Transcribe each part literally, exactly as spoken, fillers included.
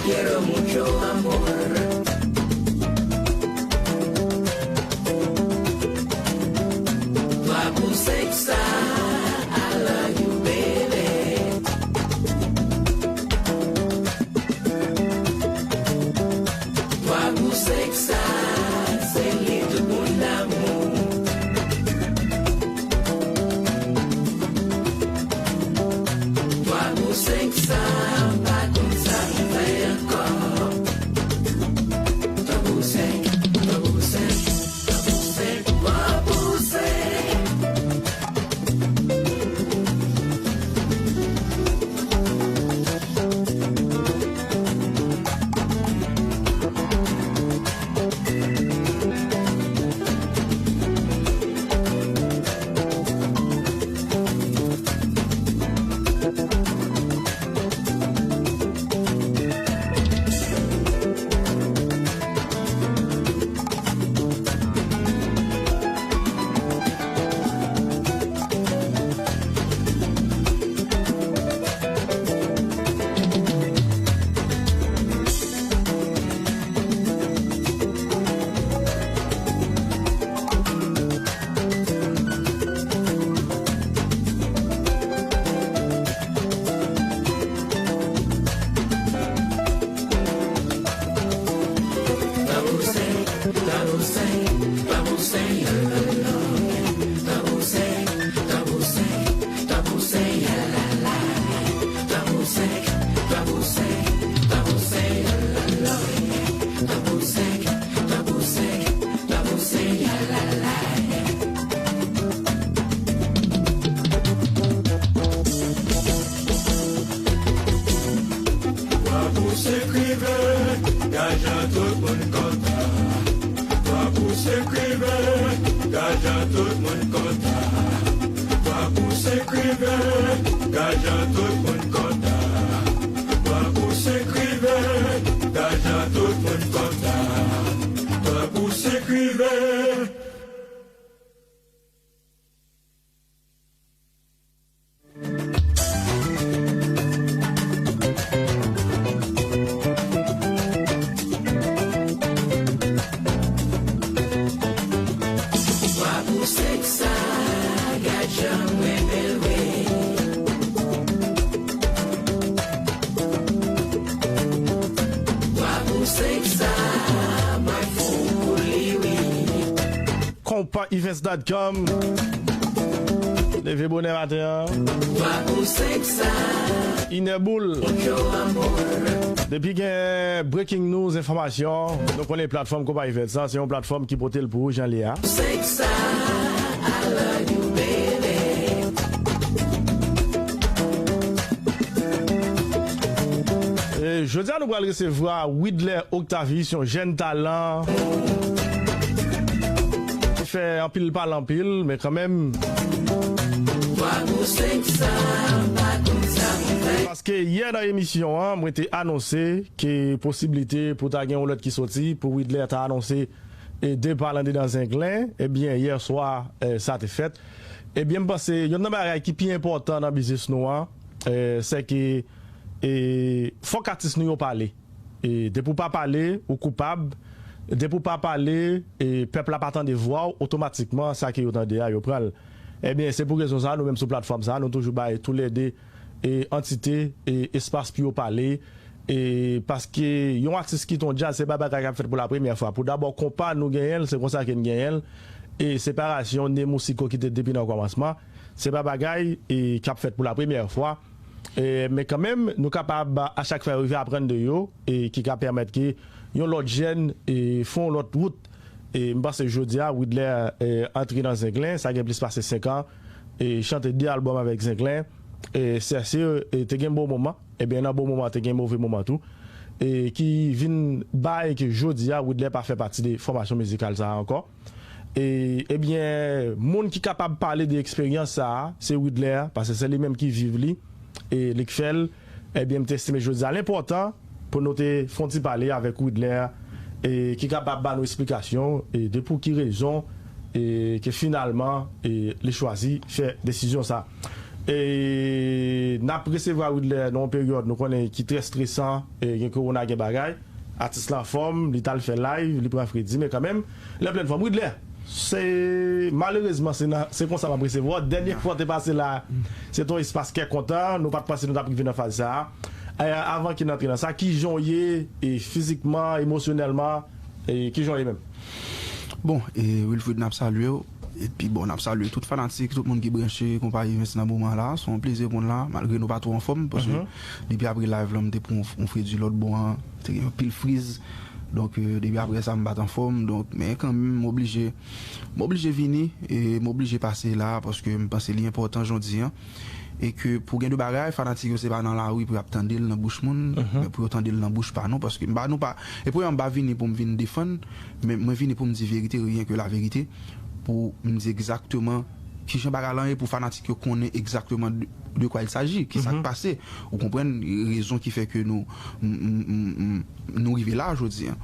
Quiero mucho amor. Twa pou senk sa, I love you, baby. Twa pou senk sa, se li tout moun damou. Twa pou senk sa, m pa konn sa m fè ankò. Twa pou senk, twa pou senk, twa pou senk, twa pou senk. Twa pou senk rive, gajan tout moun kontan. Twa pou senk rive, gajan tout moun kontan. Twa pou senk rive, gajan tout moun kontan. Twa pou senk rive, gajan tout moun kontan. Twa pou senk rive. Twa pou senk sa, gad jan mwen bèl wi. Twa pou senk sa, mwen fou pou li wi. Konpa events dot com. Leve bonè maten an. Twa pou senk sa. Inè boul. Yo amor. Depi gen breaking news, enfòmasyon, nou konnen platfòm Konpa Events sa, se yon platfòm ki pote l pou ou jan li ye a. Senk sa, I love you, baby. E jodi a, nou pral resevwa Widler Octavius, yon jèn talan ki fè anpil pale anpil, men kanmenm. Paske yè nan emisyon an, mwen te anonse ke posiblite pou ta gen yon lòt ki soti, pou Widler ta anonse e depa l andedan Zenglen, ebyen, yè swa, e, sa te fèt. Ebyen, m panse, yonn nan bagay ki pi enpòtan nan biznis nou an, e, se ke, e, fòk atis nou yo pale. E, depi w pa pale, ou koupab. Depi w pa pale, e, pèp la pa tande vwa w, otomatikman, sa ke yo tande a, yo pran l. Ebyen, se pou rezon sa, nou menm sou platfòm sa, nou toujou bay toulède e antite, e espas pou yo pale, e paske yon atis kite yon djaz, se pa bagay k ap fèt pou la premyè fwa. Pou dabò, konpa nou genyen l, se konsa ke n genyen l, e separasyon Nemou Siko ki te depi nan kòmansman, se pa bagay, e, k ap fèt pou la premyè fwa. E, men kanmenm, nou kapab, a chak fwa, rive aprann de yo, e ki ka pèmèt ke yon lòt jèn, e, fè yon lòt wout. E m panse jodi a, Widler, e, antre nan Zenglen, sa gen plis pase senk an, e chante de albòm avèk Zenglen, e Sèse, e te gen bon moman, ebyen nan bon moman, te gen move moman tou, e ki vin bay ke jodi a, Widler pa fè pati de fòmasyon mizikal sa a ankò. E, ebyen, moun ki kapab pale de eksperyans sa a, se Widler, paske se li menm ki viv li, e li k fè l. Ebyen, m te estime jodi a l enpòtan pou nou te fè yon ti pale avèk Widler, e ki kapab ba nou esplikasyon, e de pou ki rezon, e ke finalman, e li chwazi fè desizyon sa. E n ap resevwa Widler nan yon peryòd nou konnen ki trè stresan, e gen kowona, gen bagay. Atis la anfòm, li t al fè live, li pran fredi, men kanmenm, li an plenn fòm. Widler, se, malerezman, se nan, se konsa m ap resevwa w. Dènye fwa w te pase la, se te yon espas kè kontan, nou pa t panse nou t ap rive nan faz sa a. E, avan ke n antre nan sa, kijan w ye, e fizikman, emosyonèlman, e kijan w ye menm? Bon, e Wilfrid, n ap salye w. Epi bon, n ap salye tout fanatik, tout moun ki branche Konpayi Vince nan moman la. Se yon plezi pou n la, malgre nou pa twò anfòm, paske depi apre live la, m te pran yon, yon fredi lòt bò an, te gen anpil friz. Donk, e, depi apre sa, m pa t anfòm. Donk, men kanmenm, m oblije, m oblije vini, e m oblije pase la, paske m panse li enpòtan jodi an. E ke pou gen de bagay, fanatik yo se pa nan lari pou y ap tande l nan bouch moun, men pou yo tande l nan bouch pa nou, paske m pa, nou pa, e premyèman, m pa vini pou m vin defann, men mwen vini pou m di verite, rien que la vérité, pou m di egzakteman kijan bagay lan ye, pou fanatik yo konnen egzakteman de, de quoi il s'agit, ki sa k pase. Ou konprann rezon ki fè ke nou, m, m, m, m, nou rive la jodi an.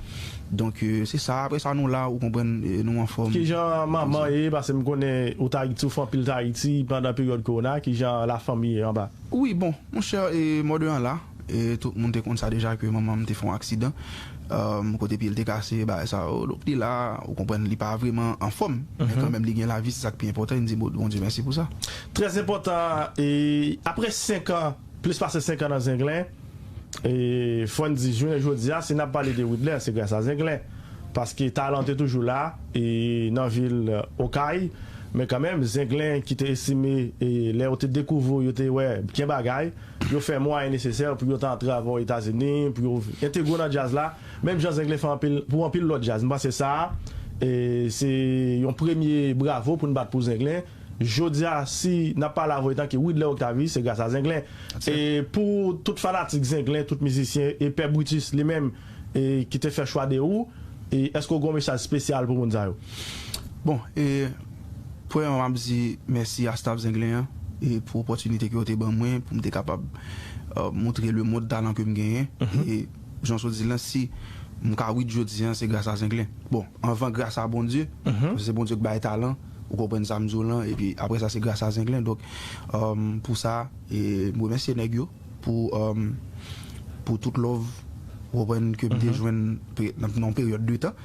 Donk, e, se sa, apre sa, nou la, ou konprann, e, nou anfòm. Kijan manman ye, paske m konnen ou t Ayiti, ou fè anpil t Ayiti pandan peryòd kowona, kijan lafanmi ye anba? Wi, bon, monchè, e, mòde an la, e, tout moun te konn sa deja ke manman m te fè yon aksidan, um, kote pye l te kase, bagay sa yo. Donk, li la, ou konprann, li pa vrèman anfòm, men kanmenm, li gen lavi, se sa k pi enpòtan, e n di Bondye mèsi pou sa. Trè enpòtan, e apre senk an, plis pase senk an nan Zenglen, e fò n di, jounen jodi a, si n ap pale de Widler, se gras a Zenglen. Paske talan te toujou la, e nan vil Okay, men kanmenm, Zenglen ki te estime, e lè yo te dekouvri w, yo te wè gen bagay, yo fè mwayen nesesè pou yo ta antre avè w Etazini, pou yo entegre w nan djaz la, menm jan Zenglen fè anpil, pou anpil lòt djaz. M panse sa, e se yon premye bravo pou n bat pou Zenglen. Jodi a, si n ap pale avè w etanke Widler Octavie, se gras a Zenglen. E pou tout fanatik Zenglen, tout mizisyen, e Pè Brutus li menm, e ki te fè chwa de ou, e èske w gen yon mesaj espesyal pou moun sa yo? Bon, e premyèman, m ap di mèsi a staff Zenglen an, e pou opòtinite ke yo te ban mwen, pou m te kapab, e, montre lemonn talan ke m genyen. E jan w di l lan, si m ka Wid jodi an, se gras a Zenglen. Bon, anvan gras a Bondye, paske se Bondye k bay talan, ou konprann sa m di w lan, epi apre sa, se gras a Zenglen. Donk, um, pou sa, e m remèsye nèg yo pou, um, pou tout love, ou konprann, ke m te jwenn pe- nan nan yon peryòd de tan.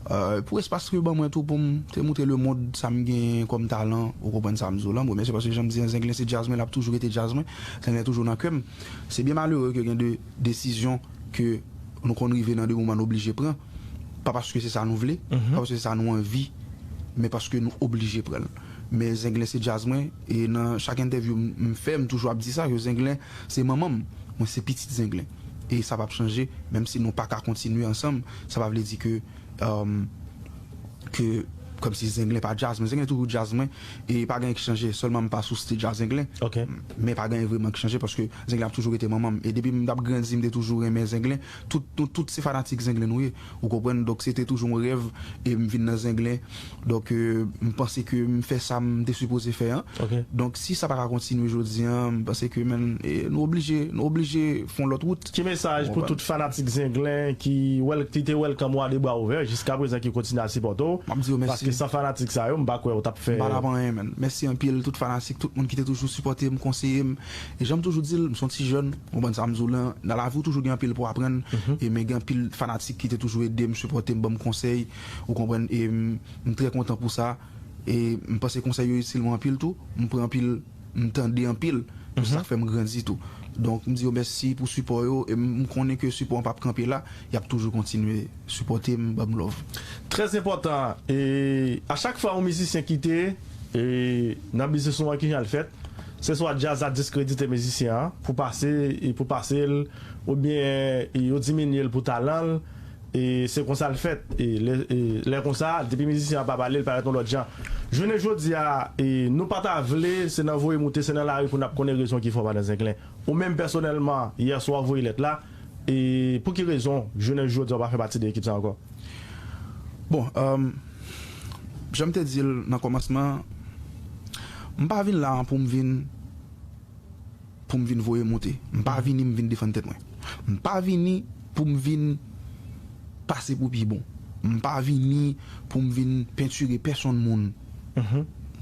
Uh, pou espas ke yo ban mwen tou pou m te montre lemonn sa m genyen kòm talan, ou konprann sa m di w lan. M remèsye paske jan m di an, Zenglen se djaz mwen, l ap toujou rete djaz mwen. Zenglen toujou nan kè m. Se byen malere ke gen de desizyon ke nou konn rive nan de moman n oblije pran. Pa paske se sa nou vle, pa paske se sa nou anvi, men paske nou oblije pran l. Men Zenglen se djaz mwen, e nan chak entèvyou m m fè, m toujou ap di sa, ke Zenglen se manman m, mwen se pitit Zenglen. E sa p ap chanje, menm si nou pa ka kontinye ansanm, sa pa vle di ke, um, ke kòmsi Zenglen pa djaz mwen. Zenglen toujou djaz mwen, e pa gen anyen ki chanje, sèlman m pa sou stage a Zenglen. Men pa gen anyen vrèman ki chanje, paske Zenglen ap toujou rete manman m. E depi m t ap grandi, m te toujou renmen Zenglen. Tout, nou tout se fanatik Zenglen nou ye. Ou konprann? Donk, se te toujou yon rèv, e m vin nan Zenglen. Donk, e, m panse ke m fè sa m te sipoze fè an. Donk, si sa pa ka kontinye jodi an, m panse ke, men, e, nou oblije, nou oblije fè yon lòt wout. Ki mesaj pou tout fanatik Zenglen ki wel- ki te welcome ou a de bra ouvè, jiska prezan ki kontinye ap sipòte w? M ap di yo mèsi. Paske san fanatik sa yo, m pa kwè ou t ap fè. M pa t ap anyen, men. Mèsi anpil, tout fanatik, tout moun ki te toujou sipòte m, konseye m. E jan m toujou di l, m se yon ti jèn, ou konprann sa m di w lan, nan lavi w toujou gen anpil pou w aprann. E men gen anpil fanatik ki te toujou ede m, sipòte m, ban m konsèy, ou konprann, e m, m trè kontan pou sa. E m panse konsèy yo itil mwen anpil tou. M pran anpil, m tande anpil. Se sa k fè m grandi tou. Donk, m di yo mèsi pou sipò yo. E m, m konnen ke sipò an p ap kanpe la. Y ap toujou kontinye sipòte m, ban m love. Trè enpòtan. E a chak fwa yon mizisyen kite, e nan biznis nou an, kijan l fèt? Se swa djaz la diskredite mizisyen an pou pase, e pou pase l, oubyen, e yo diminye l pou talan l. E se konsa l fèt. E lè, e lè konsa, depi mizisyen an pa pale, l parèt yon lòt jan. Jounen jodi a, e nou pa ta vle, se nan voye moute, se nan lari pou n ap konnen rezon ki fè w pa nan Zenglen. Ou menm pèsonèlman, yè swa w voye lèt la. E pou ki rezon, jounen jodi a, w pa fè pati de ekip sa ankò? Bon, um, jan m te di l nan kòmansman, m pa vin la pou m vin pou m vin voye moute. M pa vini m vin defann tèt mwen. M pa vini pou m vin pase pou pi bon. M pa vini pou m vin pentire pèsonn moun.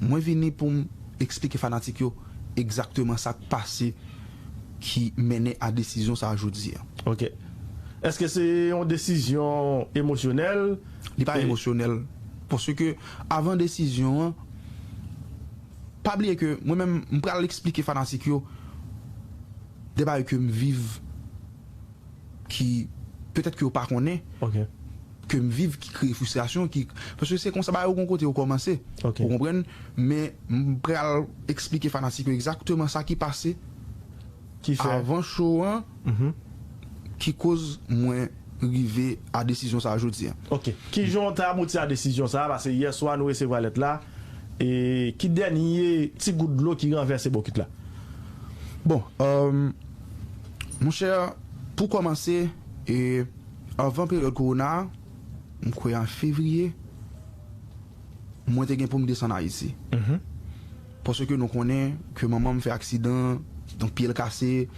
Mwen vini pou m eksplike fanatik yo egzakteman sa k pase ki mennen a desizyon sa a jodi a. Ok. Èske se yon desizyon emosyonèl? Li pa emosyonèl. Paske avan desizyon an, pa bliye ke mwen menm, m pral eksplike fanatik yo de bagay ke m viv ki petèt ke yo pa konnen, ke m viv ki kreye fristrasyon, ki, paske se konsa bagay yo gon kote yo kòmanse. Ou konprann? Men m pral eksplike fanatik yo egzakteman sa ki pase avan show an ki koz mwen rive a desizyon sa a jodi a. Ok. Kijan w te abouti a desizyon sa a? Paske yè swa nou resevwa lèt la. E ki dènye ti gout dlo ki ranvèse bokit la? Bon, um, monchè, pou kòmanse, e, avan peryòd kowona a, m kwè an fevriye, mwen te gen pou m desann Ayiti. Paske nou konnen ke manman m fè aksidan, donk pye l kase,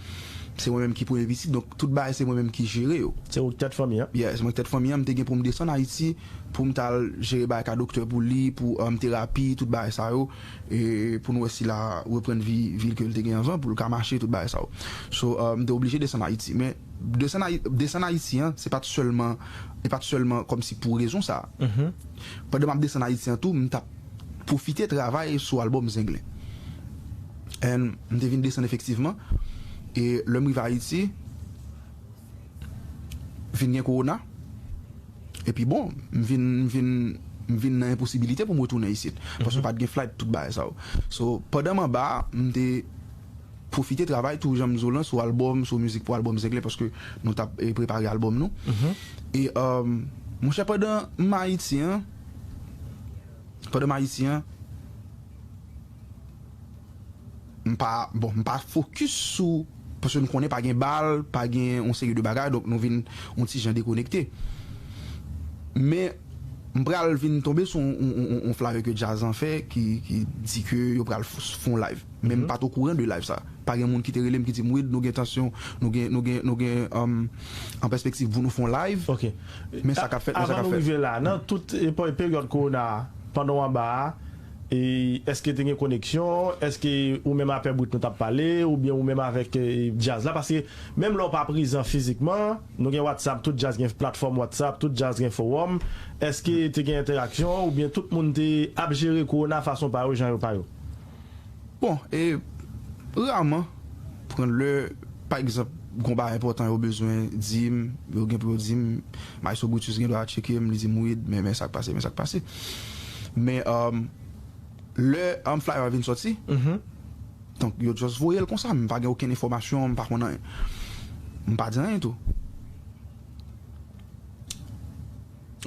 se mwen menm ki premye pitit, donk tout bagay se mwen menm ki jere yo. Se ou k tèt fanmi an? Yeah, se mwen k tèt fanmi an, m te gen pou m desann Ayiti pou m t al jere bagay ka doktè pou li, pou, um, terapi, tout bagay sa yo, e pou n wè si l a reprann vi, vi l ke l te gen anvan, pou l ka mache, tout bagay sa yo. So, um, m te oblije desann Ayiti. Men desann Ayi-, desann Ayiti an, se pa t sèlman, e pa t sèlman kòmsi pou rezon sa a. Pandan m ap desann Ayiti an tou, m t ap pwofite travay sou albòm Zenglen. And m te vin desann efektivman. E lè m rive Ayiti, vin gen kowona. Epi bon, m vin, m vin, m vin nan enposibilite pou m retounen isit. Paske pa t gen flight, tout bagay sa yo. So, pandan m anba a, m te pwofite travay tou, jan m di w lan, sou albòm, sou mizik pou albòm Zenglen, paske nou t ap, e, prepare albòm nou. E, um, monchè, pandan m Ayiti an, pandan m Ayiti an, m pa, bon, m pa fokis sou, paske nou konnen pa gen bal, pa gen yon seri de bagay, donk nou vin yon ti jan dekonekte. Men, m pral vin tonbe sou yon, yon, yon, yon flyer ke Djaz an fè ki, ki di ke yo pral f-, fè yon live. Men m pa t okouran de live sa. Pa gen moun ki te rele m ki di m, "Wid, nou gen tansyon, nou gen, nou gen, nou gen, um, an pèspektiv pou nou fè yon live." Ok. Men sa k ap fèt, men sa k ap fèt. Avan nou rive la, nan tout, e, pe-, peryòd kowona a, pandan w anba a, e, èske te gen koneksyon? Èske ou menm a Pè Brit nou t ap pale, oubyen ou menm avèk, e, djaz la? Paske menm lè w pa prezan fizikman, nou gen WhatsApp, tout djaz gen platfòm WhatsApp, tout djaz gen forum. Èske te gen entèraksyon, oubyen tout moun te ap jere kowona fason pa yo, jan yo pa yo? Bon, e, raman, pran lè, pa egzanp, gon bagay enpòtan yo bezwen di m, yo gen pou yo di m, Maestro Brutus gen dwa tcheke m, li di m, "Wid, men, men sa k pase, men sa k pase." Men, um, lè, um, flyer a vin sòti, donk, yo just voye l konsa, m pa gen okenn enfòmasyon, m pa konn anyen. M pa di anyen tou.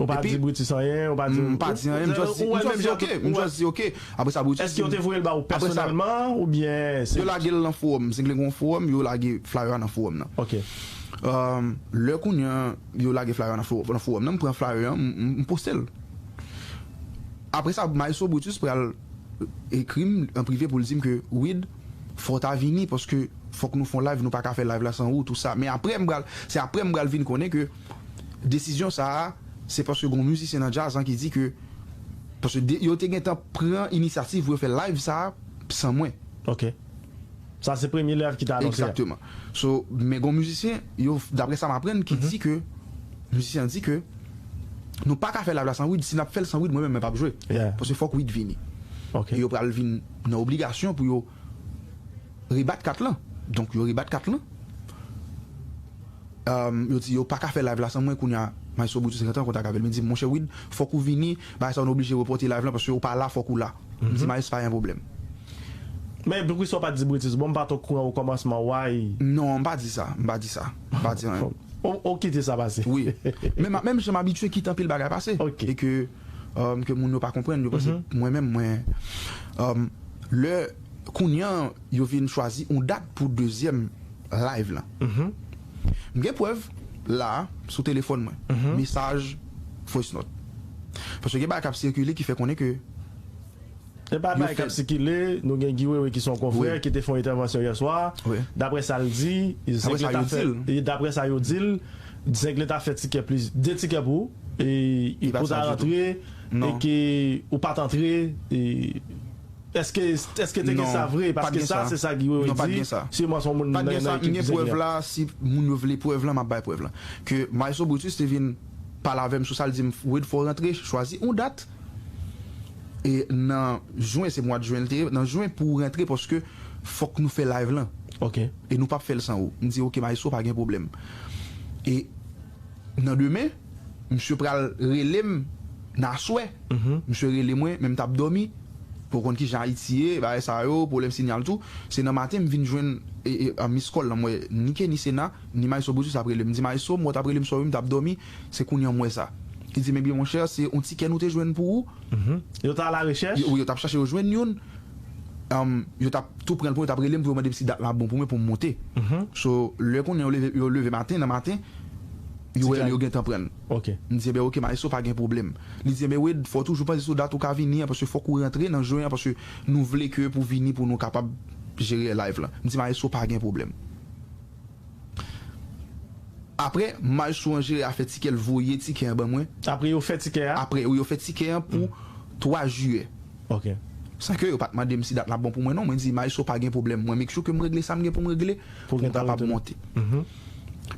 Ou pa di Brutus anyen, ou pa di, m pa di anyen, m just di, m just di, "Ok", m just di, "Ok." Apre sa, Brutus di m. Èske yo te voye l ba ou pèsonèlman, oubyen se yo lage l nan forum, Zenglen gen yon forum, yo lage flyer a nan forum nan. Ok. Um, lè kounye a, yo lage flyer a nan fo-, nan forum nan, m pran flyer an, m, m, m poste l. Apre sa, Maestro Brutus pral ekri m an prive pou l di m ke, "Wid, fò w ta vini, paske fòk nou fè yon live, nou pa ka fè live la san ou, tou sa." Men apre, m pral, se apre m pral vin konnen ke desizyon sa a, se paske gon mizisyen nan djaz lan ki di ke, paske de, yo te gentan pran inisyativ pou yo fè live sa a san mwen. Ok. Sa se premye live ki te anonse a. Egzakteman. So, men gon mizisyen, yo, daprè sa m aprann, ki di ke, mizisyen an di ke, "Nou pa ka fè live la san Wid, si n ap fè l san Wid, mwen menm, mwen p ap jwe." Yeah. Paske fòk Wid vini. Ok. E yo pral vin nan obligasyon pou yo rebat kat lan. Donk, yo rebat kat lan. Um, yo di, "Yo pa ka fè live la san mwen." Kounye a, Maestro Brutus te gentan an kontak avè l. Men di, "Monchè Wid, fòk ou vini, bagay sa a, nou oblije repòte live lan, paske ou pa la, fòk ou la." M di, "Maestro, pa gen pwoblèm." Men poukisa w pa t di Brutus, "Bon, m pa t okouran okòmansman, why?" Non, m pa di sa, m pa di sa. M pa di anyen. Ou, ou kite sa pase. Wi. Men m, menm jan m abitye kite anpil bagay pase. Ok. E ke, um, ke moun yo pa konprann, yo panse mwen menm, mwen, um, lè kounye a, yo vin chwazi yon dat pou dezyèm live lan. M gen prèv la, sou telefòn mwen. Mesaj, voice note. Paske gen bagay k ap sikile ki fè konnen ke e pa bagay k ap sikile, nou gen Guy Wewe ki se yon konfrè ki te fè yon entèvansyon yè swa. Wi. Daprè sa l di, Zenglen ta fè, e daprè sa yo di l, Zenglen ta fè tikè plis, de tikè pou ou, e pou w ta rantre, e ke ou pa t antre, e Èske, èske te gen sa vre? Paske sa, se sa ki yo di. Sèlman se yon moun nan ekip ki gen. Pat gen sa. M gen prèv la, si moun yo vle prèv la, m ap bay prèv la. Ke Maestro Brutus te vin pale avè m sou sa, l di m, Wade, fò w rantre, chwazi yon dat. E nan jen, se mwa de jen l te ye, nan jen pou w rantre paske fòk nou fè live lan. E nou p ap fè l san ou. M di, oke, Maestro, pa gen pwoblèm. E nan demen, misye pral rele m nan aswè. Misye rele mwen, men m t ap dòmi. Pou w konn kijan Ayiti ye, bagay sa yo, pwoblèm sinyal tou. Se nan maten, m vin jwenn e, e, an miskòl lan, m wè ni Kenny Sena, ni Maestro Brutus ap rele m. M di, Maestro, m wè w t ap rele m sou wi, m t ap dòmi, se kounye a m wè sa. Li di m, ebyen, monchè, se yon tikè nou te jwenn pou ou. Yo t alarechèch? Yo, wi, yo t ap chache yo jwenn youn. Yo t ap tou pran l pou yo t ap rele m pou yo mande m si dat la bon pou mwen pou m monte. So, lè konnen yo leve, yo leve maten, nan maten, yo wè yo gentan pran l. M di, ebyen, oke, Maestro, pa gen pwoblèm. Li di, ebyen, Wade, fò w toujou panse sou dat ou ka vini an, paske fòk ou rantre nan jen an, paske nou vle ke pou vini pou nou kapab jere live lan. M di, Maestro, pa gen pwoblèm. Apre, Maestro an jere afè tikè, l voye tikè an ban mwen. Apre yo fè tikè a? Apre, wi, yo fè tikè an pou twa jiyè. San ke yo pa t mande m si dat la bon pou mwen, non. Mwen di, Maestro, pa gen pwoblèm. Mwen make sure ke m regle sa m gen pou m regle pou m kapab monte.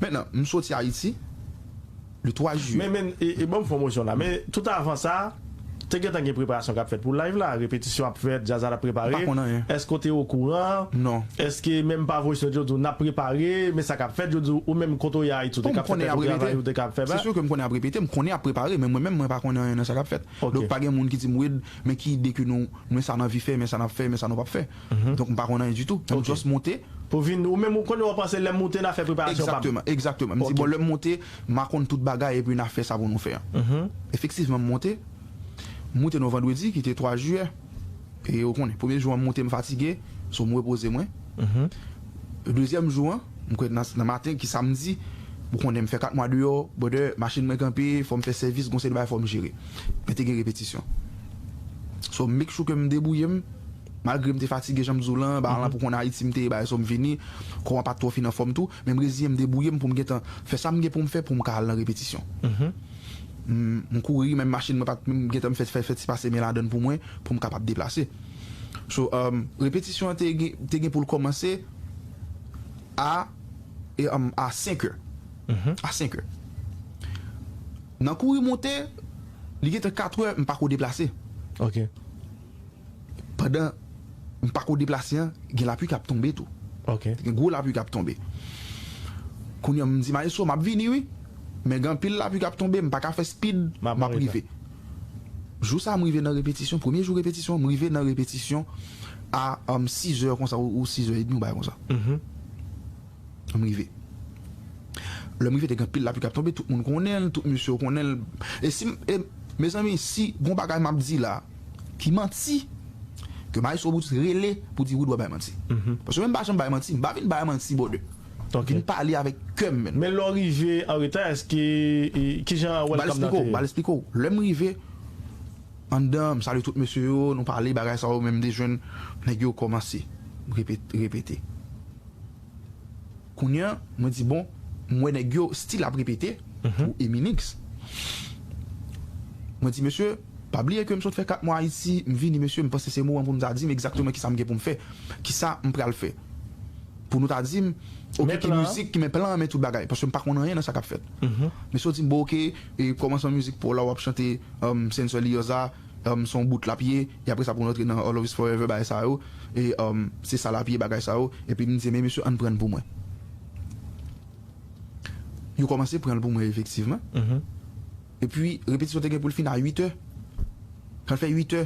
Mentnan, m soti Ayiti, le twa jiyè. Men, men, e, e ban m fè yon motion la. Men, tout avan sa, te gentan gen preparasyon k ap fèt pou live la. Repetisyon ap fèt, djaz la ap prepare. M pa konn anyen. Èske w te okouran? Non. Èske menm pa voice note yo di w n ap prepare, men sa k ap fèt, yo di w, ou menm kote w ye Ayiti, ou te ka ap fè travay, ou te ka ap fè ba? Se si ke m konnen y ap repete, m konnen y ap prepare, men mwen menm, mwen pa konnen anyen nan sa k ap fèt. Donk, pa gen moun ki di m, Wade, men ki ide ke nou, men sa n anvi fè, men sa n ap fè, men sa nou p ap fè. Donk, m pa konn anyen ditou. M just monte. Pou vin, ou menm, ou konnen, w ap panse lè m monte, n a fè preparasyon pa m. Egzakteman, egzakteman. M di, bon, lè m monte, m a konn tout bagay, epi n a fè sa pou nou fè an. Efektivman, m monte. M monte nan vandredi, ki te twa jiyè. E ou konnen, premye jou an, m monte, m fatige, so m repoze mwen. Dezyèm jou an, m kwè nan, nan maten, ki samdi, ou konnen, m fè kat mwa deyò, brother, machin mwen kanpe, fò m fè sèvis, gon seri de bagay fò m jere. Men te gen repetisyon. So, m make sure ke m debouye m, malgre m te fatige, jan m di w lan, ba lan pou konn Ayiti m te ye, bagay sa m vini, kò an pa t twò fin anfòm tou, men m reziye m, debouye m pou m gentan fè sa m gen pou m fè pou m ka al nan repetisyon. M, m kouri, menm machin mwen pa t, m gentan m fè, fè, fè ti pase men ladan l pou mwen, pou m kapab deplase. So, um, repetisyon an te gen, te gen pou l kòmanse a, e, um, a senk è. A senk è. Nan kouri monte, li gentan kat è, m pa ko deplase. Pandan m pa ko deplase an, gen lapli k ap tonbe tou. Gen gwo lapli k ap tonbe. Kounye a, m di, Maestro, m ap vini, wi. Men gen anpil lapli k ap tonbe, m pa ka fè speed, m ap rive. Jou sa a, m rive nan repetisyon, premye jou repetisyon, m rive nan repetisyon a, um, sis è konsa, ou, ou sis è edmi, yon bagay konsa. M rive. Lè m rive, te gen anpil lapli k ap tonbe, tout moun konnen l, tout mesye yo konnen l. E si m, e, mezanmi, si gon bagay m ap di la, ki manti, ke Maestro Brutus rele pou di Wade w ap bay manti. Paske mwen m pa janm bay manti, m pa vin bay manti, brother. M vin pale avèk kè m, menn. Men lè w rive an reta, èske, e, kijan welcome nan te ye? M al eksplike w, m al eksplike w. Lè m rive, anndan, m salye tout mesye yo, nou pale, bagay sa yo, men m te jwenn nèg yo kòmanse repete, repete. Kounye a, mwen di, bon, m wè nèg yo still ap repete pou Eminix. Mwen di, mesye, pa bliye ke m sot fè kat mwa Ayiti, m vini, mesye, m panse se moman pou nou ta di m egzakteman kisa m gen pou m fè, kisa m pral fè. Pou nou ta di m, oke, ki mizik, ki men plan an, men tout bagay, paske m pa konn anyen nan sa k ap fèt. Mesye yo di m, bon, oke, e kòmansman mizik pa w la, w ap chante, um, Sense Liosa, um, se yon bout l ap ye, e apre sa pou nou rantre nan All of Us Forever, bagay sa yo, e, um, se sa l ap ye, bagay sa yo, epi m di, men mesye, ann pran l pou mwen. Yo kòmanse pran l pou mwen, efektivman. Epi, repetisyon te gen pou l fin a uit è. Kan l fè uit è,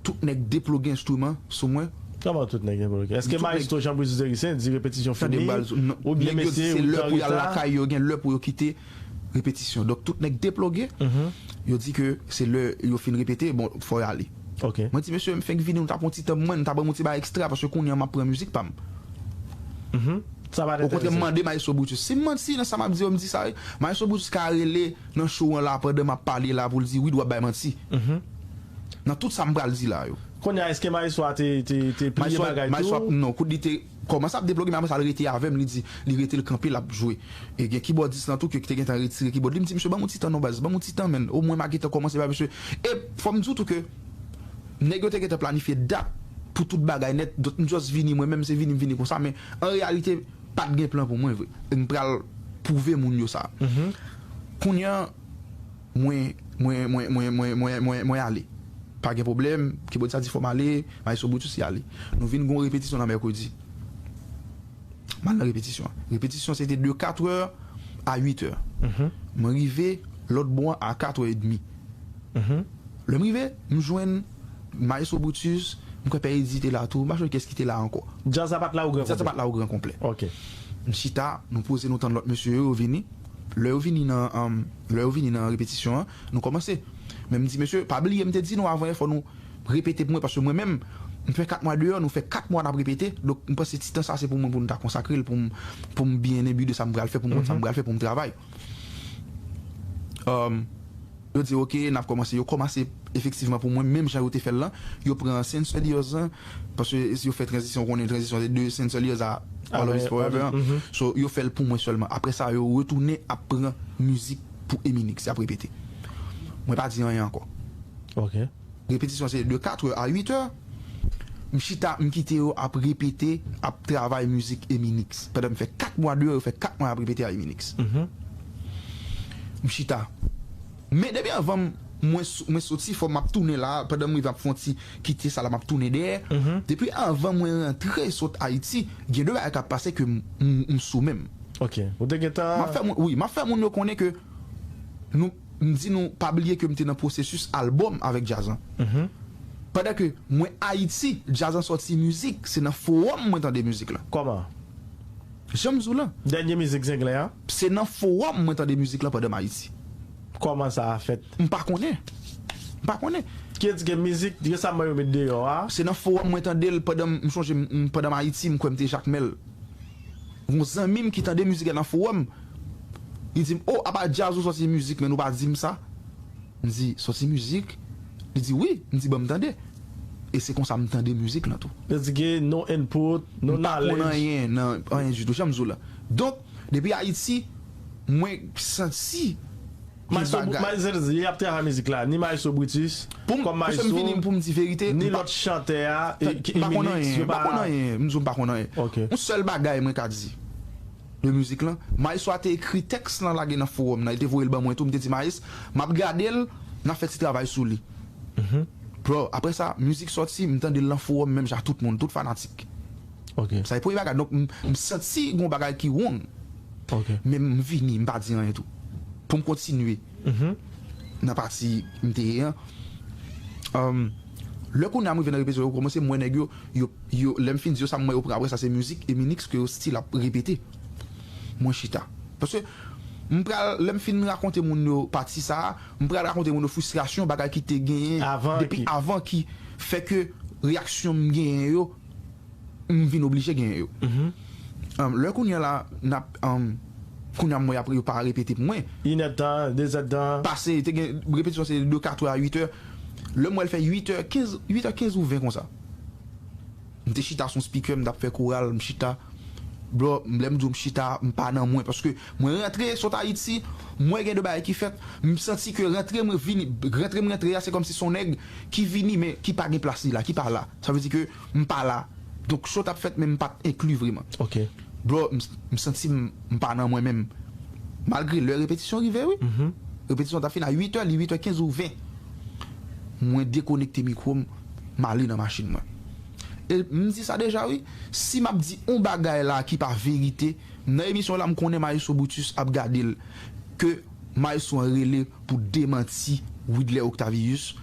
tout nèg deploge enstriman sou mwen. Kòman tout nèg deploge? Èske Maestro Jean Brutus Dericien di repetisyon fini? Tande, m pral, non, oubyen nèg yo di mesye, se lè pou y al lakay yo, gen lè pou yo kite repetisyon. Donk, tout nèg deploge, yo di ke se lè yo fin repete, bon, fò y ale. Mwen di, mesye, m fenk vini, nou t ap pran ti tan pou mwen, nou t ap ban m yon ti bagay ekstra, paske kounye a m ap pran mizik pa m. Okontrè, m mande Maestro Brutus. Si m manti nan sa m ap di yo, m di sa, wi. Maestro Brutus ka rele nan show an la, pandan m ap pale la, pou l di, Wade w ap bay manti. Nan tout sa m pral di la yo. Kounye a, èske Maestro a te, te, te pliye bagay tou? Maestro, non, kout li te kòmanse ap deploge, men apre sa, l rete avè m, li di, li rete, l kanpe, l ap jwe. E gen kibòdis lan tou ki te gentan retire kibòd li, m di, mesye, ban m yon ti tan non, baz, ban m yon ti tan, menn. Omwen m a gentan kòmanse ba mesye. E fò m di w tou ke Nèg yo te gentan planifye dat pou tout bagay nèt. Donk, m just vini, mwen menm, se vini m vini konsa, men an reyalite, pa t gen plan pou mwen vre. M pral pwouve moun yo sa. Kounye a, mwen, mwen, mwen, mwen, mwen, mwen, mwen, mwen ale. Pa gen pwoblèm, Kibòdis la di fò m ale, Maestro Brutus li ale. Nou vin gon repetisyon nan mèkredi. M al nan repetisyon an. Repetisyon se te de katrè a uitè. Mwen rive lòt bò a katrè edmi. Lè m rive, m jwenn Maestro Brutus, m kwè Pè Edi te la tou, m pa sonje kiyès ki te la ankò. Djaz la pa t la o gran konplè. Djaz la pa t la o gran konplè. Ok. M chita, nou poze, nou tann lòt mesye yo, yo vini. Lè yo vini nan, um, lè yo vini nan repetisyon an, nou kòmanse. Men m di, mesye, pa bliye, m te di nou avan yè, fò nou repete pou mwen, paske mwen menm, m fè kat mwa deyò, nou fè kat mwa n ap repete. Donk, m panse ti tan sa se pou mwen, pou m ta konsakre l, pou m, pou m byen enbi de sa m pral fè, pou m konn sa m pral fè, pou m travay. Um, yo di, ok, n ap kòmanse. Yo kòmanse efektivman pou mwen, menm jan yo te fè l lan. Yo pran Sensor Dios lan, paske si yo fè tranzisyon, ou konnen tranzisyon de Sensor Dios a All of Us Forever an. So, yo fè l pou mwen sèlman. Apre sa, yo retounen ap pran mizik pou Eminix, y ap repete. Mwen pa di anyen ankò. Ok. Repetisyon se de katrè a uitè. M chita, m kite yo ap repete, ap travay mizik Eminix. Pandan m fè kat mwa deyò, yo fè kat mwa ap repete a Eminix. M chita. Men depi anvan m, mwen, s- mwen soti, fò m ap tounen la, pandan m rive ap fè yon ti kite sa la, m ap tounen dèyè. Depi anvan mwen rantre sot Ayiti, gen de bagay k ap pase ke m, m, m sou men m. Ok. Ou te gentan. M ap fè moun, wi, m ap fè moun yo konnen ke nou, m di nou pa bliye ke m te nan pwosesis albòm avèk djaz lan. Pandan ke mwen Ayiti, djaz lan sòti mizik, se nan fowòm mwen tande mizik lan. Kòman? Jan m di w lan. Dènye mizik Zenglen an? Se nan fowòm mwen tande mizik lan pandan m Ayiti. Kòman sa a fèt? M pa konnen. M pa konnen. Ki di gen mizik resaman yo met deyò a? Se nan fowòm mwen tande l pandan m, m sonje m, m- pandan m Ayiti, m kwè m te Jakmèl. Yon zanmi m ki tande mizik la nan fowòm, li di m, "Oh, apa djaz ou sòti mizik, men nou pa di m sa?" M di, "Sòti mizik?" Li di, "Wi." M di, "Ban m tande." E se konsa m tande mizik lan tou. Yo di gen no input, no knowledge. M pa konn anyen nan anyen ditou, jan m di w la. Donk, depi Ayiti, mwen santi gen bagay. Maestro, Maestro, y ap travay mizik la, ni Maestro Brutus, kòm maestro, m vini pou m di verite, ni lòt chantè a, e, ki Eminix, yo pa konn anyen. M pa konn anyen, m di w m pa konn anyen. Ok. Yon sèl bagay mwen ka di de mizik lan, Maestro a te ekri tèks lan lage nan fowòm nan, li te voye l ban mwen tou, m te di, "Maes, m ap gade l, n a fè ti travay sou li." Bro, apre sa, mizik sòti, m tande l nan fowòm menm jan tout moun, tout fanatik. Ok. Sa e premye bagay. Donk, m, m santi gon bagay ki wrong. Ok. Men m vini, m pa di anyen tou. Pou m kontinye nan pati m te ye an. Um, lè kounye a m rive nan repetisyon, yo kòmanse m wè nèg yo, yo, yo, lè m fin di yo sa m wè yo pran apre sa, se mizik Eminix ke yo still ap repete. Mwen chita. Paske m pral, lè m fin rakonte moun yo pati sa a, m pral rakonte moun yo fristrasyon, bagay ki te genyen depi avan ki fè ke reyaksyon m genyen yo, m vin oblije genyen yo. Um, lè kounye a la, n ap, um, kounye a m wè apre yo pa repete pou mwen. Inèdtan, dezèdtan. Pase, te gen repetisyon se de katrè a uitè. Lè m wè l fè uitè kenz, uitè kenz ou ven konsa. M te chita sou speaker, m t ap fè koral, m chita. Bro, lè m di w m chita, m pa nan mwen. Paske mwen rantre sot Ayiti, m wè gen de bagay ki fèt, m santi ke rantre mwen vini, rantre m rantre a, se kòmsi se yon nèg ki vini, men ki pa gen plas li la, ki pa la. Sa vle di ke m pa la. Donk, show t ap fèt, men m pa t enkli vreman. Ok. Bro, m, m santi m, m pa nan mwen menm. Malgre lè repetisyon rive, wi. Repetisyon t ap fin a uitè, li uitè kenz ou ven. Mwen dekonekte mikwo m, m ale nan machin mwen. E m di sa deja, wi. Si m ap di yon bagay la ki pa verite, nan emisyon la, m konnen Maestro Brutus ap gade l. Ke Maestro an rele pou demanti Widler Octavius,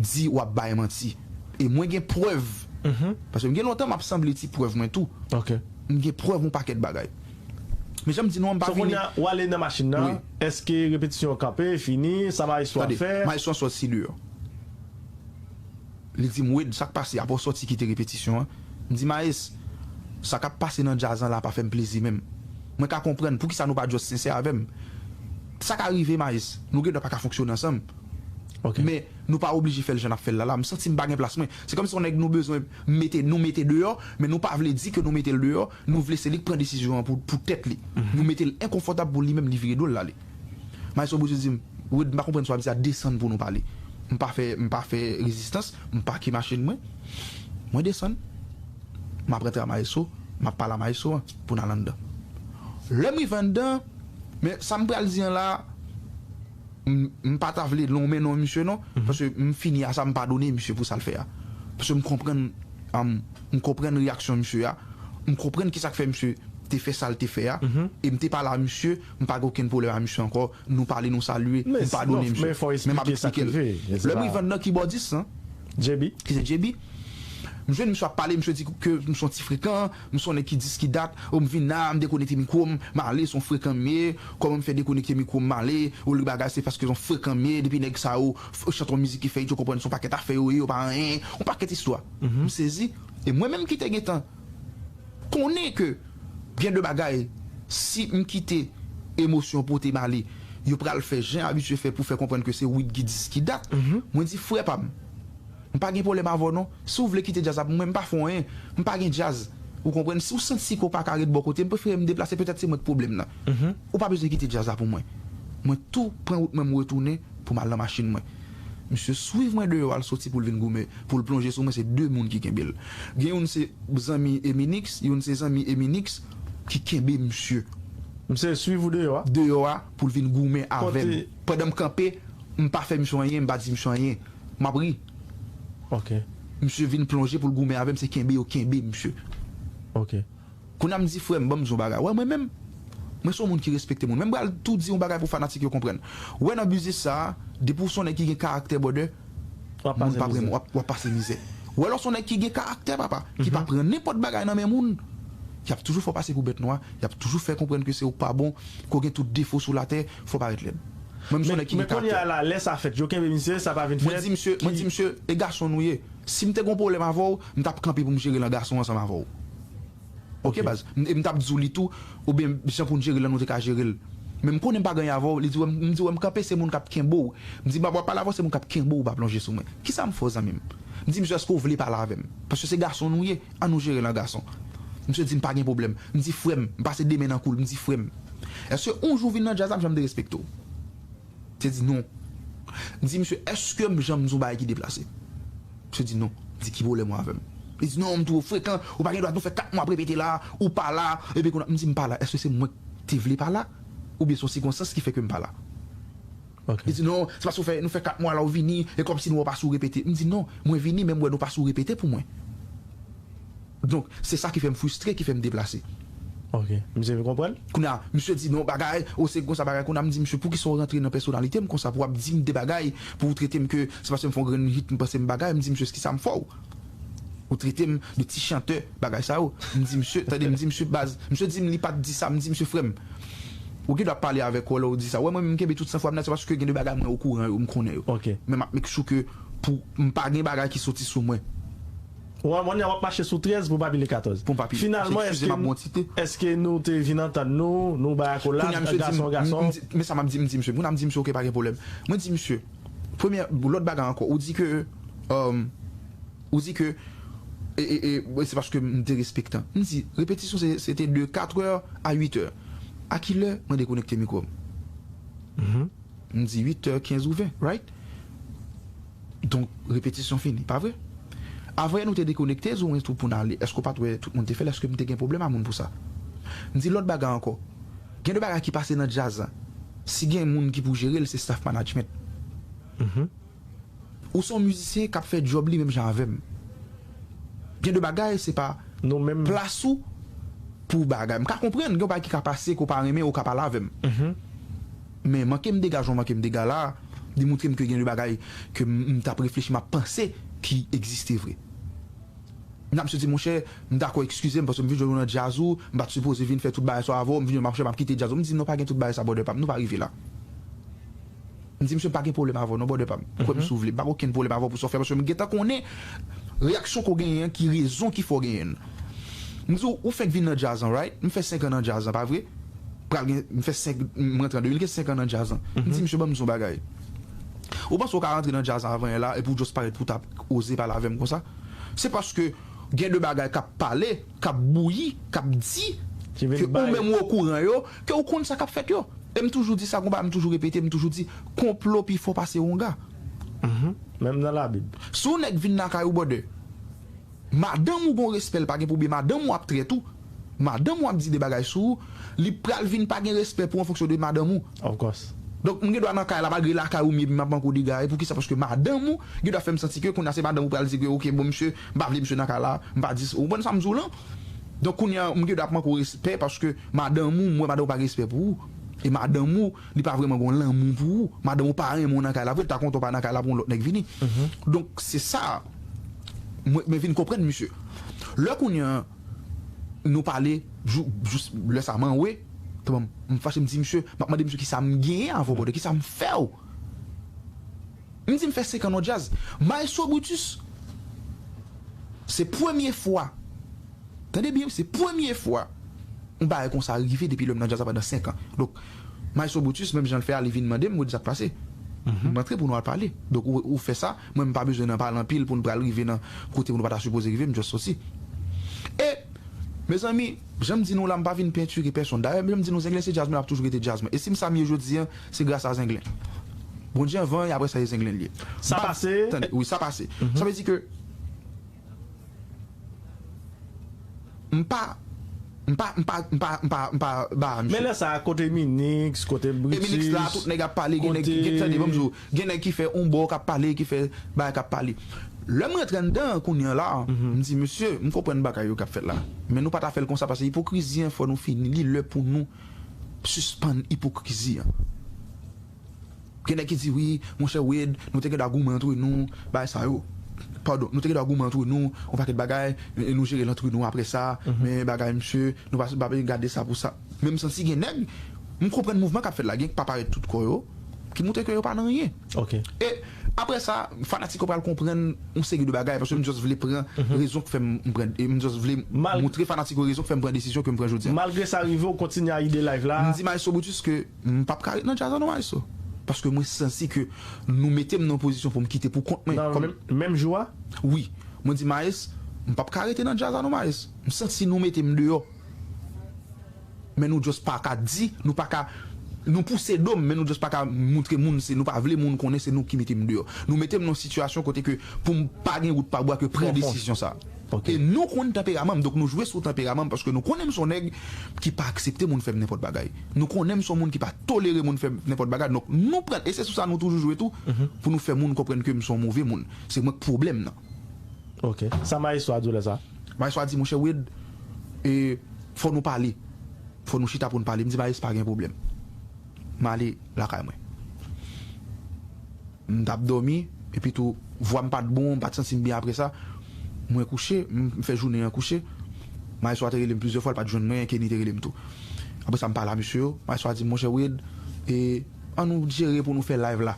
di w ap bay manti. E mwen gen prèv. Paske m gen lontan m ap sanble ti prèv mwen tou. Ok. M gen prèv yon pakèt bagay. Men jan m di nou an, m pa vini. So, kounye a, w ale nan machin nan, èske repetisyon an kanpe, fini, sa Maestro ap fè? Tande, Maestro an sòti deyò. Li di m, "Wid, sa k pase apre w sòti kite repetisyon an?" M di, "Maes, sa k ap pase nan djaz lan la pa fè m plezi menm. Mwen ka konprann poukisa nou pa just sensè avè m. Sa ka rive, Maes, nou gen dwa pa ka fonksyone ansanm. Ok. Men nou pa oblije fè l jan n ap fè l la la. M santi m pa gen plas mwen." Se kòmsi yon nèg nou bezwen mete, nou mete deyò, men nou pa vle di ke nou mete l deyò, nou vle se li k pran desizyon an pou, pou tèt li. Nou mete l enkonfòtab pou li menm, li vire do l, l ale. Maestro Brutus di m, "Wid, m pa konprann sa w ap di a, desann pou nou pale." m pa fè, m pa fè rezistans, m pake machin mwen, mwen desann. M ap rantre a maestro, m ap pale a maestro an pou n al anndan. Lè m rive anndan, men sa m pral di an la, m, m pa ta vle lonmen non misye non, paske m fini a sa, m padone misye pou sa l fè a. Paske m konprann, um, m konprann reyaksyon misye a, m konprann kisa k fè misye te fè sa l te fè a, e m te pale a misye, m pa gen okenn pwoblèm a misye ankò, nou pale, nou salye, m padone misye. Men m ap eksplike l. Lè m rive anndan kibòdis lan, ki se J B, m jwenn misye ap pale, misye di ke m se yon ti frekan, m se yon nèg ki dis ki dat, o m vin la, m dekonekte mikwo m, m ale, se yon frekan m ye, kòman m fè dekonekte mikwo m, m ale, olye bagay se paske se yon frekan m ye, depi nèg sa yo f- chante yon mizik ki fè it, yo konprann se yon pakèt afè yo ye, yo pa anyen, yon pakèt istwa. M sezi. E mwen menm ki te gentan konnen ke gen de bagay, si m kite emosyon pote m ale, yo pral fè jan abitye fè pou fè konprann ke se Wid ki dis ki dat. Mwen di, frè pa m, m pa gen pwoblèm avè w non. Si w vle kite djaz la pou mwen, m pa fè w anyen. M pa gen djaz. Ou konprann? Si w santi ke w pa ka ret bò kote m, prefere m deplase, petèt se mwen k pwoblèm nan. Ou pa bezwen kite djaz la pou mwen. Mwen tou pran wout mwen, m retounen pou m al nan machin mwen. Misye swiv mwen deyò a, l soti pou l vin goumen, pou l plonje sou mwen, se de moun ki kenbe l. Gen youn se zanmi Eminix, youn se zanmi Eminix ki kenbe misye. Misye swiv ou deyò a? Deyò a, pou l vin goumen avè m. Pandan m kanpe, m pa fè misye anyen, m pa di misye anyen. M ap ri. Ok. Misye vin plonje pou l goumen avè m, se kenbe yo kenbe misye. Ok. Kounye a m di, frè m, ban m di yon bagay. Wè, mwen menm, mwen se yon moun ki respekte moun. Men m pral tou di yon bagay pou fanatik yo konprann. Wè, nan biznis sa a, depi w se yon nèg ki gen karaktè, brother, moun p ap renmen w, w ap, w ap pase mizè. Wè, lè w se yon nèg ki gen karaktè, papa, ki pa pran nenpòt bagay nan men moun, y ap toujou fè w pase pou bèt nwa, y ap toujou fè konprann ke se ou k pa bon, ke w gen tout defo sou latè, fò w parèt lèd. Mwen, m se yon nèg ki gen karaktè. Men kounye a la, lè sa fèt, yo kenbe misye, sa pa vin fèt. Mwen di misye, mwen di misye, e gason nou ye. Si m te gen yon pwoblèm avè w, m t ap kanpe pou m jere l an gason ansanm avè w. Ok, baz. M, e m t ap di w li tou, oubyen jan pou n jere l lan, nou te ka jere l. Men m konnen m pa gen anyen avè w, li di, wè, m, m di, wè, m kanpe, se moun k ap kenbe w. M di, m ap pale avè w, se moun k ap kenbe w, pa plonje sou mwen. Kisa m fè w, zanmi m? M di, misye, èske w vle pale avè m? Paske se gason nou ye, an nou jere l an gason. Misye di, m pa gen pwoblèm. M di, frè m, m pase de men nan kou l, m di, frè m, èske yon jou w vin nan djaz la, m janm derespekte w? Te di non. M di, misye, èske m janm di yon bagay ki deplase? Misye di non. M di, ki pwoblèm ou avè m? Li di, non, m twò frekan, ou pa gen dwa, nou fè kat mwa ap repete la, ou pa la, epi kounye a, m di, m pa la, èske se mwen ki te vle pa la? Oubyen se yon sikonstans ki fè ke m pa la? Ok. Li di, non, se paske w fè, nou fè kat mwa la, ou vini, e kòmsi nou wè w pa sou repete. M di, non, mwen vini, men m wè nou pa sou repete pou mwen. Donk, se sa ki fè m fristre, ki fè m deplase. Ok, misye vin konprann? Kounye a, misye di, non, bagay, o, se konsa bagay. Kounye a, m di, misye, poukisa w rantre nan pèsonalite m konsa, pou w ap di m de bagay, pou w trete m ke se paske m fè yon grenn hit, m panse m bagay, m di, misye, kisa m fè w? Ou trete m de ti chantè, bagay sa yo. M di, misye, tande, m di, misye, baz, misye di m li pa t di sa, m di, misye, frè m, ou gen dwa pale avèk kò lè w di sa. Wè, mwen menm, m kenbe tout sanfwa m nan, se paske gen de bagay mwen okouran yo, m konnen yo. Ok. Men m ap make sure ke pou m pa gen bagay ki soti sou mwen. Ou wè, mwen, w ap mache sou trèz pou w pa pile katòz. Pou m pa pile. Finalman, èske, èske nou te vin antann nou, nou bay akolad, gason, gason? Men sa m ap di, m di misye, moun ap di misye, ok, pa gen pwoblèm. Mwen di misye, premye, lòt bagay ankò, ou di ke, um, ou di ke, e, e, e, se paske m derespektan. M di, repetisyon, se, se te de katrè a uitè. A kilè mwen dekonekte mikwo m? M di, uitè kenz ou ven, right? Donk, repetisyon fini, pa vre? Avan yè nou te dekonekte, di w mwen tou pou n ale. Èske w pa t wè tout moun te fè l? Èske m te gen pwoblèm a moun pou sa? M di lòt bagay ankò. Gen de bagay ki pase nan djaz la. Si gen moun ki pou jere l, se staff management. Ou se yon mizisyen k ap fè djòb li menm jan avè m. Gen de bagay, se pa plas ou pou bagay. M ka konprann, gen yon bagay ki ka pase, ke w pa renmen, ou ka pale avè m. Men manke m dega jan w manke m dega la, demontre m ke gen de bagay ke m, m t ap reflechi, m ap panse ki egziste vre. M t ap soti, monchè, m dakò, eskize m, paske m vin jwenn ou nan djaz ou, m pa t sipoze vin fè tout bagay sa avè w, m vin jwenn, monchè, m ap kite djaz ou. M di, non, pa gen tout bagay sa, brother pa m, nou pa rive la. M di, misye, m pa gen pwoblèm avè w, non, brother pa m. Kwè m si w vle, m pa gen okenn pwoblèm avè w pou sa w fè, paske m gentan konnen reyaksyon ke w genyen an, ki rezon ki fè w genyen l. M di w, ou fenk vin nan djaz lan, right? M fè senk an nan djaz lan, pa vre? Pral gen, m fè senk, m rantre an de mil kenz, senk an nan djaz lan. M di, misye, ban m di w yon bagay. Ou panse w ka rantre nan djaz lan avan yè la, epi w just parèt pou w ta oze pale avè m konsa? Se paske gen de bagay k ap pale, k ap bouyi, k ap di, ke ou menm ou okouran yo, ke ou konn sa k ap fèt yo. E m toujou di sa, gon bagay m toujou repete, m toujou di, konplo pi fò pase wonga. Menm nan Labib. Si yon nèg vin nan kay ou, brother, madanm ou gon respè, l pa gen pwoblèm, madanm ou ap trèt ou, madanm ou ap di de bagay sou ou, li pral vin pa gen respè pou ou an fonksyon de madanm ou. Of course. Donk, m gen dwa nan kay la, malgre lakay ou m ye, epi m ap manke w dega. E poukisa? Paske madanm ou gen dwa fè m santi ke kounye a se madanm ou pral di ke, "Ok, bon, misye, m pa vle misye nan kay la, m pa di sa." Ou konprann sa m di w lan? Donk, kounye a, m gen dwa ap manke w respè paske madanm ou, m wè madanm ou pa gen respè pou ou. E madanm ou, li pa vrèman gon lanmou pou ou. Madanm ou pa renmen w nan kay la. Vre, l ta kontan w pa nan kay la pou yon lòt nèg vini. Donk, se sa, mwen, mwen vin konprann misye. Lè kounye a, nou pale, jou, jous lè sa m anwe, tanpri, m fache, m di misye, m ap mande misye kisa m genyen avè w, brother, kisa m fè w. M di m fè senk an nan djaz. Maestro Brutus, se premye fwa, tande byen, se premye fwa yon bagay konsa rive depi lè m nan djaz la pandan senk an. Donk, Maestro Brutus, menm jan l fè a, li vin mande m, mwen di sa k pase. M antre pou nou al pale. Donk, ou, ou fè sa, mwen, m pa bezwen nan pale anpil pou n pral rive nan kote pou nou pa ta sipoze rive, m just soti. E, mezanmi, jan m di nou la, m pa vin pentire pèsonn. Dayè, jan m di nou, Zenglen se djaz mwen, l ap toujou rete djaz mwen. E si m sa m ye jodi a, se gras a Zenglen. Bondye anvan, e apre sa, e Zenglen l ye. Sa pase? Tande, wi, sa pase. Sa vle di ke m pa, m pa, m pa, m pa, m pa, m pa ba misye. Men lè sa, kote Minix, kote Brutus. E Minix la, tout nèg ap pale, gen nèg, kote- gen, tande, ban m di w, gen nèg ki fè yon bò k ap pale, ki fè bagay k ap pale. Lè m rantre anndan kounye a la, m di, "Mesye, m konprann bagay yo k ap fèt la. Men nou pa ta fè l konsa, paske ipokrizi an, fò nou fini. Li lè pou nou sispann ipokrizi an." Gen nèg ki di, "Wi, monchè Wade, nou te gen dwa goumen antre nou, bagay sa yo. Padon, nou te gen dwa goumen antre nou, yon pakèt bagay, e nou jere l antre nou apre sa, men bagay misye, nou pa, pa gade sa pou sa." Men m santi gen nèg, m konprann mouvman k ap fèt la, gen k pa parèt tout kò yo, ki montre ke yo pa nan anyen. Ok. E apre sa, fanatik yo pral konprann yon seri de bagay, paske m just vle pran rezon k fè m pran, e m just vle Mal- montre fanatik yo rezon k fè m pran desizyon ke m pran jodi a. Malgre sa rive, ou kontinye a ide live la. M di Maestro Brutus ke m p ap ka ret nan djaz la non, Maestro. Paske mwen santi ke nou mete m nan yon pozisyon pou m kite pou kont mwen. Nan Kòm- menm, menm jou a? Wi. Mwen di Maes, m p ap ka rete nan djaz la non, Maes. M santi nou mete m deyò. Men nou just pa ka di, nou pa ka, nou pouse do m, men nou just pa ka montre moun, se nou pa vle moun konnen se nou ki mete m deyò. Nou mete m nan yon sitiyasyon kote ke pou m pa gen wout pa bwa ke pran Pran fon. Desizyon sa. Ok. E nou konn tanperaman m, donk nou jwe sou tanperaman m, paske nou konnen m se yon nèg ki pa aksepte moun fè m nenpòt bagay. Nou konnen m se yon moun ki pa tolere moun fè m nenpòt bagay, donk nou pran, e se sou sa nou toujou jwe tou, pou nou fè moun konprann ke m se yon move moun. Se mwen k pwoblèm nan. Ok. Sa Maestro a di w lè sa? Maestro a di, "Monchè Wade, e, fò nou pale. Fò nou chita pou n pale." M di, "Maes, pa gen pwoblèm." M ale lakay mwen. M t ap dòmi, epi tou, vwa m pa t bon, m pa t santi m byen apre sa. Mwen kouche, m m fè jounen an kouche. Maestro a te rele m plizyè fwa, l pa t jwenn mwen, Kenny te rele m tou. Apre sa, m pale a mesye yo, Maestro a di, "Monchè Wade, e, an nou jere pou nou fè live la."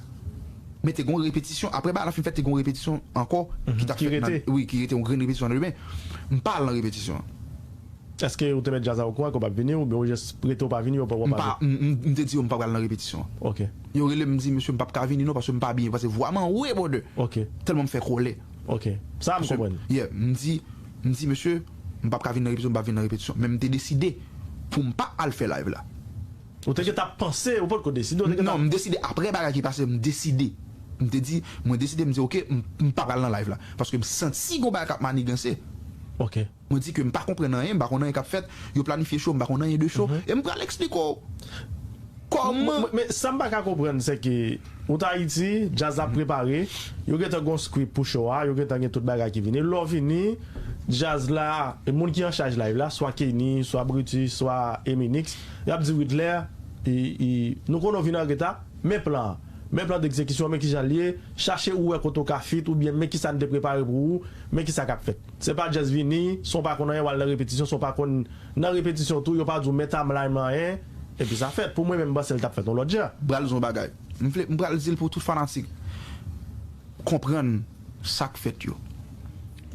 Men te gon repetisyon, apre bagay la fin fèt, te gon repetisyon ankò, ki t ap Ki fèt nan, rete. Wi, ki rete yon grenn repetisyon nan demen. M pa al nan repetisyon an. Èske ou te mèt djaz la okouran ke w p ap vini, oubyen ou jis rete ou pa vini, ou pa, ou M pa pa, m, m, m te di yo m pa pral nan repetisyon an. Ok. Yo rele m di, "Mesye, m p ap ka vini non, paske m pa byen, paske vwa m anwe, brother." Ok. Tèlman m fè kòlè. Ok. Sa m konprann. Yeah, m di, m di, "Mesye, m p ap ka vin nan repetisyon, m p ap vin nan repetisyon." Men m te deside pou m pa al fè live la. Ou te gentan panse, ou potko deside, ou te gentan Non, m deside, apre bagay ki pase, m deside. M te di, mwen deside, m di, "Ok, m, m pa pral nan live la." Paske m santi gon bagay k ap maniganse. Ok. Mwen di ke m pa konprann anyen, m pa konn anyen k ap fèt, yo planifye show, m pa konn anyen de show, e m pral eksplike w kòman. Men, men sa m pa ka konprann, se ke ou t Ayiti, djaz la ap prepare, yo gentan gon script pou show a, yo gentan gen tout bagay ki vini. Lè w vini, djaz la, e moun ki an chaj live la, swa Kenny, swa Brutus, swa Eminix, y ap di Widler, e, e, nou konnen w vin an reta, men plan an. Men plan degzekisyon, men kijan l ye, chache ou wè kote w ka fit, oubyen men kisa n te prepare pou ou, men kisa k ap fèt. Se pa just vini, san w pa konn anyen, w al nan repetisyon, san w pa konn nan repetisyon tou, yo pa di w men timeline lan anyen, epi sa fèt. Pou mwen menm, m panse l t ap fèt yon lòt jan. Pral di yon bagay. M vle, m pral di l pou tout fanatik konprann sa k fèt yo.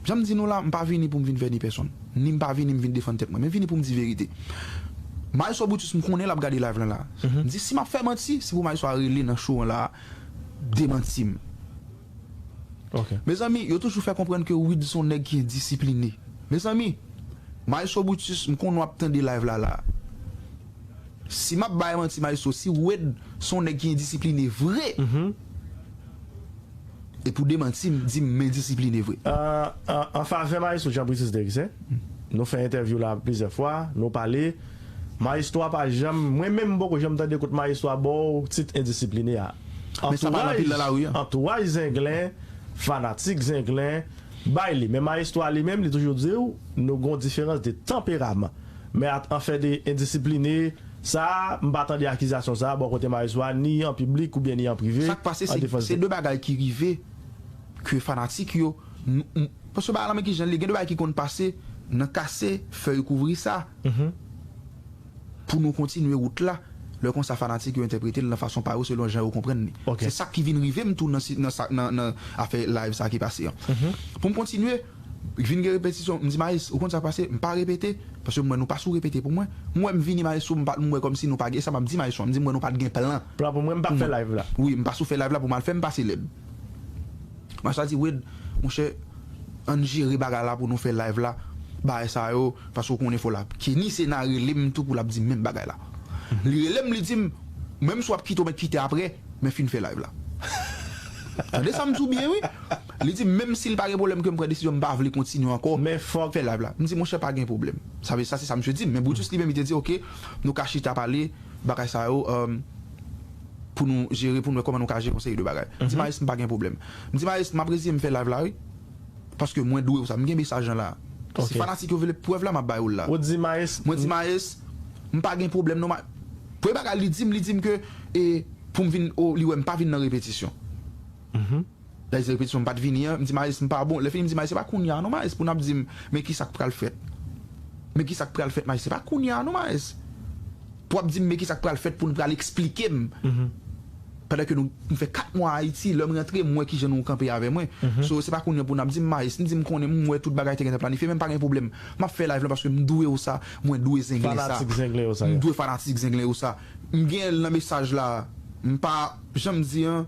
Jan m di nou la, m pa vini pou m vin vèni pèsonn. Ni m pa vini m vin defann tèt mwen, men vini pou m di verite. Maestro Brutus, m konnen l ap gade live lan la. M di, si m ap fè manti, se pou Maestro a rele nan show an la, demanti m. Ok. Mezanmi, yo toujou fè konprann ke Wid se yon nèg ki endisipline. Mezanmi, Maestro Brutus, m konnen w ap tande live la la. Si m ap bay manti, Maestro, si Wid se yon nèg ki endisipline vre, E pou demanti m, di m m endisipline vre. An favè Maestro Jean Britus Dericen, nou fè entèvyou la plizyè fwa, nou pale. Maestro a pa janm, mwen menm m poko janm tande kote Maestro a ba w tit endisipline a. Men sa pale anpil nan lari a. Antouraj Zenglen, fanatik Zenglen, bay li. Men Maestro a li menm, li toujou di w, nou gen yon diferans de tanperaman. Men an fè de endisipline, sa a, m pa tande akizasyon sa a bò kote Maestro a, ni an piblik oubyen ni an prive. Sa k pase, se de bagay ki rive ke fanatik yo. Paske bagay la, men ki jan li ye, gen de bagay ki konn pase nan kase fèy kouvri sa. Pou nou kontinye wout la, lè konsa fanatik yo entèprete l nan fason pa yo selon jan yo konprann li. Se sa ki vin rive m tou nan afè live sa ki pase an. Pou m kontinye, vin gen repetisyon, m di Maes, ou konn sa k pase, m pa repete, paske m wè nou pa sou repete pou mwen. M wè m vini Maes sou, m wè kòmsi nou pa gen, sa m ap di Maes sou, m di m wè nou pa t gen plan. Plan pou mwen, m pa fè live la. Wi, m pa sou fè live la pou m al fè m pase lèd. Maes la di, Wed, monchè, ann jere bagay la pou nou fè live la, bagay sa yo, paske ou konnen fò la. Kenny Sena rele m tou pou l ap di m menm bagay la. Li rele m, li di m, menm si w ap kite, w mèt kite apre, men fin fè live la. Tande sa m di w byen, wi. Li di m, menm si l pa gen pwoblèm ke m pran desizyon, m pa vle kontinye ankò. Men fòk fè live la. M di, monchè, pa gen pwoblèm. Sa vle, sa se sa misye di m. Men Brutus li menm, li te di, oke, nou ka chita pale, bagay sa yo, pou nou jere, pou nou wè kòman nou ka jere yon seri de bagay. M di Maes, m pa gen pwoblèm. M di Maes, m ap reziye m fè live la, wi. Paske mwen dwe w sa. M gen mesaj lan la. Si fanatik yo vle prèv la, m ap ba yo l la. Ou di Maes. Mwen di Maes, m pa gen pwoblèm non. Premye bagay li di m, li di m ke e, pou m vin, o, li wè m pa vin nan repetisyon. Dayè se repetisyon m pa t vini an, m di Maes m pa bon. Lè fini m di Maes se pa kounye a non Maes pou n ap di m men ki sa k pral fèt. Men ki sa k pral fèt Maes, se pa kounye a non Maes. Pou w ap di m men ki sa k pral fèt pou n pral eksplike m. Pandan ke nou m fè kat mwa Ayiti, lè m rantre m wè kijan nou kanpe avè mwen. So se pa kounye a pou n ap di m Maes, m di m konnen m wè tout bagay te gentan planifye men m pa gen pwoblèm. M ap fè live lan paske m dwe w sa, mwen dwe Zenglen sa. M dwe fanatik Zenglen yo sa. M gen l nan mesaj la. M pa janm di an.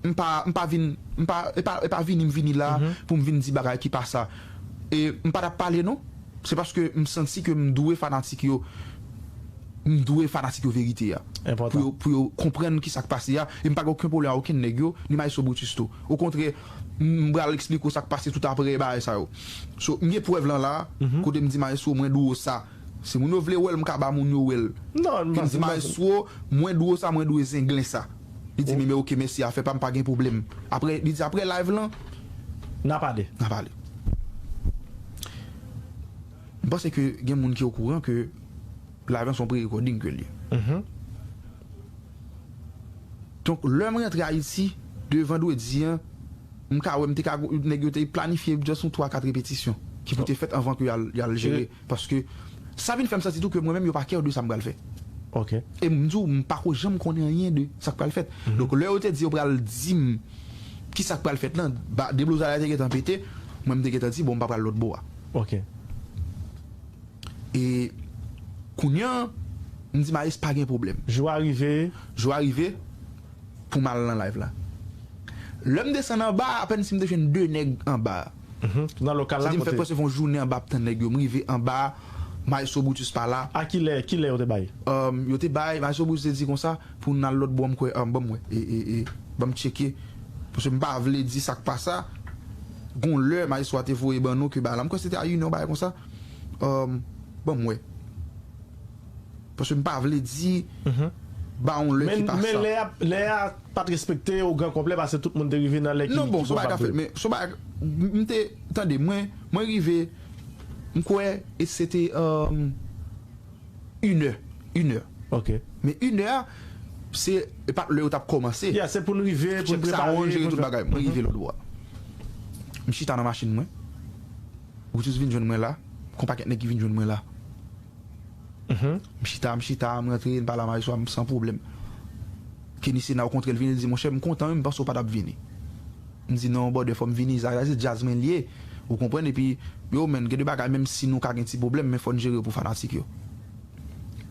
M pa m pa vin m pa e pa e pa vini m vini la pou m vin di bagay ki pa sa. E m pa t ap pale non. Se paske m santi ke m dwe fanatik yo m dwe fanatik yo verite a. Pou yo pou yo konprann ki sa k pase a. E m pa gen okenn pwoblèm ak okenn nèg yo, ni Maestro Brutus tou. Okontrè, m pral eksplike w sa k pase tout apre bagay sa yo. So, m gen prèv lan la, kote m di Maestro mwen dwe w sa. Si moun yo vle wè l, m ka ba moun yo wè l. Ke m di Maestro, mwen dwe w sa, mwen dwe Zenglen sa. Li di m men oke mèsi afè pa m pa gen pwoblèm. Apre li di apre live lan. N a pale. N a pale. M panse ke gen moun ki okouran ke live lan se yon pre-recording ke l ye. Donk lè m rantre Ayiti de vandredi an, m ka wè m te ka nèg yo te planifye just yon twa kat repetisyon ki pou te fèt anvan ke y al y al jere. Paske sa vin fè m santi tou ke mwen menm yo pa care de sa m pral fè. E m di w m pako janm konnen anyen de sa k pral fèt. Donk lè yo te di yo pral di m ki sa k pral fèt lan, deblozay la te gentan pete, mwen m te gentan di bon m pa pral lòt bò a. E kounye a m di Maes pa gen pwoblèm. Jou a rive. Jou a rive pou m al nan live la. Lè m desann anba a, apèn si m te jwenn de nèg anba a. Nan lokal la kote. Sa di m fèk prèske fè yon jounen anba ap tann nèg yo. M rive anba a, Maestro Brutus pa la. A kilè kilè yo te bay? Yo te bay, Maestro Brutus te di konsa pou n al lòt bò m kwè ban m wè. E e e ban m tcheke. Paske m pa vle di sa k pa sa. Gon lè Maestro a te voye ban nou ke bagay la. M kwè se te a inè yon bagay konsa. Ban m wè. Paske m pa vle di ba yon lè ki pa sa. Men lè a pa t respekte ougan konplè paske tout moun te rive nan lè ki ki pwobab vre. Non bon se yon bagay ka fèt men se yon bagay m te tande mwen mwen rive m kwè e se te inè inè. Men inè a se e pa t lè yo t ap kòmanse. Ya se pou n rive pou n prepare. Tchèk sa wonn jere tout bagay mwen rive lòt bò a. M chita nan machin mwen. Brutus vin jwenn mwen la. Gon pakèt nèg ki vin jwenn mwen la. M chita, m chita, m rantre, m pale a Maestro a, m san pwoblèm. Kenny Sena okontrè l vini, l di, monchè, m kontan wi, m panse w pa t ap vini. M di, non, brother, fò m vini, sa se djaz mwen l ye. Ou konprann? Epi, yo, menn, gen de bagay, menm si nou ka gen ti pwoblèm, men fò n jere yo pou fanatik yo.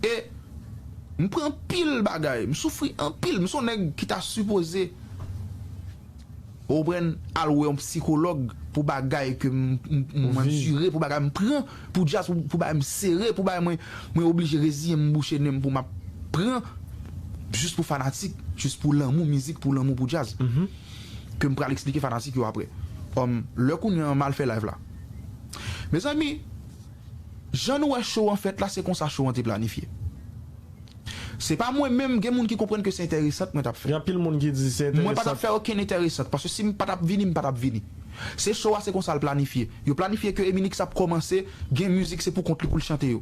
E, m pran anpil bagay, m soufri anpil, m se yon nèg ki ta sipoze. Ou konprann? Al wè yon psikològ pou bagay ke m andire, pou bagay m pran, pou djaz, pou bagay m sere, pou bagay mwen mwen oblije reziye m bouche nen m pou m ap pran. jis pou fanatik, jis pou lanmou mizik, pou lanmou pou djaz. Ke m pral eksplike fanatik yo apre. Um, lè kounye an m al fè live la. Mezanmi, jan nou wè show an fèt la, se konsa show an te planifye. Se pa mwen menm, gen moun ki konprann ke se enteresant mwen t ap fè. Gen anpil moun ki di se enteresant. Mwen pa t ap fè okenn enteresant, paske si m pa t ap vini, m pa t ap vini. Se show a, se konsa l planifye. Yo planifye ke Eminix ap kòmanse, gen mizik se pou kont li pou l chante yo.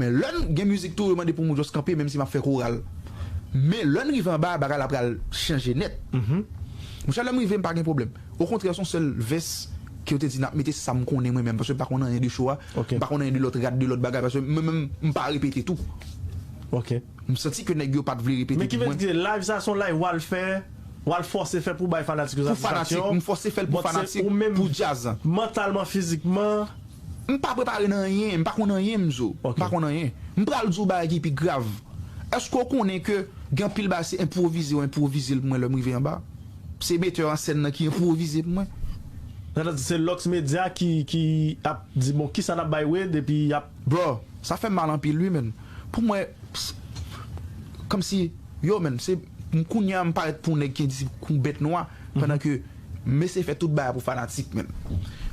Men lè n gen mizik tou, yo mande pou m just kanpe, menm si m ap fè koral. Men lè n rive anba, bagay la pral chanje nèt. Monchè, lè m rive, m pa gen pwoblèm. Okontrè, se yon sèl vès ke yo te di n ap mete, se sa m konnen mwen menm, paske m pa konn anyen de show a, m pa konn anyen de lòt rad, de lòt bagay, paske mwen menm, m pa repete tou. M santi ke nèg yo pa t vle repete pou mwen. Men ki vle di live sa se yon live w al fè, w al fòse fè pou bay fanatik yo satisfaksyon. M fòse fè l pou fanatik, pou djaz. Mantalman, fizikman. M pa prepare nan anyen, m pa konn anyen, m zo. M pa konn anyen. M pral di w bagay ki pi grav. Èske w konnen ke gen anpil bagay se enpwovize, yo enpwovize l pou mwen lè m rive anba? Se metè an sèn nan ki enpwovize pou mwen. Sa vle di se Lux Media ki, ki ap di, bon, kisa n ap bay Wade, epi y ap... Bro, sa fè m mal anpil, wi, menn. Pou mwen, kòmsi, yo, menn, se, m kounye a, m parèt pou nèg ki di kou bèt nwa, pandan ke m eseye fè tout bagay pou fanatik, menn.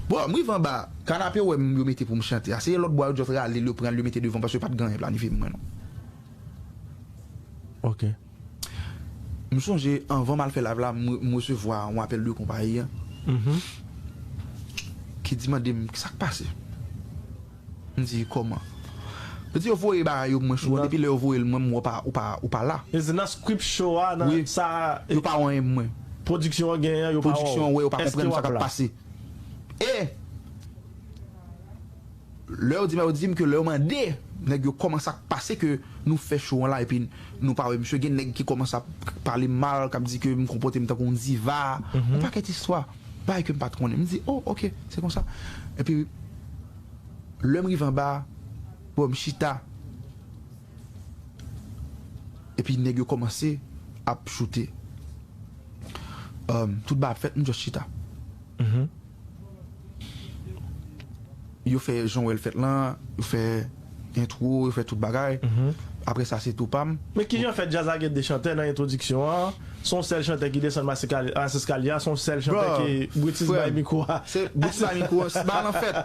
Bro, m rive anba, kanape wè m yo mete pou m chante a. Se lòt bò a yo just rale l, yo pran l, yo mete devan, paske pa t gen anyen planifye pou mwen, non. M sonje, anvan m al fè live la, m, m resevwa yon apèl de konpayi an ki di mande m, "Kisa k pase?" M di, "Kòman?" Yo di yo voye bagay yo pou mwen, show an, depi lè yo voye l, mwen, m wè w pa, ou pa, ou pa la. E se nan script show a, nan sa, yo pa wè anyen pou mwen. Pwodiksyon an genyen, yo pa wè w. Pwodiksyon an wè, yo pa konprann sa k ap pase. E lè yo di m, yo di m ke lè yo mande nèg yo kòman sa k pase ke nou fè show an la, epi nou pa wè misye, gen nèg ki kòmanse ap pale m mal, k ap di ke m konpòte m tankou yon diva, yon pakèt istwa, bagay ke m pa t konnen. M di, "Oh, ok, se konsa." Epi, lè m rive anba, bon, m chita. Epi nèg yo kòmanse ap choute. Um, tout bagay ap fèt, m just chita. Yo fè jan w wè l fèt lan, yo fè entwo, yo fè tout bagay. Apre sa, se tou pa m. Men kijan fèt djaz la gen de chantè nan entwodiksyon an? Se yon sèl chantè ki desann mas eskalye a, se yon sèl chantè ki Britis bay mikwo a. Se Britis bay mikwo a, se bagay lan fèt.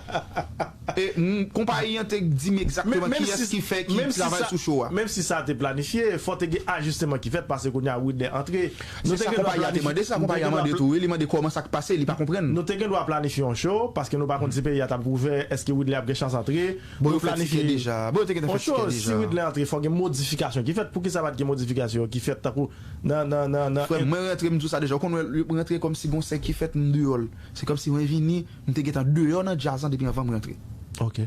E, m, konpayi an te di m egzakteman kiyès ki fè, ki travay sou show a. Menm si sa te planifye, fò te gen ajisteman ki fèt, paske kounye a Widley antre. Se sa konpayi a te mande, se sa konpayi a mande tou, wi, li mande kòman sa k pase, li pa konprann. Nou te gen dwa planifye yon show, paske nou pa konn si peyi a t ap ouvè, èske Widley ap gen chans antre. Bon, yo fè tikè deja. Bon, yo te gentan fè tikè deja. Yon show, si Widley antre, fò gen modifikasyon ki fèt. Poukisa pa t gen modifikasyon ki fèt tankou nan, nan, nan, nan... Frè m, mwen rantre, m di w sa deja. Ou konn wè, mwen rantre kòmsi gon sèk ki fèt, m deyò l. Se kòmsi mwen vini, m te gentan deyò nan djaz lan depi anvan m rantre. Ok.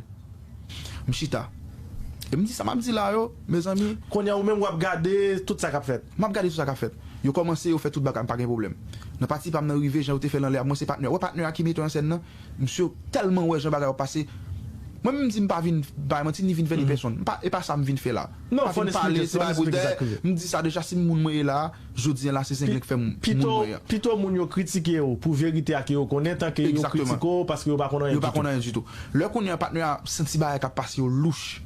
M chita. E m di sa m ap di la yo, mezanmi. Kounye a ou menm w ap gade tout sa k ap fèt. M ap gade tout sa k ap fèt. Yo kòmanse, yo fè tout bagay, m pa gen pwoblèm. Nan pati pa m nan rive, jan yo te fè l anlè a, mwen se patnè. Wè patnè a ki metè an sèn nan, misye tèlman wè jan bagay yo pase. Mwen menm m di m pa vin bay manti ni vin vèni pèsonn. M pa, e pa sa m vin fè la. Non, fò n esplike, fò n esplike sa k rive. M di sa deja, si m moun mwen ye la, jodi a la, se Zenglen k fè m moun mwen an. Pito moun yo kritike w pou verite a ke yo konnen, tan ke yo kritike w paske yo pa konn anyen ditou. Yo pa konn anyen ditou. Lè kounye a patnè a santi bagay k ap pase yo louch,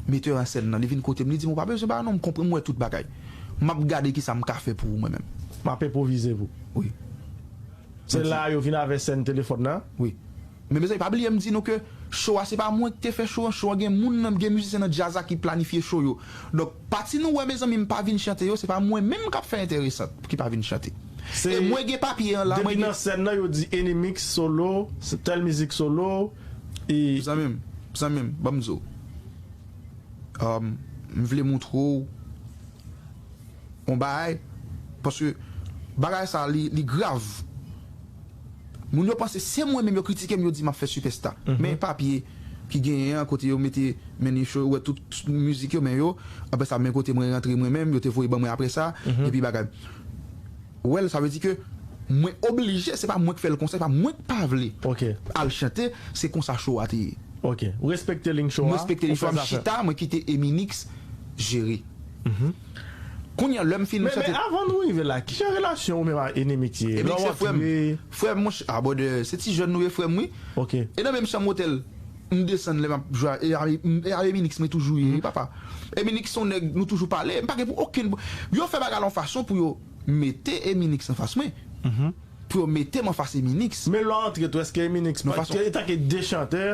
metè an sèn nan, li vin kote m, li di m, "Ou pa bezwen bagay non, m konprann, m wè tout bagay. M ap gade kisa m ka fè pou ou mwen menm." M ap enpwovize pou. Wi. Se la yo vin avè sèn telefòn nan? Wi. Men mezanmi, pa bliye m di nou ke show a se pa mwen ki te fè show an, show an gen moun nan, gen mizisyen nan djaz la ki planifye show yo. Donk, pati nou wè mezanmi m pa vin chante yo, se pa mwen menm k ap fè enteresan ki pa vin chante. E mwen gen papye an la, mwen gen. Depi nan sèn nan yo di Enimix solo, se tèl mizik solo, e... Zanmi m, zanmi m, ban m di w. Um, m vle montre w yon bagay, paske bagay sa li, li grav. Moun yo panse se mwen menm yo kritike m, yo di m ap fè sipèsta. Men papye ki genyen an, kote yo mete men yo, wè tout mizik yo, men yo, apre sa, men kote mwen rantre mwen menm, yo te voye ban mwen apre sa, epi bagay. Ou wè l, sa vle di ke mwen oblije, se pa mwen k fè l konsa, se pa mwen k pa vle al chante, se konsa show a te ye. Ok. Ou respekte liy show a? M respekte liy show a, m chita, mwen kite Eminix jere. Kounye a, lè m fin chante. Men, men avan nou rive la, kijan relasyon ou menm ak Enimix ye? Enimix se frè m. Frè m, monchè, a, brother, se ti jèn nou ye, frè m, wi. Ok. E nan menm chanm otèl. M desann lè m ap jwe a, e a, e a Eminix mwen toujou ye, papa. Eminix se yon nèg, nou toujou pale, m pa gen pou okenn. Yo fè bagay la yon fason pou yo mete Eminix anfas mwen. Pou yo mete m anfas Eminix. Men lè w antre tou, èske Eminix, paske e tanke de chantè.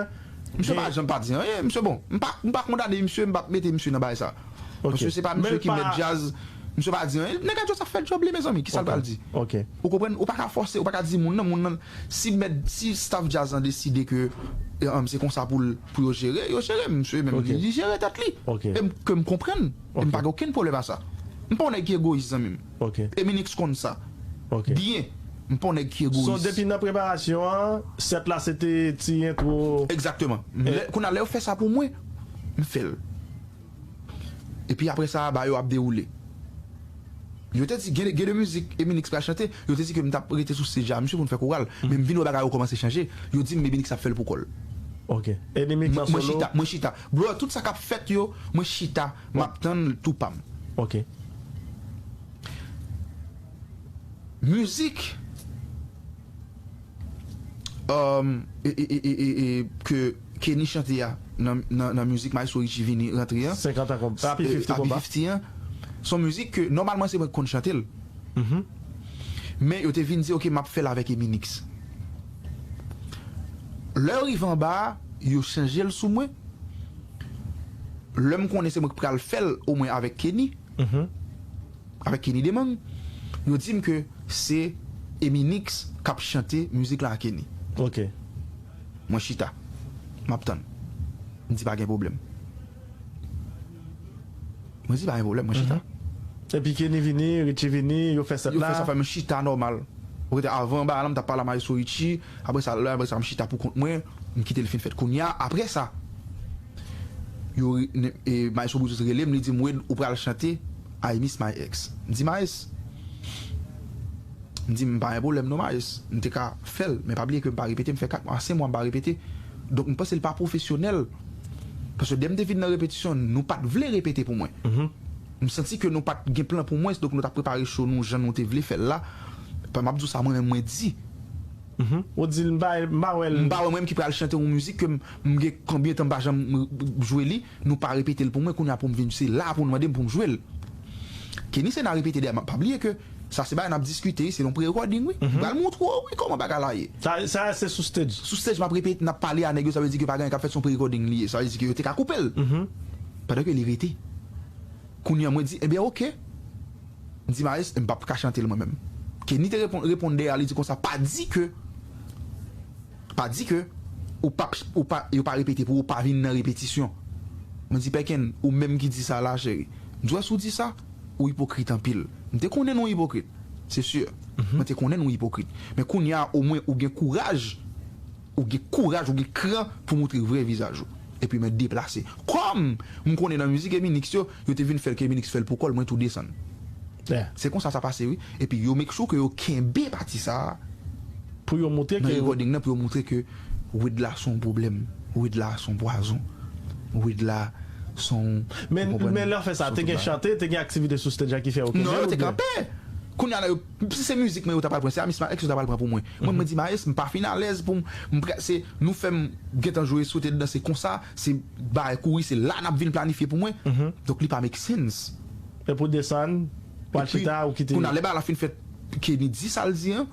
Misye pa janm pa di anyen, misye bon. M pa, m pa kondane misye, m p ap mete misye nan bagay sa. Paske se pa misye ki mèt djaz. Misye pa di anyen. Nèg la just ap fè djòb li, mezanmi. Kisa l pral di? Ou konprann? Ou pa ka fòse, ou pa ka di moun nan, moun nan, si mèt, si staff djaz lan deside ke, um, se konsa pou l, pou yo jere, yo jere. Misye menm, li, li jere tèt li. E m, ke m konprann. E m pa gen okenn pwoblèm a sa. M pa yon nèg ki egoyis, zanmi m. Eminix konn sa. Byen. M pa yon nèg ki egoyis. So, depi nan preparasyon an, sèt la se te ti entwo. Egzakteman. Lè, kounye a, lè yo fè sa pou mwen, m fè l. Epi apre sa, bagay yo ap dewoule. Yo te di, gen, gen de mizik Eminix pral chante, yo te di ke m t ap rete sou stage a, misye, pou n fè koral. Men m vin wè bagay yo kòmanse chanje. Yo di m Eminix ap fè l pou kò l. Mwen, mwen chita, mwen chita. Bro, tout sa k ap fèt yo, mwen chita, m ap tann tou pa m. Mizik, um, e, e, e, e, e, e, ke Kenny chante a nan, nan, nan mizik Maestro Richie vini rantre an. Senkant an konba. Happy fifty konba. Happy fifty an. Se yon mizik ke nòmalman se mwen ki konn chante l. Men yo te vin di, "Ok, m ap fè l avèk Eminix." Lè yo rive anba a, yo chanje l sou mwen. Lè m konnen se mwen ki pral fè l, omwen avèk Kenny. Avèk Kenny Demang, yo di m ke se Eminix k ap chante mizik la a Kenny. Mwen chita. M ap tann. M di pa gen pwoblèm. Mwen di pa gen pwoblèm, mwen chita. Epi Kenny vini, Richie vini, yo fè sèt la. Yo fè sèt la, mwen chita nòmal. Ou rete avan, ba la, m t ap pale a Maestro Richie. Apre sa, lè, apre sa, m chita pou kont mwen. M kite l fin fèt. Kounye a, apre sa, yo, e, Maestro Brutus rele m, li di m, "Wade, ou pral chante I Miss My Ex." M di, "Maes," m di, "M pa gen pwoblèm non, Maes." M te ka fè l, men pa bliye ke m pa repete, m fè kat mwa, senk mwa m pa repete. Donk, m panse l pa pwofesyonèl. Paske dè m te vin nan repetisyon, nou pa t vle repete pou mwen. M santi ke nou pa t gen plan pou mwen, donk nou t ap prepare show nou jan nou te vle fè l la. Pa m ap di w sa mwen menm mwen di. Ou di l, m pa, m pa wè l. M pa wè mwen menm ki pral chante yon mizik ke m, m gen konbyen tan m pa janm jwe li, nou pa repete l pou mwen, kounye a pou m vin, se la pou nou mande m pou m jwe l. Kenny Sena repete dèyè m, pa bliye ke sa se bagay n ap diskite, se yon pre-recording, wi. M pral montre w, wi, kòman bagay la ye. Sa, sa se sou stage. Sou stage, m ap repete, n ap pale a nèg yo, sa vle di ke pa gen anyen k ap fèt, se yon pre-recording li ye. Sa vle di ke yo te ka koupe l. Pandan ke li rete. Kounye a, mwen di, "Ebyen, oke." M di, "Maes, m p ap ka chante l mwen menm." Kenny te reponn, reponn dèyè a, li di konsa, "Pa di ke, pa di ke ou p ap, ou pa, yo pa repete pou ou, ou pa vin nan repetisyon." Mwen di, "Pèkenn, ou menm ki di sa la, cheri." M di, "Wè, si w di sa, ou ipokrit anpil." M te konnen nou ipokrit, se si. Mwen te konnen nou ipokrit. Men kounye a, omwen, ou gen kouraj, ou gen kouraj, ou gen kran pou montre vrè vizaj ou. Epi mwen deplase. Kòm m konnen nan mizik Eminix yo, yo te vin fè l ke Eminix fè l pou kò l, mwen tou desann. Se konsa sa pase, wi. Epi yo make sure ke yo kenbe pati sa a pou yo montre nan recording nan, pou yo montre ke Wade la se yon pwoblèm. Wade la se yon pwazon. Wade la se yon... Men, men lè w fè sa, te gen chante, te gen aktivite sou stage a ki fè yo kenbe l oubyen? Non, yo te kanpe. Kounye a la, yo, si se mizik mwen yo ta pral pran, se Amis Max yo ta pral pran pou mwen. Mwen, mwen di, "Maes, m pa fin alèz pou m, m prè-, se, nou fè m gentan jwe, swete danse konsa, se bagay kouri, se la n ap vin planifye pou mwen." Donk, li pa make sense. E pou desann, pral chita, ou kite. Kounye a, lè bagay la fin fèt, Kenny di sa l di an,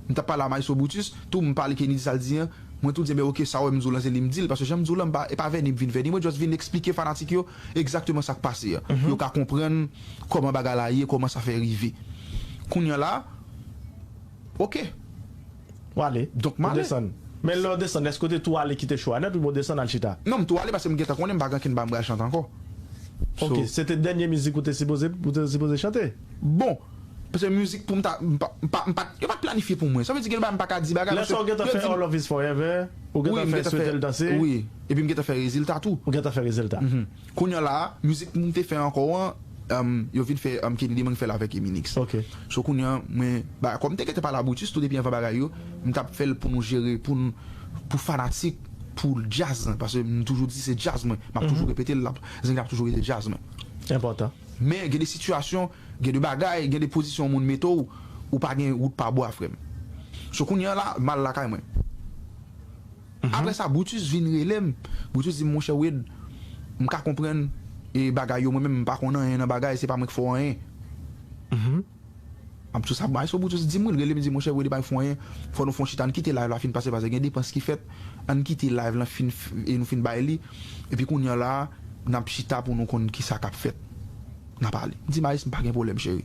m t ap pale a Maestro Brutus, tou m pale, Kenny di sa l di an, mwen tou di, "Ebyen, oke, sa w wè m di w lan, se li m di l," paske jan m di w lan, m pa, e pa vèni m vin vèni, mwen just vin eksplike fanatik yo egzakteman sa k pase an. Pou yo ka konprann kòman bagay la ye, kòman sa fè rive. Kounye a la, oke. W ale. Donk, m ale. Ou desann. Men lè w desann, èske w te tou ale kite show a nèt oubyen w desann al chita? Non, m tou ale paske m gentan konnen m pa gen ankenn bagay m pral chante ankò. So, oke, se te dènye mizik ou te sipoze, ou te sipoze chante? Bon, paske mizik pou m ta, m pa, m pa, m pa, yo pa t planifye pou mwen. Sa vle di gen bagay m pa ka di bagay. Lè sa w gentan fè All Love Is Forever, ou gentan fè Swete l danse. Wi, epi m gentan fè Rezilta tou. Ou gentan fè Rezilta. Kounye a la, mizik m te fè ankò an, um, yo vin fè, um, Kenny Demang fè l avèk Eminix. So, kounye a, mwen, ba, kòm m te gentan pale a Brutus tou depi anvan bagay yo, m t ap fè l pou nou jere, pou n, pou fanatik, pou djaz lan, paske m toujou di se djaz mwen, m ap toujou repete l, l ap, Zenglen ap toujou rete djaz mwen. Enpòtan. Men gen de sitiyasyon, gen de bagay, gen de pozisyon yon moun mete w, ou pa gen wout pa bwa, frè m. So, kounye a la, m al lakay mwen. Apre sa, Brutus vin rele m. Brutus di m, monchè Wade, m ka konprann e bagay yo, mwen menm m pa konn anyen nan bagay, se pa mwen k fè w anyen. M ap tou sa, Maestro Brutus di m wi, l rele m, di, monchè Wade, pa fè w anyen, fò nou fè yon chita, ann kite live la fin pase, paske gen depans ki fèt, ann kite live lan fin, e nou fin bay li, epi kounye a la, n ap chita pou nou konn kisa k ap fèt. N a pale. M di, Maes, m pa gen pwoblèm, cheri.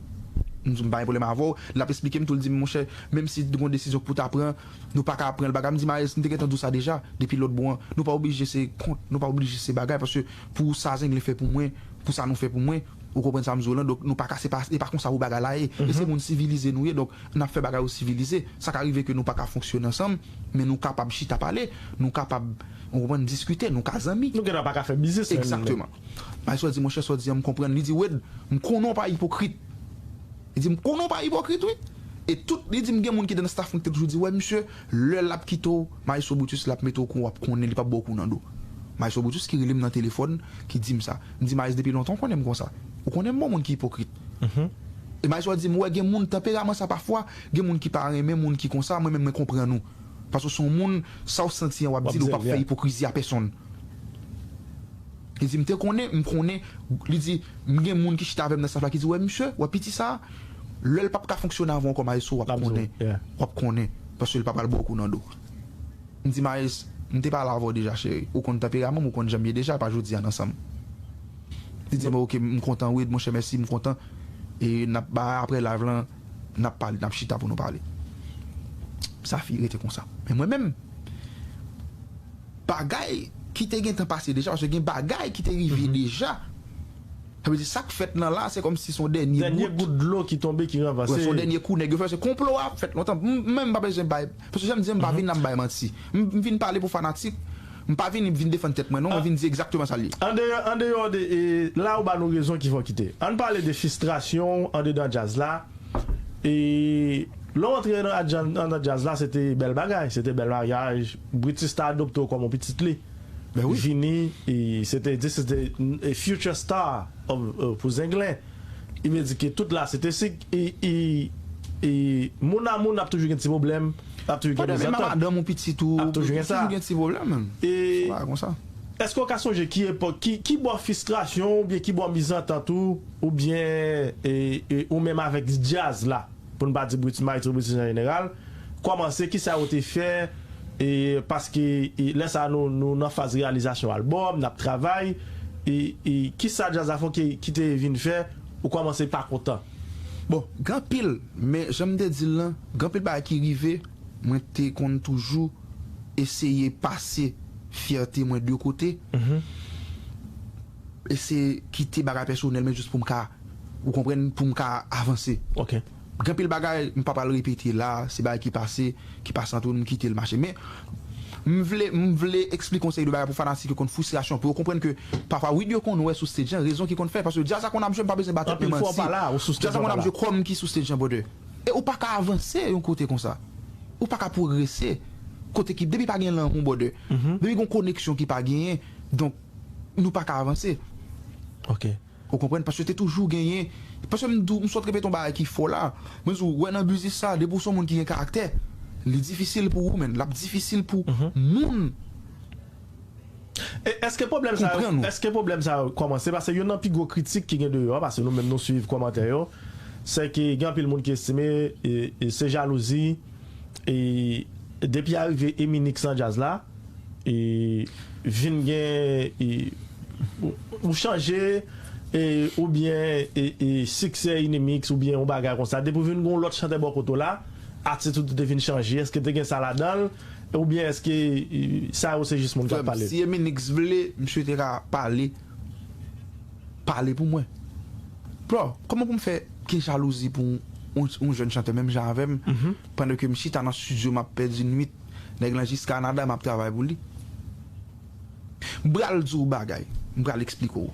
M di, m pa gen pwoblèm avè w. L ap esplike m tou, l di m, monchè, menm si gon desizyon k pou ta pran, nou pa ka pran l bagay. M di, Maes, m te gentan di w sa deja, depi lòt bò an. Nou pa oblije se kont, nou pa oblije se bagay, paske pou sa Zenglen fè pou mwen, pou sa nou fè pou mwen, ou konprann sa m di w lan, donk nou pa ka, se pa, se pa konsa pou bagay la ye. E se moun sivilize nou ye, donk n ap fè bagay yo sivilize. Sa ka rive ke nou pa ka fonksyone ansanm, men nou kapab chita pale, nou kapab, ou konprann, diskite, nou ka zanmi. Nou gentan pa ka fè biznis menm. Egzakteman. Maestro di, monchè, sa w di an, m konprann. Li di, Wade, m konnen w pa ipokrit. Li di, m konnen w pa ipokrit, wi. E tout, li di m, gen moun ki te nan staff mwen ki te toujou di, wè, misye, lè l ap kite w, Maestro Brutus, l ap mete w kou, w ap konnen, li p ap ba w kou nan do. Maestro Brutus ki rele m nan telefòn, ki di m sa. M di, Maes, depi lontan w konnen m konsa. Ou konnen m bon moun ki ipokrit. E Maestro di m, wè, gen moun, tanperaman sa pafwa, gen moun ki pa renmen moun ki konsa, mwen menm mwen konprann ou. Paske w se yon moun, sa w santi an w ap di l, ou p ap fè ipokrizi a pèsonn. Li di, m te konnen, m konnen, li di, m gen moun ki chita avè m nan staff la ki di, wè, misye, wè, piti sa, lè l p ap ka fonksyone avè w ankò, Maestro, w ap konnen, w ap konnen, paske l pa pral ba w kou nan do. M di, Maes, m te pale avè w deja, cheri. Ou konn tanperaman m, ou konn jan m ye deja, pa jodi a n ansanm. Li di, bon, ok, m kontan, Wade, monchè, mèsi, m kontan. E n ap, ba, apre live lan, n ap pale, n ap chita pou nou pale. Sa fi rete konsa. Men mwen menm, bagay ki te gentan pase deja, paske gen bagay ki te rive deja. Sa vle di, sa k fèt lan la, se kòmsi se yon dènye gout. Dènye gout dlo ki tonbe, ki ranvase. Wè, se yon dènye kou nèg yo fè, se konplo a ap fèt lontan. M, m menm m pa bezwen bay, paske jan m di, m pa vin la m bay manti. M, m vin pale pou fanatik. M pa vin, vin defann tèt mwen, non, mwen vin di egzakteman sa l ye. Andeyò, andeyò de, e, la ou ba nou rezon ki fè w kite. Ann pale de fristrasyon w andedan djaz la. E lè w antre nan, nan, nan djaz la, se te bèl bagay, se te bèl maryaj. Brutus ta adopte w kòm yon pitit li. Ben wi. Vini, e, se te, this is the, a future star of, uh, pou Zenglen. Li vle di ke tout la, se te sik, e, e, e, moun a moun ap toujou gen ti pwoblèm, ap toujou gen mezantant. Menm madanm ou pitit ou, ap toujou gen sa. Toujou gen ti pwoblèm, menm. E, se pa konsa. Èske w ka sonje ki epòk, ki, ki bò fristrasyon w, oubyen ki bò mizantant ou, oubyen, e, e, ou menm avèk djaz la, pou n pa di Brutus, Maestro Brutus an jeneral, kòmanse, kisa yo te fè, e, paske, e, lè sa a nou, nou nan faz reyalizasyon albòm, n ap travay, e, e, kisa djaz la fè w ki, ki te vin fè, ou kòmanse pa kontan? Bon, gen anpil, men jan m te di l lan, gen anpil bagay ki rive, mwen te konn toujou eseye pase fyète mwen de kote. Eseye kite bagay pèsonèl, men jis pou m ka, ou konprann, pou m ka avanse. Ok. Gen anpil bagay, m pa pral repete la, se bagay ki pase, ki pase antre nou, m kite l mache. Men, m vle, m vle eksplike yon seri de bagay pou fanatik yo konn fristrasyon, pou yo konprann ke pafwa Wid yo konn wè sou stage lan, rezon ki konn fè, paske djaz sa konn ap jwe, m pa bezwen ba tèt mwen manti. Djaz sa konn ap jwe kòm ki sou stage lan, brother. E ou pa ka avanse yon kote konsa. Ou pa ka pwogrese kote ki, depi pa gen lanmou, brother. Depi gen koneksyon ki pa genyen, donk, nou pa ka avanse. Ok. Ou konprann? Paske te toujou genyen, paske m di w, m sot repete yon bagay ki fò la. Mwen di w, wè nan biznis sa, depi w se yon moun ki gen karaktè, li difisil pou ou, menn. L ap difisil pou moun konprann ou. E èske pwoblèm sa yo, èske pwoblèm sa yo kòmanse? Paske youn nan pi gwo kritik ki gen deyò a, paske nou menm nou swiv kòmantè yo, se ke gen anpil moun ki estime, e, e se jalouzi, e depi arive Eminix nan djaz la, e vin gen, e, ou, ou chanje, e, oubyen, e, e, siksè Eminix, oubyen yon bagay konsa. Depi w vin gen yon lòt chantè bò kote w la, atitid ou te vin chanje. Èske te gen sa ladan l? Oubyen èske, e, sa yo se jis moun k ap pale? Frè m, si Eminix vle, misye te ka pale, pale pou mwen. Bro, kòman pou m fè gen jalouzi pou yon, yon jèn chantè menm jan avè m, pandan ke m chita nan estidyo, m ap pèdi nwit, nèg lan jis Kanada, m ap travay pou li. M pral di w bagay, m pral eksplike w.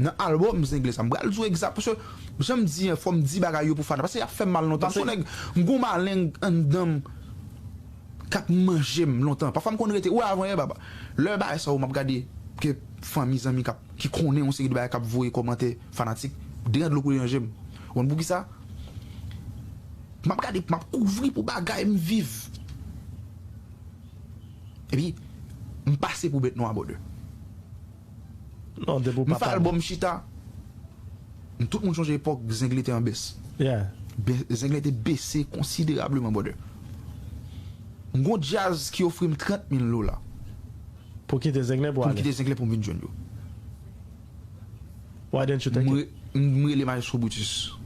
Nan albòm Zenglen sa, m pral di w egzak, paske jan m di an, fò m di bagay yo pou fanatik, paske y ap fè m mal lontan. M se yon nèg, m gon maleng anndan m k ap manje m lontan. Pafwa m konn rete, ou wè avanyè, baba. Lè bagay sa yo, m ap gade ke fanmi, zanmi k ap, ki konnen yon seri de bagay k ap voye kòmantè fanatik, dedan dlo koule nan je m. Ou konn poukisa? M ap gade, m ap kouvri pou bagay m viv. Epi, M pase pou bèt nwa, brother. Non, depi w M pa fè pale. Albòm chita. M- Tout moun chonje epòk Zenglen te an bès. Yeah. Be- Zenglen te bese konsiderableman, brother. M gon djaz ki ofri m trant mil dola Pou kite Zenglen pou pou m ale. Kite Zenglen pou m vin jwenn yo. Why didn't you take M it? re- m rele Maestro Brutus.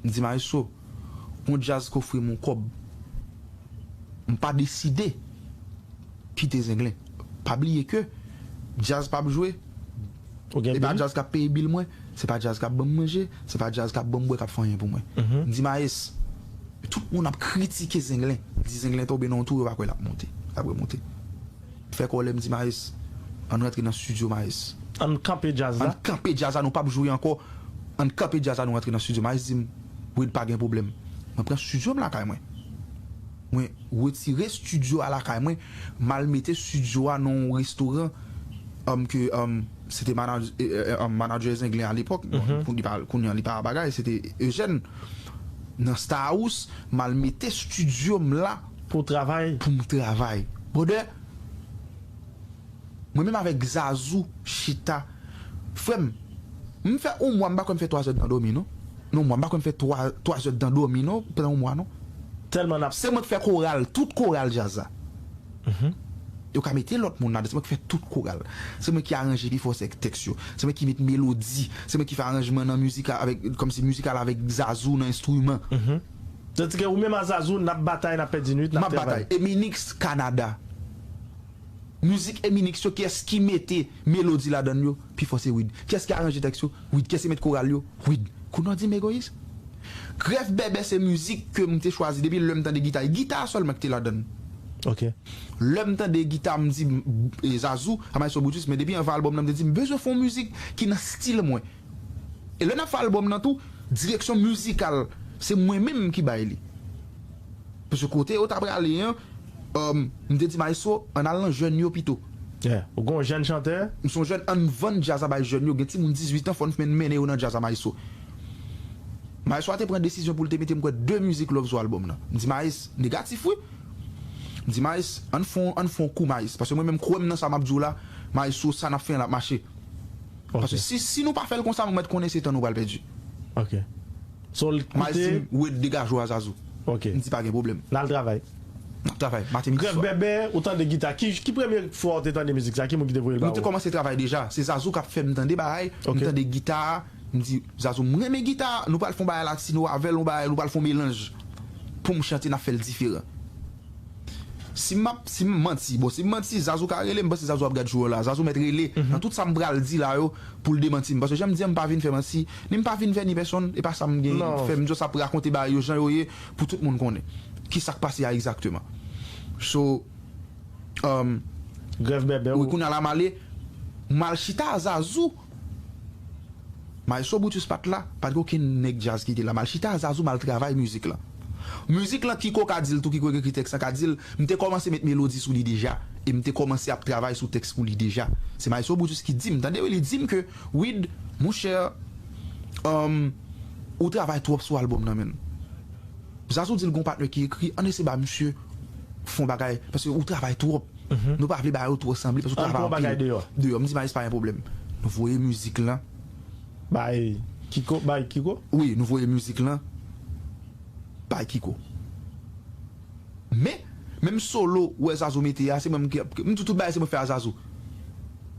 M di, "Maestro, gon djaz ki ofri m yon kòb. M pa deside kite Zenglen." Pa bliye ke djaz p ap jwe, Ou gen e pa bil? Djaz k ap peye bil mwen, se pa djaz k ap ban m manje, se pa djaz k ap ban m bwè, k ap fè anyen pou mwen. M di, "Maes, tout moun ap kritike Zenglen, di Zenglen tonbe nan yon twou, yo pa kwè l ap monte, l ap remonte." Fè kòlè, m di, "Maes, ann rantre nan estidyo, Maes." Ann kanpe djaz la. Ann kanpe djaz la, nou p ap jwe ankò. Ann kanpe djaz la, nou rantre nan estidyo. Maes di m, "Wid, pa gen pwoblèm." Mwen pran estidyo m lakay mwen. Mwen retire estidyo a lakay mwen, m al mete estidyo a nan yon restoran, um, ke, um, se te manaj- eh, eh, um, manager Zenglen a lepòk. Bon, kounye a li pa bagay, se te Eugène. Nan Star House, m al mete estidyo m la Pou travay. Pou m travay. Brother, mwen menm avèk Zazou chita. Frè m, m fè yon mwa, m pa kwè m fè twa zè dan dòmi, non. Non, mwa, m pa kwè m fè twa, twa zè dan dòmi, non, pandan yon mwa, non. Tèlman n ap Se mwen k fè koral, tout koral djaz la. Yo ka mete lòt moun ladan, se mwen k fè tout koral. Se mwen ki aranje pi fò se tèks yo. Se mwen ki met melodi. Se mwen ki fè aranjman nan mizika avèk, kòmsi mizikal avèk Zazou nan enstriman. Tandis ke ou menm a Zazou, n ap batay, n ap pèdi nwit, n M ap ap batay. travay. Eminix Canada. Mizik Eminix yo, kiyès ki mete melodi ladan yo? Pi fò se Wid. Kiyès ki aranje tèks yo? Wid. Kiyès ki met koral yo? Wid. Kounye a w di m egoyis? Grèf Bèbè se mizik ke m te chwazi depi lè m tande gita. E gita a sèlman ki te ladan l. Ok. Lè m tande gita, m di m, e, Zazou, a Maestro Brutus, men depi anvan albòm nan, m te di m bezwen fè yon mizik ki nan stil mwen. E lè n ap fè albòm nan tou, direksyon mizikal, se mwen menm ki bay li. Paske kote yo ta prale an, um, m te di Maestro, ann al nan jèn yo pito. Yeah. Ou gon jèn chantè? M se yon jèn, ann vann djaz la bay jèn yo. Gen timoun dizuit an, fò n men- mennen yo nan djaz la, Maestro. Maestro a te pran desizyon pou l te mete m kwè de mizik love sou albòm nan. M di, "Maes, negatif wi." M di, "Maes, ann fè yon, ann fè yon kou, Maes." Paske mwen menm kwè m nan sa m ap di w la, Maestro, sa n ap fè an l ap mache. Ok. Paske si, si nou pa fè l konsa, mwen mèt konnen se tan nou pral pèdi. Ok. So, l Maes di koute. M, "Wid, degaje w a Zazou." Ok. M di, "Pa gen pwoblèm." N al travay. N ap travay. Maten, midi, Grèf swa. Bèbè, ou tande gita. Ki, ki premye fwa ou te tande mizik sa? Ki moun ki te voye l ba Nou te ou? Kòmanse travay deja. Se Zazou k ap fè m tande bagay. Ok. M tande gita a. M di, "Zazou, m renmen gita a. Nou pral fè yon bagay latino avè l, yon bagay, nou pral fè yon melanj. Pou m chante, n ap fè l diferan." Si m ap, si m manti, bon, si m manti, Zazou ka rele m, m panse Zazou ap gad jou la. Zazou mèt rele nan tout sa m pral di la yo pou l demanti m. Paske jan m di an, m pa vin fè manti, ni m pa vin vè ni pèsonn, e pa sa m gen Non. Fè, m just ap rakonte bagay yo jan yo ye pou tout moun konnen ki sa k pase a egzakteman. So, um, Grèf Bèbè. wi, Ou- kounye a la m ale, m al chita a Zazou. Maestro Brutus pa t la, pa t gen okenn nèg djaz ki te la. M al chita a Zazou, m al travay mizik lan. Mizik lan, Kiko ka di l tou, Kiko ki ekri tèks lan ka di l, m te kòmanse met melodi sou li deja, e m te kòmanse ap travay sou tèks pou li deja. Se Maestro Brutus ki di m, tande wi, li di m ke, "Wid, monchè, um, ou travay twòp sou albòm nan, menn." Zazou di l gon patnè ki ekri, ann eseye ba misye fè yon bagay, paske ou travay twòp. Nou pa vle bagay yo twò sanble, paske ou Ann travay pran bagay anpil. Deyò. Deyò, m di Maes pa gen pwoblèm. Nou voye mizik lan Bay Kiko, bay Kiko. Wi, nou voye mizik lan bay Kiko. Men, menm solo, ou wè Zazou mete a, se mwen menm ki, m di tout bagay se mwen fè a Zazou.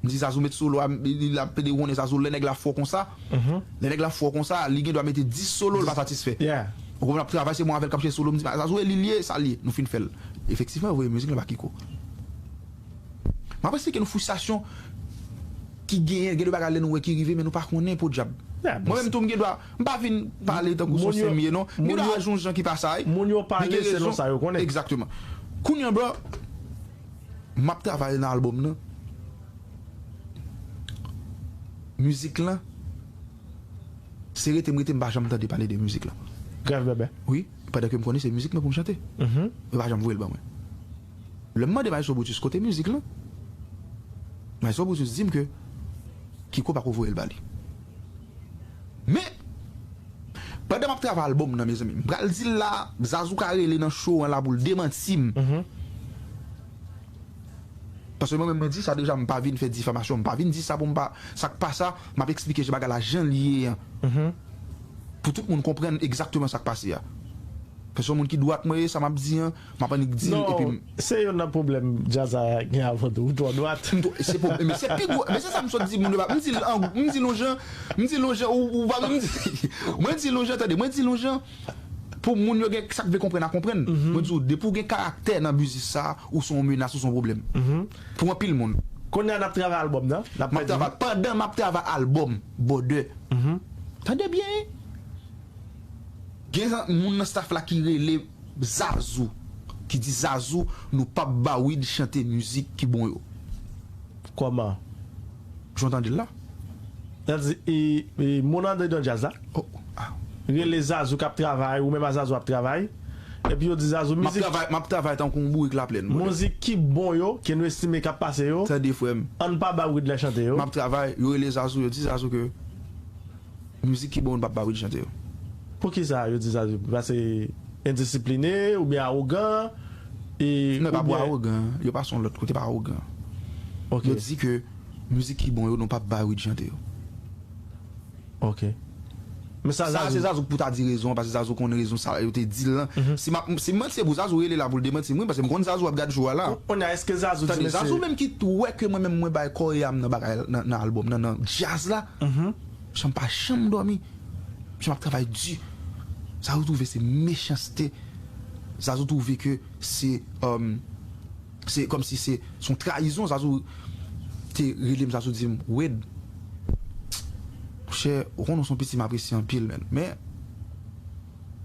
M di Zazou met solo a, li, li ap plede konnen Zazou, lè nèg la fò konsa, lè nèg la fò konsa, li gen dwa mete dis solo, l pa satisfè. Yeah. Ou konprann, ap travay, se mwen avè l k ap chèche solo, m di, "Zazou, e li l ye, sa l ye." Nou fin fè l. Efektivman, yo voye mizik lan ba Kiko. M ap esplike nou fristrasyon ki genyen, gen de bagay lè nou wè ki rive, men nou pa konnen, podyab. Yeah, Mwen menm tou, m gen dwa, m pa vin pale tankou se yon Moun yo- senm ye, non. M gen moun dwa yo- aji yon jan ki pa sa, wi. moun yo Men pale gen selon rezon. Sa yo konnen. Egzakteman. Kounye an, bro, m ap travay nan albòm nan. Mizik lan, se rete m rete, m pa janm tande pale de mizik lan. Grèf Bèbè. Wi, pandan ke m konnen se mizik mwen pou m chante. Yo pa janm voye l ban mwen. Lè m mande Maestro Brutus kote mizik lan, Maestro Brutus di m ke Kiko pako voye l ba li. Men, pandan m ap travay albòm nan, mezanmi, m pral di l la, Zazou ka rele nan show an la pou l demanti m. Paske mwen menm mwen di sa deja, m pa vin fè difamasyon, m pa vin di sa pou m pa, sa k pa sa, m ap eksplike jan bagay la jan l ye an. Pou tout moun konprann egzakteman sa k pase a. Paske yon moun ki dwat mwen ye, sa m ap di an, m ap annik di l, epi m- Non, se youn nan pwoblèm djaz la gen avè w, ou twò dwat. M tou- se pou- men se pi gwo, men se sa m sot di moun yo pa, m di l an- m di l yon jan, m di l yon jan, ou, ou pa menm di, mwen di l yon jan, tande, mwen di l yon jan, pou moun yo gen sa k vle konprann a konprann. Mwen di w, depi w gen karaktè nan biznis sa, ou se yon menas, ou se yon pwoblèm. Pou anpil moun. Kounye a n ap travay albòm nan, n ap M ap travay, pandan m ap travay albòm, bòdè. Tande byen, wi. Gen moun nan staff la ki rele Zazou, ki di Zazou, nou p ap ba Wid chante mizik ki bon yo. Kòman? Jan w tande l la. Sa di, e, e, moun andedan djaz la. Oh, ah. Rele Zazou k ap travay, ou menm a Zazou ap travay. Epi yo di Zazou, M ap mizik, travay, m ap travay tankou yon bourik laplèn. Mizik ki bon yo, ke nou estime k ap pase yo, Tande, frè m. Ann pa ba Wid la chante yo. M ap travay, yo rele Zazou, yo di Zazou ke mizik ki bon, nou p ap ba Wid chante yo. Poukisa yo di Zazou? Paske endisipline oubyen awogan? E, Non, pa pou oubyen- awogan, yo pase yon lòt kote, pa awogan. Ok. Yo di ke mizik ki bon yo, nou p ap ba Wid chante yo. Ok. Men sa Sa se Zazou. Zazou k pou ta di rezon, paske Zazou konn rezon sa yo te di l lan. Si m ap- si m manti, se pou Zazou rele la pou l demanti m, wi, paske m konn Zazou ap gad show a la. Kounye a, èske Zazou di Tande, mesye? Zazou menm ki tou wè ke mwen menm mwen bay kò e am nan bagay, nan, nan albòm nan, nan djaz la. Jan m pa janm dòmi. Jan m ap travay di. Zazou twouve se mechanste. Zazou twouve ke se, um, se kòmsi se se yon trayizon. Zazou te rele m, Zazou di m, Wid, monchè, ou konnen w se yon piti m apresye anpil, menn. Men,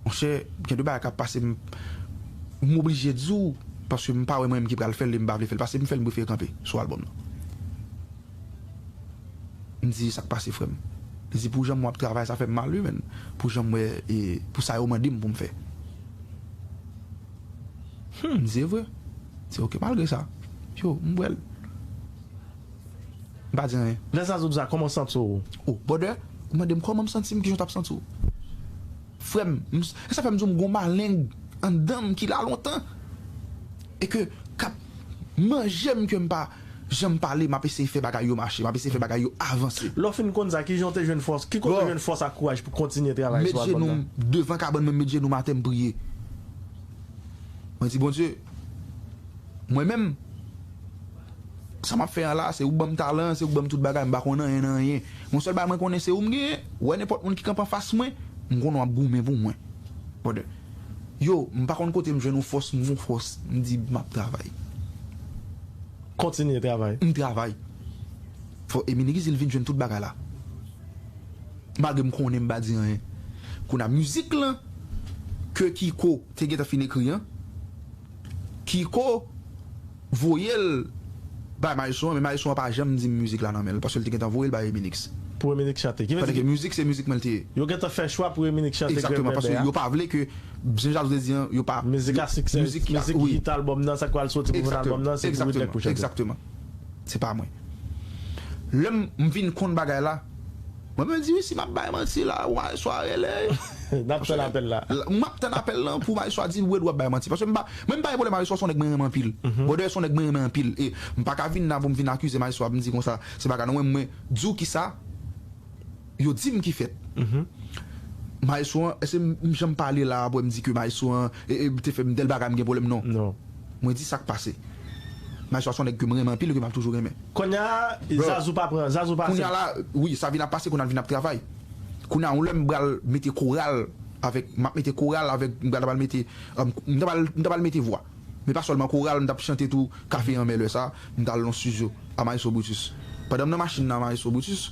monchè, gen de bagay k ap pase m, m oblije di w, paske m pa wè mwen menm ki pral fè l, e m pa vle fè l pase, m fè l, m prefere kanpe sou albòm nan. M di, sa k pase, frè m? Li di, pou jan m wè w ap travay, sa fè m mal, wi, menn. Pou jan m wè, e, pou sa yo mande m pou m fè. Hmm, m di, e vre? M di, ok, malgre sa. Yo, m wè l. M pa di anyen. Lè Zazou di sa, kòman w santi w? Oh, brother, ou mande m kòman m santi m, kijan w t ap santi w? Frè m, m- e sa fè m di w m gon maleng anndan m ki la lontan. E ke k ap manje m ke m pa janm pale, m ap eseye fè bagay yo mache, m ap eseye fè bagay yo avanse. Lè w fin konn sa, kijan w te jwenn fòs? Ki kote w jwenn fòs ak kouraj pou kontinye travay sou albòm nan? Met jenou m devan kabann mwen, met jenou m atè, m priye. Mwen di, Bondye, mwen menm, sa m ap fè an la, se ou k ban m talan, se ou k ban m tout bagay, m pa konn anyen nan anyen. Yon sèl bagay mwen konnen, se ou m genyen. Ou wè nenpòt moun ki kanpe anfas mwen, m konnen w ap goumen pou mwen. Brother. Yo, m pa konn kote m jwenn yon fòs, m gon fòs, m di m ap travay. Kontinye travay. M travay. Fò Emini Gizil vin jwenn tout bagay la. Malgre m konnen m pa di anyen. Kounye a mizik lan, ke Kiko te gentan fin ekri an, Kiko voye l bay Maestro an, men Maestro an pa janm di m mizik la nan men l, paske l te gentan voye l bay Emilix. Pou Emilix chante. Ki vle Pandan di ke mizik se mizik mwen l te ye. Yo gentan fè chwa pou Emilix chante Grenn Egzakteman, paske Bèbè a. Yo pa vle ke, jan Zazou te di an, yo pa. Mizik a siksè, Mizik ki a- mizik wi. Hit albòm nan, sa k pral soti pou vin Egzakteman, albòm nan, se pou Ridley pou chante. Egzakteman. Se pa mwen. Lè m m vin konn bagay la, mwen menm di, wi, si m ap bay manti la, ou Maestro a rele. N ap tann apèl la. M ap tann apèl lan pou Maestro a di, Wed, w ap bay manti. Paske m pa, mwen m pa gen pwoblèm, Maestro se yon nèg mwen renmen anpil. Bòdè se yon nèg mwen renmen anpil. E m pa ka vin la pou m vin akize Maestro a, pou m di konsa, se bagay non, mwen, mwen di w kisa, yo di m ki fèt. Maestro an, èske m, m janm pale la, apre m di ke Maestro an, e, e, te fè m tèl bagay, m gen pwoblèm, non. Non. Mwen di sa k pase. Maestro a se yon nèg ke m renmen anpil e ke m ap toujou renmen. Kounye a, Bro. Zazou pa pran, Zazou pa Kounye a la, wi, sa vin ap pase, kounye a l vin ap travay. Kounye a, yon lè m pral mete koral avèk, m ap mete koral avèk, m pral, pral mete, um, m ta pral, m ta pral mete vwa. Men pa sèlman koral, m t ap chante tou, kafe anmè lè sa, m t al nan estidyo a Maestro Brutus. Pandan m nan machin nan Maestro Brutus,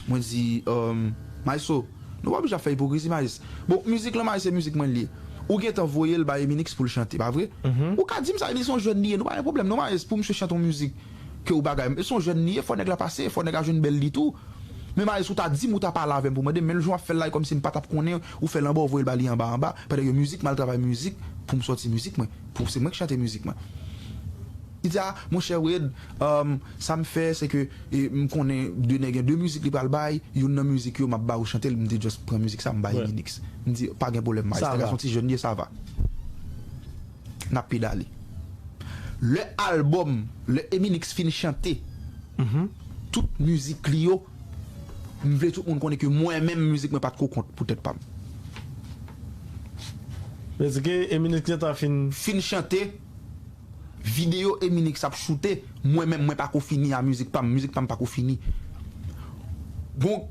mwen di, um, Maestro, nou pa oblije ap fè ipokrizi, Maes. Bon, mizik lan, Maes, se mizik mwen li ye. Ou gentan voye l bay Eminix pou l chante, pa vre? Ou ka di m sa, Eminix se yon jèn li ye, nou pa gen pwoblèm non, Maes, pou misye chante yon mizik ke ou bagay. Se yon jèn li ye, fò nèg la pase, fò nèg la jwenn bèl li tou. Men Maes, ou ta di m, ou ta pale avè m pou mande m, men jan w ap fè l la, e kòmsi m pa t ap konnen, ou fè l anba, ou voye l ba li anba, anba, pandan ke mizik, m al travay mizik, pou m sòti mizik mwen, pou se mwen k chante mizik mwen. Li di, a, monchè Wed, um, sa m fè, se ke, e, m konnen de nèg, gen de mizik li pral bay, youn nan mizik yo, m ap ba ou chante l, m te just pran mizik sa, m bay Eminix. M di, pa gen pwoblèm, Maes, nèg la se yon ti jèn li ye, sa va. N ap pedale. Lè albòm, lè Eminix fin chante tout mizik li yo, m vle tout moun konnen ke mwen menm mizik mwen pa t ko kont pou tèt pa m. Èske Eminix gentan fin Fin chante, videyo Eminix ap choute, mwen menm mwen pa ko fini a mizik pa m, mizik pa m pa ko fini. Bon,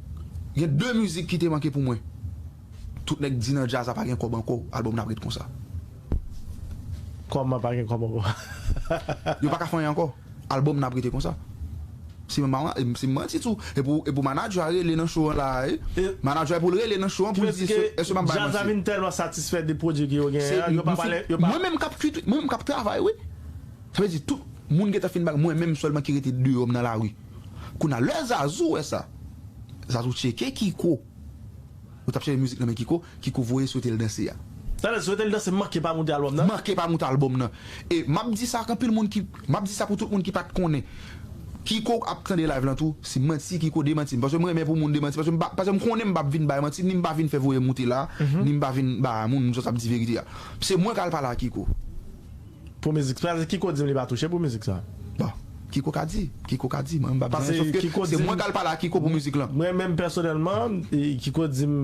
gen de mizik ki te manke pou mwen. Tout nèg di nan djaz la pa gen kòb ankò, albòm nan ap ret konsa. Kòman pa gen kòb ankò? Yo pa ka fè anyen ankò. Albòm nan ap rete konsa. Se manman, se manti tou. E pou, e pou manadjè a rele nan show an la, e. Manadjè a pou l rele nan show an pou l di, èske, èske m ap bay manti? Djaz la vin tèlman satisfè de pwodui ke yo genyen an, yo pa pale, yo pa. Mwen menm k ap kuit, mwen menm k ap travay, wi. Sa vle di tout moun gentan fin bay, mwen menm sèlman ki rete deyò m nan lari. Kounye a, lè Zazou wè sa, Zazou tcheke Kiko. Yo t ap chèche mizik nan men Kiko, Kiko voye Swete l danse a. Talè Swete l danse manke pa moute albòm nan. Manke pa moute albòm nan. E m ap di sa ak anpil moun ki, m ap di sa pou tout moun ki pa t konnen. Kiko ap tande live lan tou, si m manti Kiko demanti m. Paske m renmen pou moun demanti, paske m pa, paske m konnen m p ap vin bay manti, ni m pa vin fè voye moute la, ni m pa vin ba moun, m jis ap di verite a. Se mwen k al pale ak Kiko. Pou mizik sa, se Kiko di m li pa touche pou mizik sa. Bon, Kiko ka di, Kiko ka di, mwen m p ap di anyen, sòf ke se mwen k al pale a Kiko pou mizik lan. Mwen menm pèsonèlman, Kiko di m,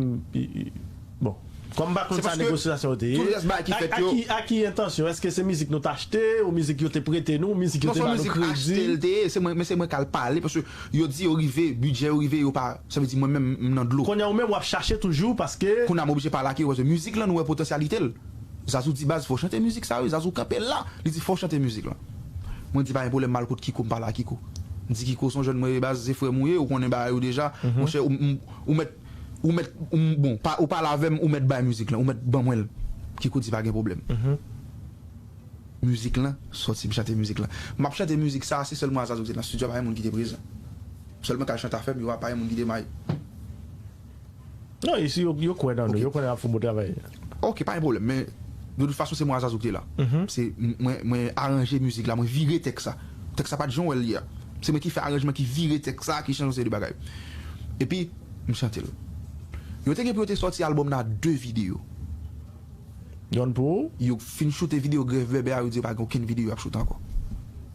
bon, kòm m pa konn sa negosyasyon yo te ye, a ki entansyon? Èske se mizik nou t achte ou mizik yo te prete nou, ou mizik yo te ba nou kredi? Non, se yon mizik achte l te ye, se mwen, men se mwen k al pale, paske yo di yo rive, bidjè yo rive, yo pa, sa vle di mwen menm m nan dlo. Kounye a ou menm w ap chache toujou paske. Kounye a m oblije pale ak yo, paske mizik lan nou wè potansyalite l. Zazou di baz fò w chante mizik sa wi, Zazou kanpe la, li di fò w chante mizik lan. Mwen di pa gen pwoblèm, m al kot Kiko, m pale a Kiko. M di Kiko se yon jèn mwen ye baz, se frè m ou ye, ou konnen bagay yo deja. Monchè, ou, ou, ou mèt, ou mèt, ou, bon, pa, ou pale avè m, ou mèt bay mizik lan, ou mèt ban mwen l. Kiko di pa gen pwoblèm. Mizik lan sòti, m chante mizik lan. M ap chante mizik sa, se sèl mwen ak Zazou ki te nan estidyo a, pa gen moun ki te prezan. Sèlman k al chante afè m, yo a, pa gen moun ki te may. Non, isi yo, yo kwè nan nou, yo kwè n ap fè yon bon travay. Ok, pa gen pwoblèm, men de tout fason se mwen ak Zazou ki te la. Se m- mwen, mwen aranje mizik la, mwen vire tèks la. Tèks la pa t jan w wè l ye a. Se mwen ki fè aranjman, ki vire tèks la, ki chanje yon seri de bagay. Epi, m chante l. Yo te gen pou yo te sòti albòm nan ak de videyo. Yonn pou ou? Yo fin choute videyo Grèv Bèbè a, yo di yo pa gen okenn videyo y ap choute ankò.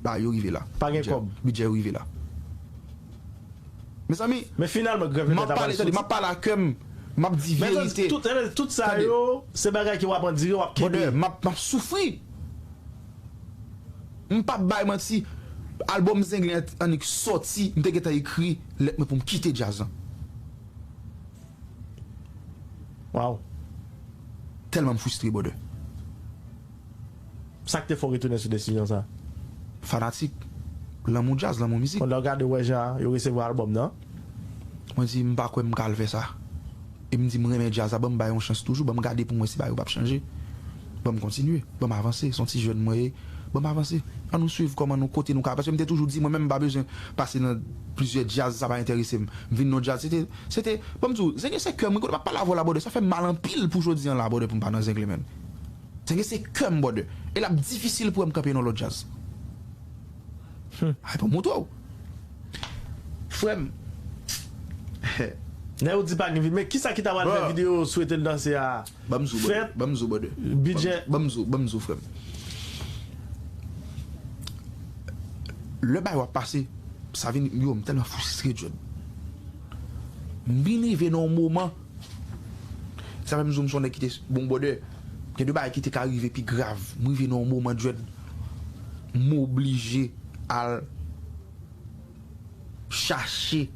Ba yo rive la. Pa gen kòb. Bidjè yo rive la. Mezanmi, men finalman grèv yo ta pral soti. M ap pale, tande, m ap pale ak kè m, m ap di verite. Men tout, tout sa yo, se bagay ke w ap andire, w ap kenbe. Brother, m ap, m ap soufri. M p ap bay manti. Albòm Zenglen annik sòti, m te gentan ekri lèt mwen pou m kite djaz lan. Waw. Tèlman m fristre, brother. Sa k te fè w retounen sou desizyon sa? Fanatik. Lanmou djaz, lanmou mizik. Pandan w gade w wè jan yo resevwa albòm nan? Mwen di, m pa kwè m ka al fè sa. E m di, m renmen djaz la, ban m bay yon chans toujou, ban m gade pou m wè si bagay yo p ap chanje. Ban m kontinye, ban m avanse, se yon ti jèn mwen ye, ban m avanse. Ann nou swiv kòman nou, kote nou ka, paske m te toujou di, mwen menm m pa bezwen pase nan plizyè djaz, sa pa enterese m. M vin nan djaz, se te, se te, ban m di w, Zenglen se kè m, wi, kote m ap pale avè w la, brother, sa fè m mal anpil pou jodi a la, brother, pou m pa nan Zenglen, man. Zenglen se kè m, brother. E l ap difisil pou wè m kanpe nan lòt djaz. Ay, pou m montre w. Frè m. Nèg yo di pa gen videyo, men kisa ki ta pral fè videyo Swete l danse a? Ban m di w, brother. Ban m di w, brother. Bidjè. Ban m di w, ban m di w, frè m. Lè bagay yo ap pase, sa vin, yo, m tèlman fristre, John. M vin rive nan yon moman, sa fè m di w m se yon nèg ki te, bon, brother, gen de bagay ki te ka rive pi grav. M rive nan yon moman, John, m oblije al chache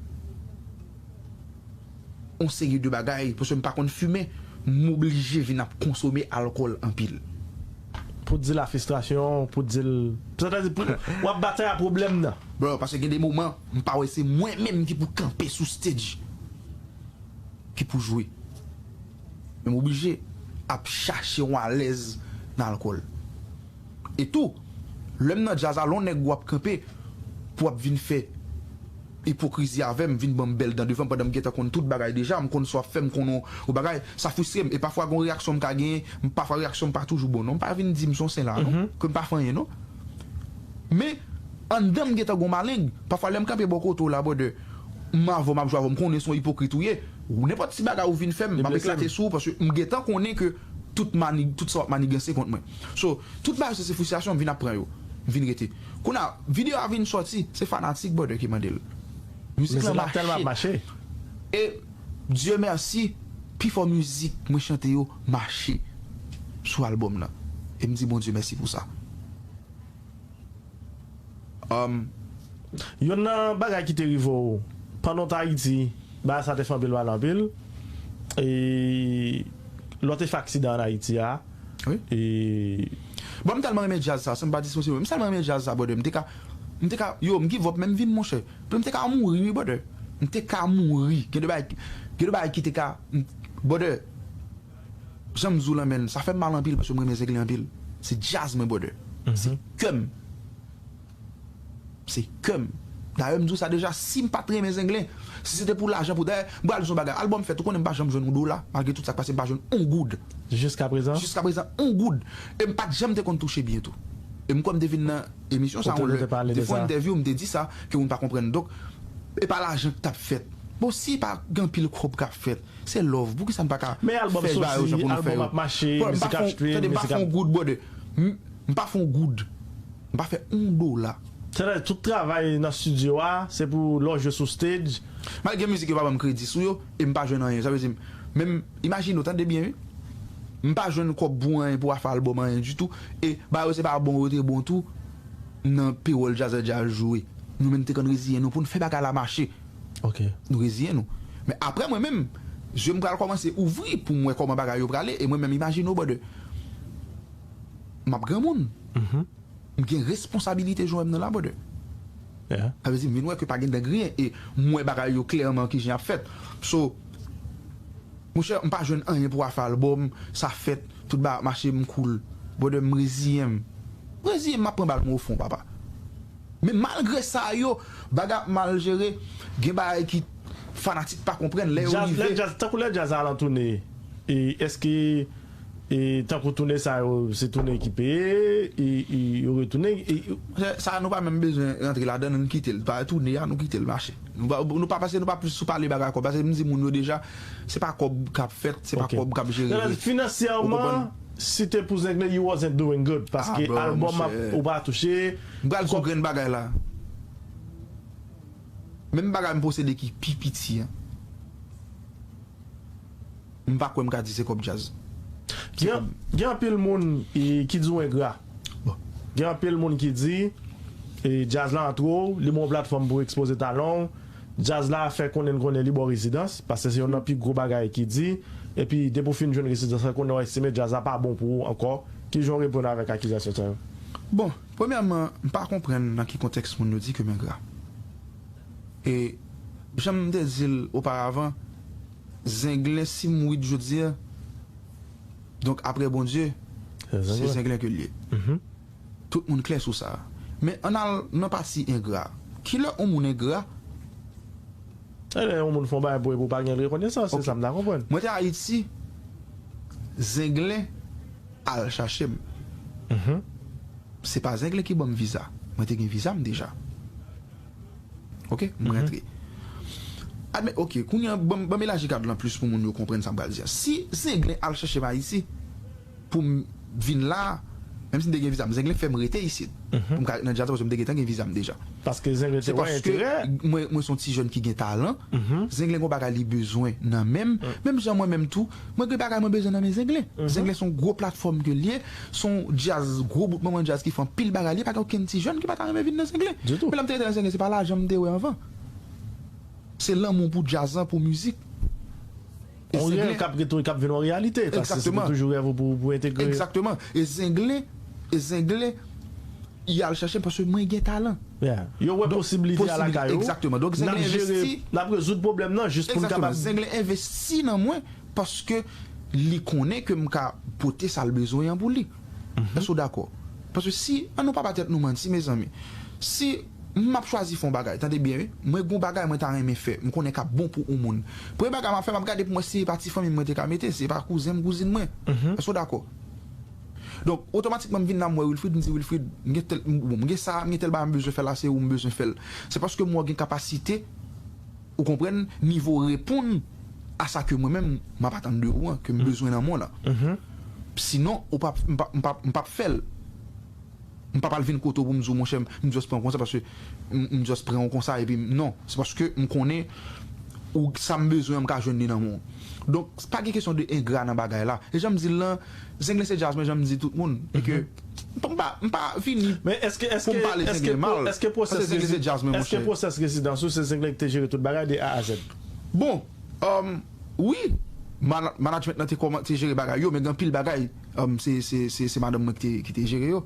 yon seri de bagay, paske m pa konn fimen, m oblije vin ap konsome alkòl anpil. Pou di l a fristrasyon, pou di l. Sètadi, w ap batay a pwoblèm nan. Bro, paske gen de moman, m pa wè se mwen menm ki pou kanpe sou stage, ki pou jwe. Men m oblije ap chache yon alèz nan alkòl. E tou, lè m nan djaz la, lè yon nèg w ap kanpe pou w ap vin fè ipokrizi avè m, vin ban m bèl dan devan m pandan m gentan konn tout bagay deja, m konn sa w ap fè, m konn yon bagay, sa fristre m. E pafwa gen yon reyaksyon m ka genyen, m, pafwa reyaksyon m pa toujou bon non. M pa vin di m se yon sen la non, ke m pa fè anyen non. Men, anndan m gentan gen yon maleng. Pafwa lè m kanpe bò kote w la, brother, m avè w, m ap jwe avè w, m konnen se yon ipokrit ou ye. Ou nenpòt ti bagay ou vin fè m, m ap eklate sou ou, paske m gentan konnen ke tout mani, tout sa w ap maniganse kont mwen. So, tout bagay sa se fristrasyon, m vin ap pran yo. vin rete. Kounye a, videyo a vin sòti, se fanatik, brother, ki mande l. Mizik lan mache. E Dieu merci, pifò mizik mwen chante yo mache sou albòm nan. E m di Bondye mèsi pou sa. Um, Youn nan bagay ki te rive w, pandan w t Ayiti, bagay sa te fè anpil pale anpil. E lè w te fè aksidan ann Ayiti a, Wi. E Bon, m tèlman renmen djaz sa, san m pa disponib. M tèlman renmen djaz sa, brother. M te ka, m te ka, yo, m give up, men m vin, monchè. M te ka mouri, wi, brother. M te ka mouri. Gen de bagay, gen de bagay ki te ka, m- brother. Jan m di w lan, men, sa fè m mal anpil, paske m renmen Zenglen anpil. Se djaz mwen, brother. Se kè m. Se kè m. Dayè, m di w sa deja, si m pa t renmen Zenglen, si se te pou lajan, pou, dayè, m pral di w yon bagay, albòm fèt, ou konnen m pa janm jwenn yon dola, malgre tout sa k pase, m pa jwenn yon goud. Jiskaprezan? Jiskaprezan, yon goud. E m pa t janm te konn touche byen tou. E m kwè m te vin nan emisyon sa, Ou te pale de sa. Defo entèvyou, m te di sa, ke moun pa konprann. Donk, e pa lajan k t ap fèt. Bon, si pa gen anpil kòb k ap fèt, se love. Poukisa n pa ka Men albòm fè bagay yo soti, jan pou nou fè albòm yo? Ap mache, Bon, m mizik pa ap fon- jwe, tande, m pa mizik fè ap yon goud, brother. M m pa fè yon goud. M pa fè yon dola. Sètadi tout travay nan estidyo a, se pou lè w jwe sou stage. Malgre mizik yo pa ban m kredi sou yo, e m pa jwenn anyen. Sa vle di, menm, imajine w, tande byen, wi. M pa jwenn kòb pou anyen, pou afè albòm, anyen ditou. E bagay yo se pa bon, yo te bon tou. Nan pewòl djazè djaz jwe. Nou menm te konn reziyen nou pou n fè bagay la mache. Ok. Nou reziyen nou. Men apre mwen menm, je m pral kòmanse ouvri pou m wè kòman bagay yo prale. E mwen menm, imajine w, brother. M ap granmoun. M gen responsabilite jan w wè m nan la, brother. Yeah. Sa vle di, m vin wè ke pa gen dangriyen. E m wè bagay yo klèman ki jan y ap fèt. So, monchè, m pa jwenn anyen pou afè albòm, sa fèt, tout bagay ap mache, m cool. Brother, m reziyen m. M reziyen m, m ap pran bal mwen o fon, papa. Men malgre sa yo, bagay ap mal jere, gen bagay ki fanatik pa konprann, lè yo Djaz, lè rive. Djaz, tankou lè djaz la al an toune, e èske e tankou toune sa yo, se toune ki peye, e, e yo retounen, e, Sa, sa nou pa menm bezwen rantre ladan, nou kite l. Pa toune a, nou kite l mache. Nou pa, nou pa pase, nou pa plis sou pale bagay kòb. Paske m di moun yo deja, se pa kòb k ap fèt, se pa Ok. kòb k ap jere. Nan, finansyèman, si te pou Zenglen, you wasn't doing good. Paske Ah, bro, albòm ap, monchè. Ou pa touche. M pral sou grenn bagay la. Menm bagay m posede ki pi piti an. M pa kwè m ka di se kòb djaz. Gen, gen anpil moun e, ki di w engra. Bon. Gen anpil moun ki di e, djaz la antre w, li ba w platfòm pou ekspoze talan w. Djaz la fè konnen n konnen li ba w rezidans, paske se youn nan pi gwo bagay ki di. Epi depi w fin jwenn rezidans la, konnen w estime djaz la pa bon pou ou ankò. Kijan w reponn avèk akizasyon sa yo? Bon, premyèman, m pa konprann nan ki kontèks moun yo di ke m engra. E, jan m te di l oparavan, Zenglen, si m wid jodi a, donk apre Bondye, se Zenglen ke l ye. Tout moun klè sou sa. Men ann al nan pati engra. Kilè yon moun engra? E lè yon moun fè yon bagay pou ou, pou w pa gen rekonesans, se sa m ta konprann. Mwen te Ayiti, Zenglen al chache m. Se pa Zenglen ki ban m viza. Mwen te gen viza m deja. Ok, mwen rantre. Admet, ok, kounye a, ban m, ban m elaji kad lan plis pou moun yo konprann sa m pral di a. Si Zenglen al chache m Ayiti, pou m vin la, menm si m te gen viza m, Zenglen fè m rete isit. Pou m ka ret nan djaz la, paske m te gentan gen viza m deja. Paske Zenglen te Se wè paske enterè. mwen, mwen se yon ti jèn ki gen talan. Zenglen gon bagay li bezwen nan men m. Menm jan mwen menm tou, mwen gen bagay mwen bezwen nan men Zenglen. Zenglen se yon gwo platfòm ke l ye, se yon djaz, gwo bout manman djaz ki fè anpil bagay. Li pa gen okenn ti jèn ki pa ta renmen vin nan Zenglen. Ditou. Men lè m te rete nan Zenglen, se pa lajan m te wè anvan. Se lanmou pou djaz lan, pou mizik. E On Zenglen- rèv k ap rete, k ap vin yon reyalite. Paske se te Egzakteman. Toujou rèv ou pou, pou entegre. Egzakteman. E Zenglen, e Zenglen, y al chache m paske mwen gen talan. Yeah. Yo wè Donk, posibilite a posibilite, lakay ou. Egzakteman. Donk, N ap Zenglen jere, envesti. N ap rezoud pwoblèm nan jis pou n Egzakteman. Kapab. Zenglen envesti nan mwen paske li konnen ke m ka pote sa l bezwen an pou li. Èske w dakò? Paske si, an nou pa ba tèt nou manti, mezanmi. Si m ap chwazi fè yon bagay, tande byen, wi. Mwen gon bagay mwen ta renmen fè, m konnen k ap bon pou yon moun. Premye bagay m ap fè, m ap gade pou mwen si e pa ti fanmi m mwen te ka mete, si e pa kouzen m, kouzin mwen. Èske w dakò? Donk, otomatikman, m vin la, m wè Wilfrid, m di, Wilfrid, m gen tèl, m, bon, m gen sa, m gen tèl bagay m bezwen fè la, se ou m bezwen fè l. Se paske m wè w gen kapasite, ou konprann, nivo reponn a sa ke mwen menm, m ap atann de ou an, ke m bezwen nan mwen la. Sinon, ou p ap, m p ap, m p ap, m p ap fè l. M pa pral vin kote w pou m di w, monchè, m just pran w konsa, paske m, m just pran w konsa, epi m, non. Se paske m konnen ou, sa m bezwen an, m ka jwenn li nan men w. Donk, pa gen kesyon de engra nan bagay la. E jan m di l lan, Zenglen se djaz mwen, jan m di tout moun. E ke m pa, m pa vini pou m pale Zenglen mal. Paske Zenglen se djaz mwen, monchè. Men èske, èske, èske pwosès residans ou se Zenglen ki te jere tout bagay de A a Z? Bon, um, wi, mana-, management lan te kòman-, te jere bagay yo, men gen anpil bagay, um, se, se, se, se madanm mwen ki te, ki te jere yo.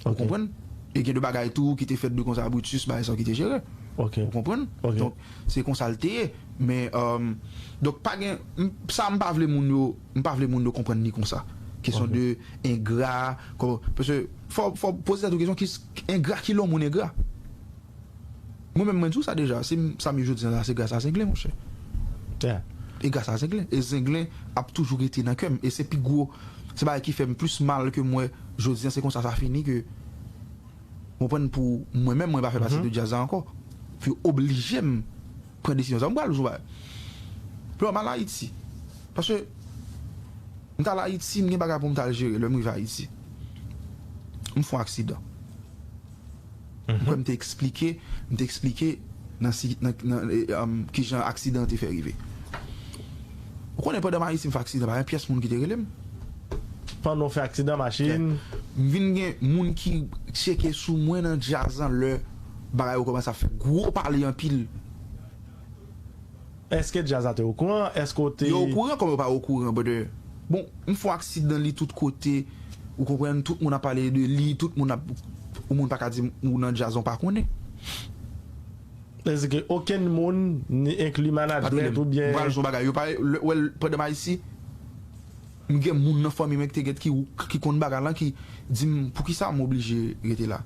Ou konprann? E gen de bagay tou ki te fèt de konsa, Brutus, bagay sa ki te jere. Ou konprann? Donk, se konsa l te ye. Men, um, donk, pa gen, m, sa m pa vle moun yo, m pa vle moun yo konprann li konsa. Kesyon de engra, kò-, paske fò, fò poze tèt ou kesyon, ki, engra, ki lè yon moun engra? Mwen menm, mwen di w sa deja, si m, sa m ye jodi a la, se gras a Zenglen, monchè. E gras a Zenglen. E Zenglen ap toujou rete nan kè m. E se pi gwo, se bagay ki fè m plis mal ke m wè jodi a, se konsa sa fini ke, w konprann, pou mwen menm, mwen pa fè pati de djaz la ankò. Pou yo oblije m pran desizyon sa. M pral jou bagay. Pou m al Ayiti. Paske m t al Ayiti, m gen bagay pou m t al jere lè m rive Ayiti. M fè yon aksidan. M kwè m te eksplike, m te eksplike nan si, nan, nan, e, um, kijan aksidan an te fè rive. Ou konnen pandan m Ayiti, m fè aksidan, pa gen pyès moun ki te rele m. Pandan w fè aksidan machin? M vin gen moun ki tcheke sou mwen nan djaz lan lè bagay yo kòmanse ap fè gwo pale anpil. Èske djaz la te okouran? Èske w te... Yo okouran kòman yo pa okouran, brother? Bon, m fè yon aksidan li tout kote, ou konprann, tout moun ap pale de li, tout moun ap, yon moun pa ka di m ou nan djaz ou pa konnen. Sètadi okenn moun, ni enkli management oubyen... M pral di yon bagay, yo pa, lè, wè, pandan m Ayiti, m gen moun nan fanmi mwen ki te gen, ki, ki konn bagay lan, ki di m poukisa m oblije rete la.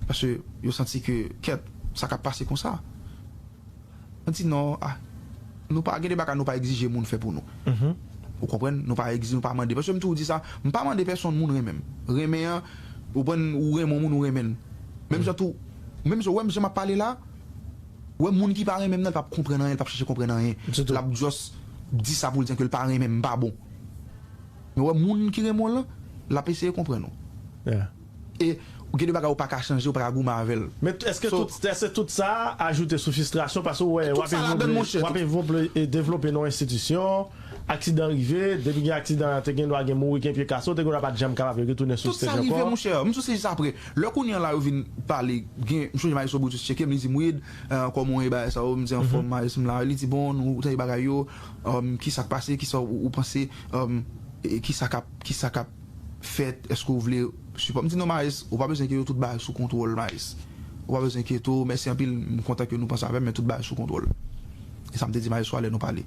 Paske yo santi ke, kèt, sa k ap pase konsa. Mwen di non, ah, nou pa gen de bagay nou pa egzije moun fè pou nou. Ou konprann? Nou pa egzije, nou pa mande. Paske m toujou di sa, m pa mande pèsonn moun renmen m. Renmen an, ou konprann, ou renmen yon moun, ou renmen l. Menm jan tou, menm jan, ou wè m jan m ap pale la, ou wè moun ki pa renmen m nan, l p ap konprann anyen, l p ap chèche konprann anyen. L ap just di sa pou l di ke l pa renmen m, m pa bon. Men ou wè moun ki renmen w lan, l ap eseye konprann ou. E gen de bagay ou pa ka chanje, ou pa ka goumen avè l. Men èske tout, èske tout sa a ajoute sou fristrasyon, paske w wè, w ap evole, w ap evole e devlope nan yon enstitisyon, aksidan rive, depi gen aksidan an, te gen dwa gen mouri, gen pye kase, w te gen dwa pa t janm kapab retounen sou stage ankò. Tout sa rive, monchè. M sou stage sa apre. Lè kounye a la, yo vin pale, gen, m sonje Maestro Brutus tcheke m, li di m, Wid, kòman w ye, bagay sa yo, m di anfòm, Maestro, m la. Li di, bon, nou tande bagay yo, um, kisa k pase, kisa ou, ou panse, um, e kisa k ap, kisa k ap fèt, èske w vle sipò? M di, non, Maes, ou pa bezwen enkyete w, tout bagay sou kontwòl, Maes. Ou pa bezwen enkyete w, mèsi anpil, m kontan ke nou panse avè m, men tout bagay sou kontwòl. E sa m te di Maes a lè nou pale.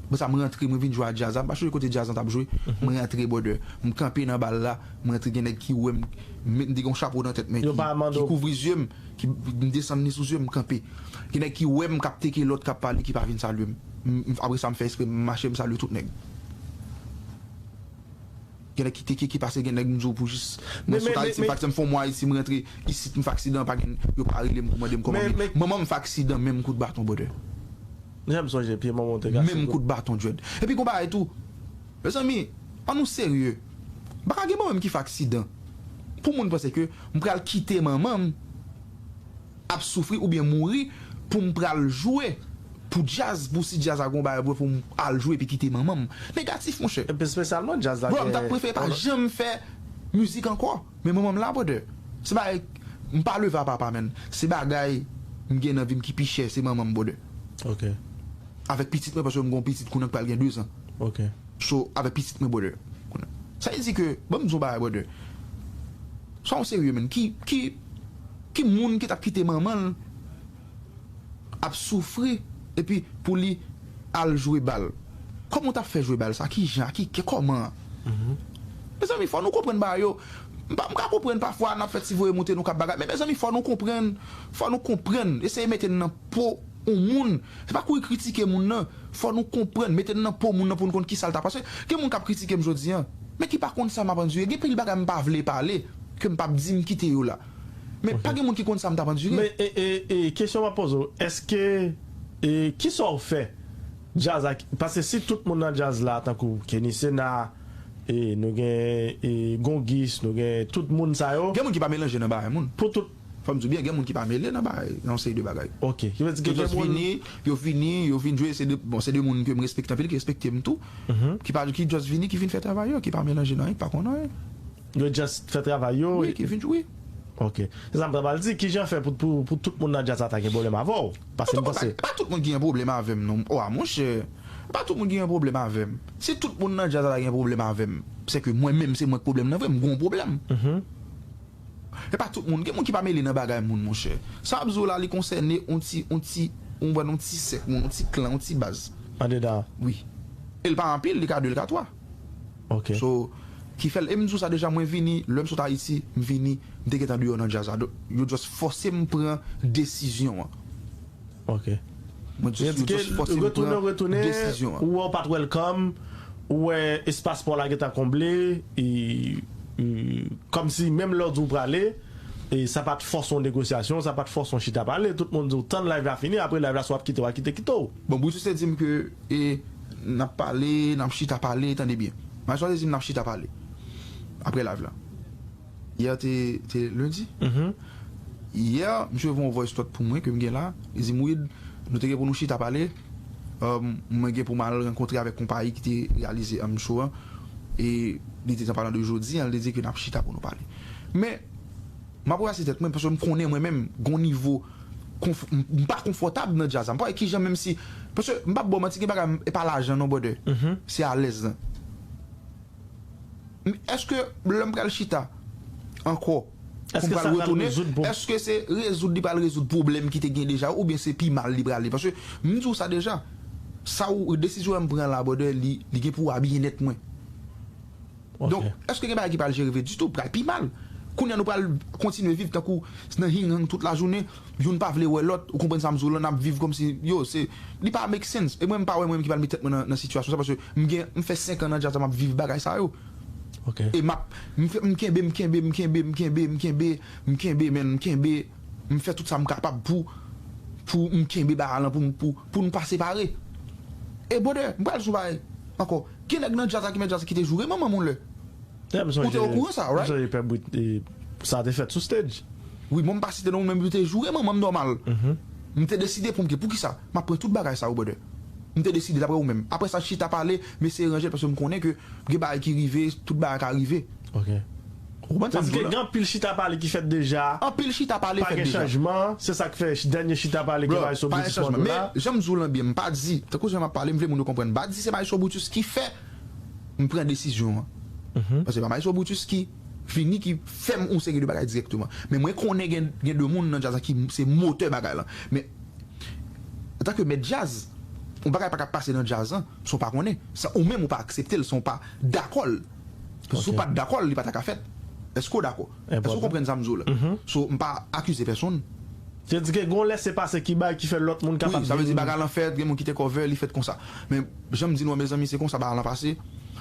Apre sa, m rantre, mwen vin jwe a djaz la, m pa chonje kote djaz lan t ap jwe, mwen rantre, brother. M kanpe nan bal la, m rantre, gen nèg ki wè m, m, m te gen yon chapo nan tèt mwen ki, ki kouvri zye m, ki, m desann li sou zye m, m kanpe. Gen nèg ki wè m k ap teke lòt k ap pale, ki pa vin salye m. M, m, apre sa, m fè espre, m mache, m salye tout nèg. Gen nèg ki teke, ki pase, gen nèg m di w pou jis mwen sot Ayiti, m fè aksidan, m fè yon mwa Ayiti, m rantre isit, m fè aksidan, pa gen, yo pa rele m pou mande m kòman m ye. Manman m fè aksidan, menm kout baton, brother. Menm kout baton, dread. Epi gon bagay tou, mezanmi, ann nou serye. M pa ka gen manman m ki fè aksidan. Pou moun panse ke m pral kite manman m ap soufri oubyen mouri pou m pral jwe pou djaz, pou si djaz la gon bagay pou, pou m al jwe epi kite manman m. Negatif, monchè. Epi espesyalman djaz la. Bro, m t ap prefere pa janm fè mizik ankò. Men manman m la, brother. Se bagay, m pa leve a papa, man. Se bagay m gen nan vi m ki pi chè, se manman m, brother. Avèk pitit mwen, paske m gon pitit kounye a k pral gen de zan. So, avèk pitit mwen, brother. Sa vle di ke, ban m di w yon bagay, brother. Swa w serye, man. Ki, ki, ki moun ki t ap kite manman l ap soufri, epi pou li al jwe bal? Kòman w t ap fè jwe bal sa? Ki jan? Ki, ki, kòman? Mezanmi, fò nou konprann bagay yo. M pa, m ka konprann pafwa n ap fè ti voye moute nou k ap bagay. Men mezanmi, fò nou konprann. Fò nou konprann. Eseye mete n nan po yon moun. Se pa kouri kritike moun nan. Fò nou konprann, mete n nan po moun nan pou n konn kisa l ta. Paske gen moun k ap kritike m jodi a, men ki pa konn sa m ap andire. Gen pil bagay m pa vle pale, ke m p ap di m kite yo la. Men pa gen moun ki konn sa m t ap andire. Men, e, e, e, kesyon m ap poze w, èske, e, kisa w fè djaz la, paske si tout moun nan djaz la, tankou Kenny Sena, e, nou gen, e, Gongis, nou gen tout moun sa yo. Gen moun ki pa melanje nan bagay moun. Pou tout. Fò m di w byen, gen moun ki pa mele nan bagay, nan yon seri de bagay. Ok. Ki vle di ke yo gen just moun vini, yo vini, yo vin jwe, se de, bon, se de moun ke m respekte anpil, ki respekte m tou, Mhm. ki pa, ki just vini, ki vin fè travay yo, ki pa melanje nan anyen, ki pa konn anyen. Yo just fè travay yo. Wi, ki vin jwe. Ok. Se sa m ta pral di, kijan fè pou, pou, pou tout moun nan djaz la ta gen pwoblèm avè w? Paske m panse pa tout moun ki gen pwoblèm avè m, non. O, a, monchè, pa tout moun ki gen pwoblèm avè m. Si tout moun nan djaz la ta gen pwoblèm avè m, se ke mwen menm, se mwen k pwoblèm nan vre, m gon pwoblèm. Mhm. E pa tout moun. Gen moun ki pa mele nan bagay moun, monchè. Sa w ap di w la, li konsène on ti, on ti, on, on ti sèk moun, on ti klan, on ti baz. Andedan. Wi. E l pa anpil, li ka de, li ka twa. Ok. So, ki fè l, e m di w sa deja, mwen vini, lè m sot Ayiti, m vini, m te gentan deyò nan djaz la. Donk, yo just fòse m pran desizyon an. Ok. Mwen just, yo just fòse m pran desizyon an. Ou wè w pa t welcome, ou wè espas pa w la gentan konble, e, e, kòmsi menm lè w di w prale, e sa pa t fòse yon negosyasyon, sa pa t fòse yon chita pale, tout moun di w tann live la fini, apre live la si w ap kite, w a kite, kite w. Bon, Brutus te di m ke, e, n ap pale, n ap chita pale, tande byen. Maestro te di m n ap chita pale. Apre live la. Yè te, te lendi. Mhm. Yè, misye voye yon voice note pou mwen ke m gen la. Li di m, "Wid, nou te gen pou nou chita pale. Um, mwen gen pou m al rankontre avèk konpayi ki te reyalize, um, show an. E li te an palan de jodi an, li te di ke n ap chita pou nou pale." Men, m ap ranmase tèt mwen, paske m konnen mwen menm, gon nivo, konf-, m, m pa konfòtab nan djaz la. M pa wè kijan, menm si, paske m p ap ba w manti, gen bagay, e pa lajan non, brother. Mhm. Se alèz lan. M, èske lè m pral chita ankò, pou m pral retounen, èske se rezoud li pral rezoud pwoblèm ki te gen deja, oubyen se pi mal li prale? Paske m di w sa deja, sa w, desizyon m pran la, brother, li, li gen pou wè byennèt mwen. Ok. Donk, èske gen bagay ki pral jere vre ditou? Pral pi mal. Kounye a nou pral kontinye viv tankou nan hing hang tout lajounen, youn pa vle wè lòt, ou konprann sa m di w lan, n ap viv kòmsi, yo, se, li pa make sense. E mwen, m pa wè mwen menm ki pral met tèt mwen nan, nan sitiyasyon sa, paske m gen, m fè senk an nan djaz la, m ap viv bagay sa yo. Ok. E m ap, m fè, m kenbe, m kenbe, m kenbe, m kenbe, m kenbe, m kenbe, men m kenbe, m fè tout sa m kapab pou, pou m kenbe bagay lan, pou, pou, pou n pa separe. E brother, m pral sou bagay ankò. Gen nèg nan djaz la ki mèt djaz la ki te joure manman m yon lè. Ou te okouran sa, right? M sonje Pè Brit, e, sa te fèt sou stage. Wi, bon, m pa site non, men m te joure manman m nòmal. Mhm. M te deside pou m ke, poukisa? M ap pran tout bagay sa yo, brother. M te deside, dapre ou menm. Apre sa, chita pale, m eseye ranje l, paske m konnen ke gen bagay ki rive, tout bagay ka rive. Ok. Ou konprann sa m di w la? Gen anpil chita pale ki fèt deja. Anpil chita pale fèt deja. Pa gen chanjman, se sa k fè ch-, dènye chita pale ke Maestro Brutus montre la. Men, jan m di w lan byen, m pa di, tankou jan m ap pale, m vle moun yo konprann. M pa di se Maestro Brutus ki fè m pran desizyon an. Mhm. Paske se pa Maestro Brutus ki vini, ki fè m yon seri de bagay dirèkteman. Men mwen konnen gen, gen de moun nan djaz la ki se motè bagay lan. Men, antanke mèt djaz, yon bagay pa ka pase nan djaz lan, san w pa konnen. San, ou menm ou pa aksepte l, san w pa dakò l. Paske si w pa t dakò l, li pa ta ka fèt. Èske w dakò? Èske w konprann sa m di w la? Mhm. So, m pa akize pèsonn. Te di ke gon lèse pase ki bay, ki fè lòt moun kapab vin. Wi, sa vle di bagay lan fèt, gen moun ki te cover, li fèt konsa. Men, jan m di nou an, mezanmi, se konsa bagay lan pase,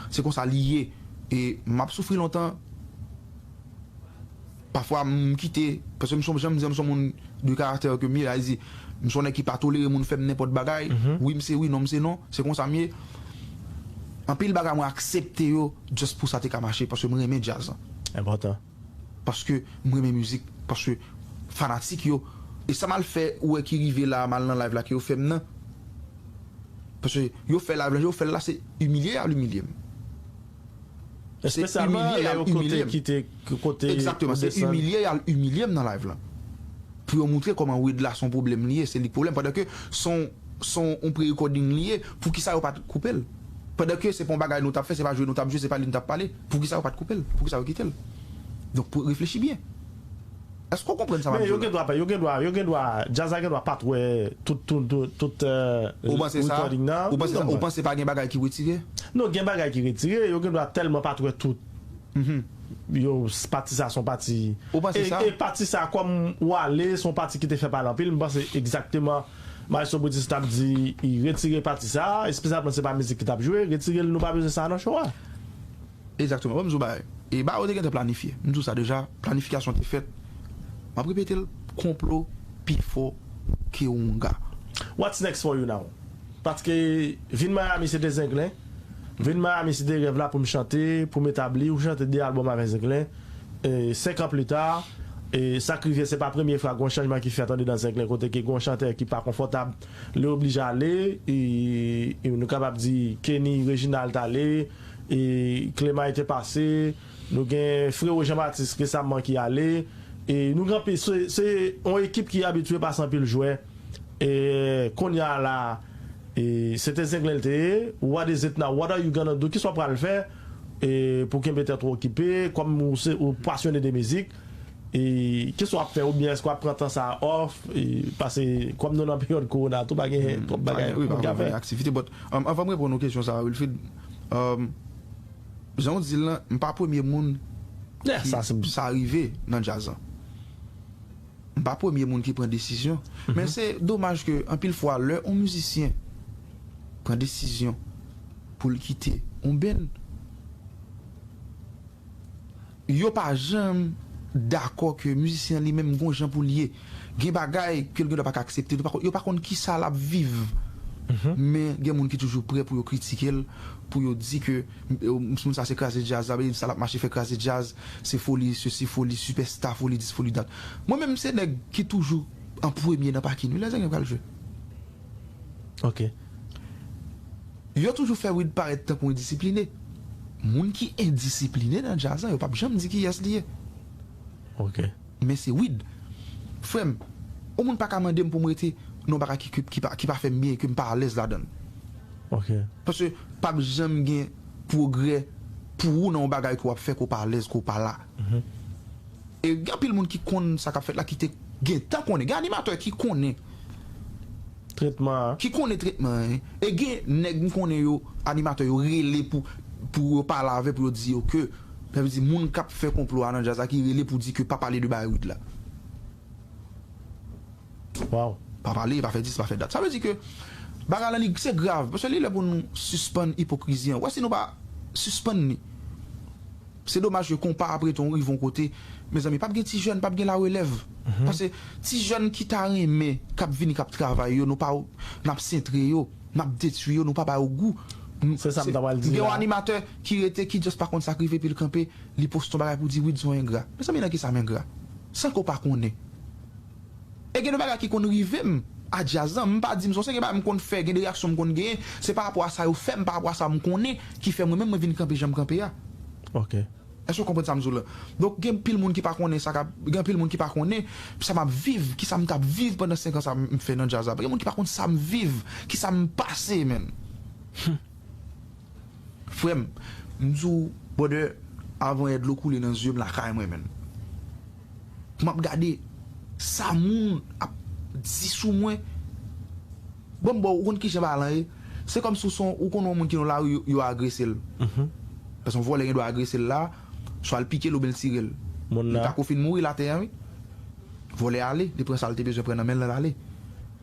se konsa li ye. E m ap soufri lontan. Pafwa, m kite, paske m se, jan m di, m se yon moun de karaktè ke m ye, sa vle di, m se yon nèg ki pa tolere moun fè m nenpòt bagay. Mhm. Wi, m se wi, non, m se non. Se konsa m ye. Anpil bagay mwen aksepte yo, just pou sa te ka mache, paske m renmen djaz lan. Enpòtan. Paske m renmen mizik, paske fanatik yo. E sa m al fè, ou wè ki rive la, m al nan live la, ke yo fè m nan. Paske yo fè live la, yo fè l la, se imilye y al imilye m. Se imilye y al imilye m. Espesyalman lè yo kote kite, kote. Egzakteman, se imilye y al imilye m nan live la. Pou yo moutre kòman Wid la se yon pwoblèm li ye, se li k pwoblèm. Pandan ke se yon, se yon pre-recording li ye, poukisa yo pa t koupe l? Pandan ke se pa yon bagay nou t ap fè, se pa jwe nou t ap jwe, se pa li nou t ap pale, poukisa yo pa t koupe l? Poukisa yo kite l? Donk, pou reflechi byen. Èske w konprann sa m ap di w la? Men yo gen dwa, yo gen dwa, yo gen dwa, djaz la gen dwa pa t wè tout, tout, tout, tout, euh, recording nan. Ou panse sa? Ou panse sa? Ou panse pa gen bagay ki retire? Non, gen bagay ki retire, yo gen dwa tèlman pa t wè tout. Mhm. Yo, s-, pati sa se yon pati. Ou panse sa? E, e pati sa, kòm w ale, se yon pati ki te fè pale anpil, m panse egzakteman Maestro Brutus t ap di, i retire pati sa, espesyalman se pa mizik ki t ap jwe, retire l, nou pa bezwen sa nan show a. Egzakteman. Bon, m di w bagay. E bagay yo te gentan planifye. M di w sa deja, planifikasyon te fèt. M ap repete l, konplo pi fò ke onga. What's next for you now? Paske vin Miami se te zenglen. Vin Miami City Rêve la pou m chante, pou m etabli, ou chante de album avèk Zenglen. E, senk an pli ta, e, sa k rive, se pa premye fwa gon chanjman ki fèt andedan Zenglen, kote ke gon chantè ki pa konfòtab, li oblije ale, e, e nou kapab di Kenny Reginald t ale, e, Clemay te pase, nou gen Frero Jean Baptiste resaman ki ale, e, nou gen anpil, se, se yon ekip ki abitye pase anpil jwè, e, kounye a la, e, se te Zenglen l te ye, what is it now, what are you gonna do, kisa w pral fè, e, pou kenbe tèt ou okipe, kòm ou se, ou pasyone de mizik, e, kisa w ap fè, oubyen èske w ap pran tan sa a off, e, paske kòm nou nan peryòd kowona tou, pa gen twòp bagay wi, moun ka fè. Aktivite, but, um, anvan m reponn ou kesyon sa a, Wilfrid, um, jan w di l lan, m pa premye moun ki sa rive nan djaz lan. M pa premye moun ki pran desizyon. Men se domaj ke anpil fwa lè yon mizisyen pran desizyon pou l kite yon band, yo pa janm dakò ke mizisyen an li menm gon jan pou l ye. Gen bagay ke l gen dwa pa ka aksepte, yo pa konn, yo pa konn kisa l ap viv. Men gen moun ki toujou prè pou yo kritike l, pou yo di ke, eh, moun sa se kraze djaz la, sa l ap mache fè kraze djaz, se foli sesi, foli sipèsta, foli dis, foli dat. Mwen menm se nèg ki toujou an premye nan pakin wi, lè Zenglen pral jwe. Ok. Yo toujou fè Wid parèt tankou endisipline. Moun ki endisipline nan djaz la, yo p ap janm di kiyès li ye. Ok. Men se Wid. Frè m, yon moun pa ka mande m pou m rete nan yon bagay ki, ki, ki pa, ki pa fè m byen, ke m pa alèz ladan l. Ok. Paske p ap janm gen pwogrè pou ou nan yon bagay ke w ap fè, ke w pa alèz, ke w pa la. E gen anpil moun ki konn sa k ap fèt la, ki te gentan konnen. Gen animatè ki konnen. Tretman an. Ki konnen tretman an. E gen nèg m konnen yo, animatè yo rele pou, pou yo pale avè, pou yo di yo ke, sa vle di moun k ap fè konplo a nan djaz la ki rele pou di ke pa pale de bagay Wid la. Wow. Pa pale, pa fè dis, pa fè dat. Sa vle di ke bagay lan li se grav. Paske li lè pou nou sispann ipokrizi an. Wè si nou pa sispann li. Se domaj ke konpa ap rete yon rive yon kote. Mezanmi, p ap gen ti jèn, p ap gen larelèv. Paske ti jèn ki ta renmen, k ap vini, k ap travay yo, nou pa, n ap sentre yo, n ap detwi yo, nou pa ba yo gou. Se sa m ta pral di la. Gen yon animatè ki rete, ki just pa konn sa k rive, epi l kanpe, li poste yon bagay pou di Wid se yon engra. Mezanmi, nan kisa m engra? San ke w pa konnen. E gen de bagay ki konn rive m a djaz lan, m pa di m se yon seri de bagay m konn fè, gen de reyaksyon m konn genyen, se pa rapò a sa yo fè m, pa rapò a sa m konnen, ki fè mwen menm mwen vin kanpe jan m kanpe a. Ok. Èske w konprann sa m di w la? Donk, gen anpil moun ki pa konnen sa k ap, gen anpil moun ki pa konnen sa m ap viv, kisa m t ap viv pandan senk an sa m fè nan djaz la. Gen moun ki pa konn sa m viv, kisa m pase, menn. Frè m, m di w, brother, avan yè dlo koule nan zye m lakay mwen, menn. M ap gade sa moun ap di sou mwen. Bon, m ba w, ou konn kijan bagay lan ye? Se kòmsi w se yon, ou konn yon moun ki nan lari, yo, yo agrese l. Paske yon vòlè gen dwa agrese l la, swa l pike l oubyen l tire l. Li pako fin mouri l atè a, wi. Vòlè ale, li pran sa l te bezwen pran nan men l, l ale.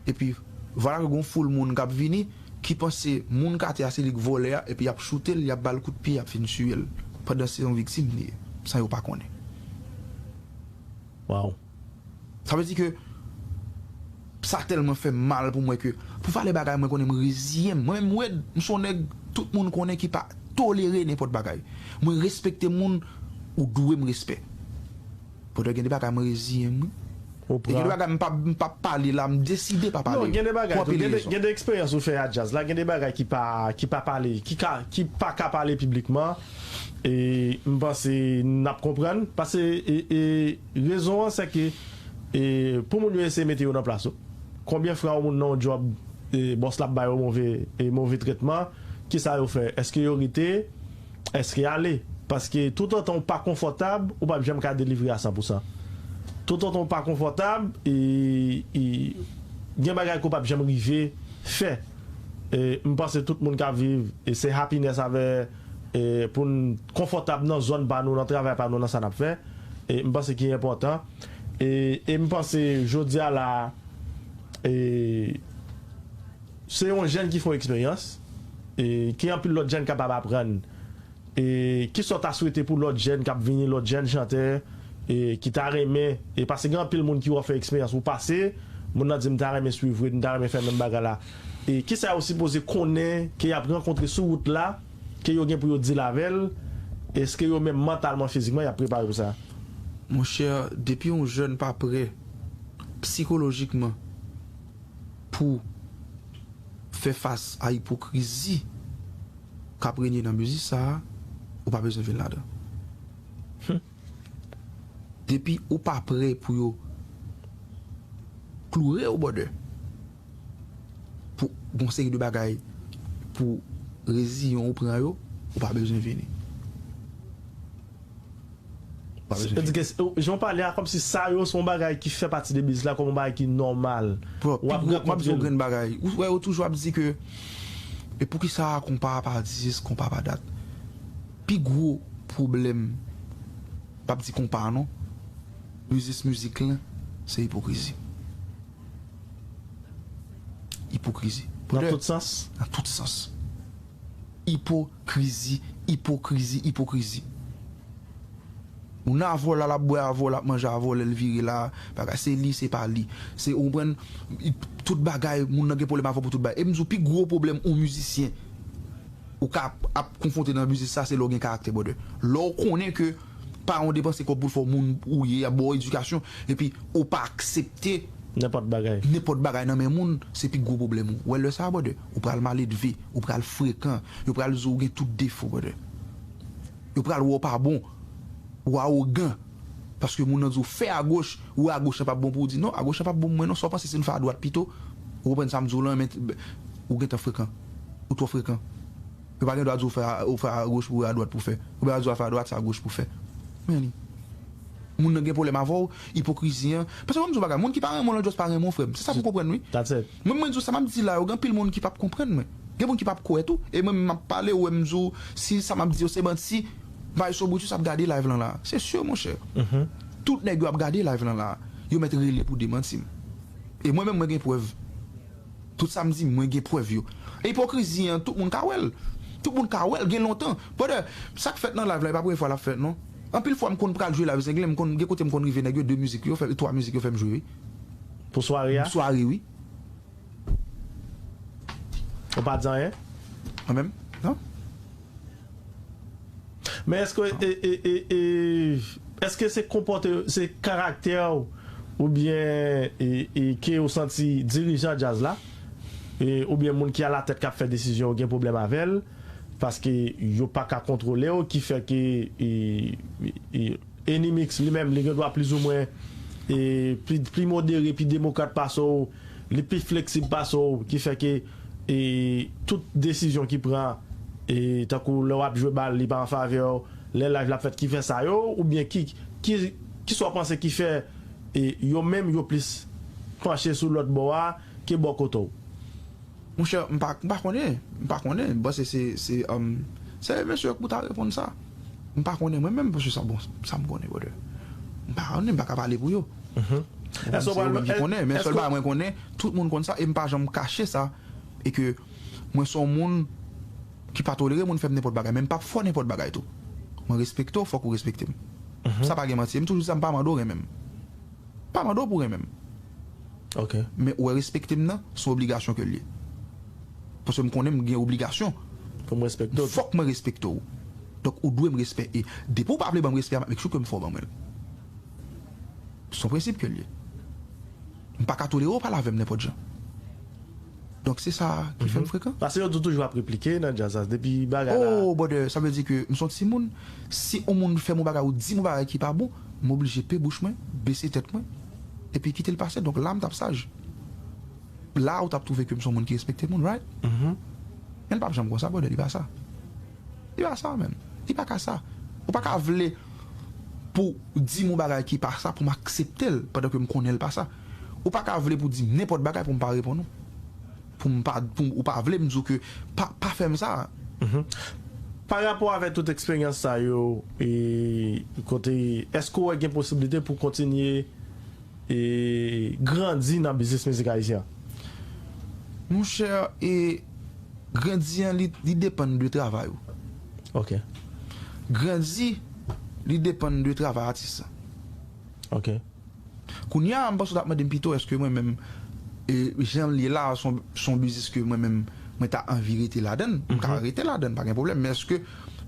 Epi, vwala ke gon foul moun k ap vini, ki panse moun k atè a se li k vòlè a, epi y ap choute l, y ap ba l kout pye, y ap fin tiye l. Pandan se yon viktim li ye, san yo pa konnen. Wow. Sa vle di ke sa tèlman fè m mal pou mwen ke, pou valè bagay, mwen konnen m reziyen m. Mwen menm, Wed, m se yon nèg tout moun konnen ki pa tolere nenpòt bagay. Mwen respekte moun, ou dwe m respè. Pandan gen de bagay mwen reziyen m, wi. E gen de bagay m p ap, m p ap pale la, m deside pa pale. Non, gen de bagay tou, gen de, gen de eksperyans ou fè a djaz la, gen de bagay ki pa, ki pa pale, ki ka, ki pa ka pale piblikman. E m panse n ap konprann, paske, e, e, rezon an se ke, e, pou moun yo eseye mete yo nan plas ou. Konbyen fwa yon moun nan yon djòb, e, bòs la ap ba yo move, e, move tretman, kisa yo fè? Èske yo rete? Èske ale? Paske toutotan w pa konfòtab, ou p ap janm ka delivre a san pou san. Toutotan w pa konfòtab, e, e, gen bagay ke w p ap janm rive fè. E, m panse tout moun k ap viv, e, se happiness avè, e, pou n konfòtab nan zòn pa nou, nan travay pa nou, nan sa n ap fè. E, m panse ki enpòtan. E, e m panse jodi a la, e, se yon jèn ki fè yon eksperyans, e, ke anpil lòt jèn kapab aprann. E, kisa w ta swete pou lòt jèn k ap vini, lòt jèn chantè, e, ki ta renmen, e, paske gen anpil moun ki wè w fè eksperyans ou pase, moun nan di, "M ta renmen swiv Wid, m ta renmen fè menm bagay la." E, kisa yo sipoze konnen ke y ap rankontre sou wout la, ke yo gen pou yo deal avè l, èske yo menm mantalman, fizikman, y ap prepare pou sa? Monchè, depi yon jèn pa prè psikolojikman pou fè fas a ipokrizi k ap renye nan biznis sa a, ou pa bezwen vin ladan. Depi ou pa prè pou yo kloure w, brother, pou gon seri de bagay pou reziyon ou pran yo, ou pa bezwen vini. Ou pa bezwen vini. Jan w pale a, kòmsi sa yo se yon bagay ki fè pati de biznis la, kòm yon bagay ki nòmal. Bro, pi gwo, m ap di yon grenn bagay. Ou wè, yo toujou ap di ke, e poukisa konpa pa dis, konpa pa dat? Pi gwo pwoblèm, m p ap di konpa non, biznis mizik lan, se ipokrizi. Ipokrizi. Nan tout sans? Nan tout sans. Ipokrizi, ipokrizi, ipokrizi. Moun nan avè w la, l ap bwè avè w, l ap manje avè w, lè l vire la, bagay, se li, se pa li. Se, ou konprann, tout bagay, moun nan gen pwoblèm avè w pou tout bagay. E m di w, pi gwo pwoblèm yon mizisyen ou ka ap, ap konfwonte nan biznis sa, se lè w gen karaktè, brother. Lè w konnen ke pa yon depanse kòb pou l fè w moun ou ye, y ap ba w edikasyon, epi ou pa aksepte nenpòt bagay, nenpòt bagay nan men moun, se pi gwo pwoblèm ou. Ou wè lè sa, brother, ou pral maledve, ou pral frekan, yo pral di w gen tout defo, brother. Yo pral wè w pa bon, ou awogan, paske moun nan di w fè agoch, ou wè agoch lan p ap bon pou w, di non, agoch lan p ap bon pou mwen non, sa w panse si n fè adwat pito? Ou konprann sa m di w lan, men ou gentan frekan, ou twò frekan. Yo pa gen dwa di w fè a, ou fè agoch pou adwat pou fè. Yo pa di w fè adwat, se agoch pou fè. Men li. Moun nan gen pwoblèm avè w, ipokrizi an. Paske mwen m di w bagay, moun ki pa renmen w lan just pa renmen w, frè m. Se sa pou w konprann, wi. That's it. Mwen, mwen di w sa m ap di la, yo gen anpil moun ki p ap konprann mwen. Gen moun ki p ap kwè tou. E mwen menm m ap pale, ou wè m di w, si sa m ap di yo se manti, m pa sou Brutus ap gade live lan la. Se si, monchè. Tout nèg yo ap gade live lan la. Yo mèt rele pou demanti m. E mwen menm, mwen gen prèv. Tout sa m di, mwen gen prèv yo. E ipokrizi an, tout moun ka wè l. Tout moun ka wè l, gen lontan. Brother, sa k fèt nan live la, e pa premye fwa l ap fèt, non. Anpil fwa, m konn pral jwe live Zenglen, m konn, gen kote m konn rive, nèg yo de mizik yo fè, twa mizik yo fè m jwe, wi. Pou sware a? Sware, wi. Ou pa di anyen? Mwen menm? Non. Men èske, e, e, e, e, èske se konpòte, se karaktè w oubyen, e, e, ke w santi dirijan djaz la, e, oubyen moun ki alatèt k ap fè desizyon yo gen pwoblèm avè l, paske yo pa ka kontwole w, ki fè ke, e, e, Enimix li menm, li gen dwa plizoumwen, e, pi, pi modere, pi demokrat pase w, li pi fleksib pase w, ki fè ke, e, tout desizyon ki pran, e, tankou lè w ap jwe bal, li pa an favè w, lè live l ap fèt, ki fè sa yo, oubyen ki, ki, ki sa w panse ki fè, e, yo menm yo plis panche sou lòt bò a ke bò kote w? Monchè, m pa, m pa konnen. M pa konnen. M panse se, se, um, se mesye yo k pou ta reponn sa. M pa konnen mwen menm, paske sa, bon, sa m konnen, brother. M pa konnen, m pa ka pale pou yo. Bon, se yo menm ki konnen, men sèl bagay mwen konnen, tout moun konn sa, e m pa janm kache sa, e ke mwen se yon moun ki pa tolere moun fè m nenpòt bagay, men m p ap fè w nenpòt bagay tou. Mwen respekte w, fòk ou respekte m. Sa pa gen manti, e m toujou di sa, m pa mande w renmen m. Pa mande w pou renmen m. Ok. Men ou wè respekte m nan, se yon obligasyon ke l ye. Paske m konnen m gen obligasyon. Pou m respekte w. Fòk mwen respekte w. Donk, ou dwe m respè. E depi w pa vle ban m respè a, m ap make sure ke m fè w ban mwen l. Se yon prensip ke l ye. M pa ka tolere w pale avè m nenpòt jan. Donk, se sa ki fè m frekan. Paske yo di w toujou ap replike nan djaz la, depi bagay la. Oh, brother, sa vle di ke m se yon timoun. Si yon moun fè m yon bagay ou di m yon bagay ki pa bon, m oblije pe bouch mwen, bese tèt mwen, epi kite l pase. Donk, la, m t ap saj. La, ou t ap twouve ke m se yon moun ki respekte moun, right? Men l p ap janm konsa, brother, li pa sa. Li pa sa, man. Li pa ka sa. Ou pa ka vle pou di m yon bagay ki pa sa, pou m aksepte l, pandan ke m konnen l pa sa. Ou pa ka vle pou di m nenpòt bagay pou m pa reponn ou. Pou m pa, pou, ou pa vle m di w ke pa, pa fè m sa. Pa rapò avèk tout eksperyans sa yo, e, kote, èske w wè gen posiblite pou kontinye e grandi nan biznis mizik ayisyen an? Monchè, e grandi an, li, li depann de travay ou. Ok. Grandi, li depann de travay atis lan. Ok. Kounye a, m panse w t ap mande m pito, èske mwen menm, e, jan l ye la, se yon, se yon biznis ke mwen menm, mwen ta anvi rete ladann, m ka rete ladann, pa gen pwoblèm. Men èske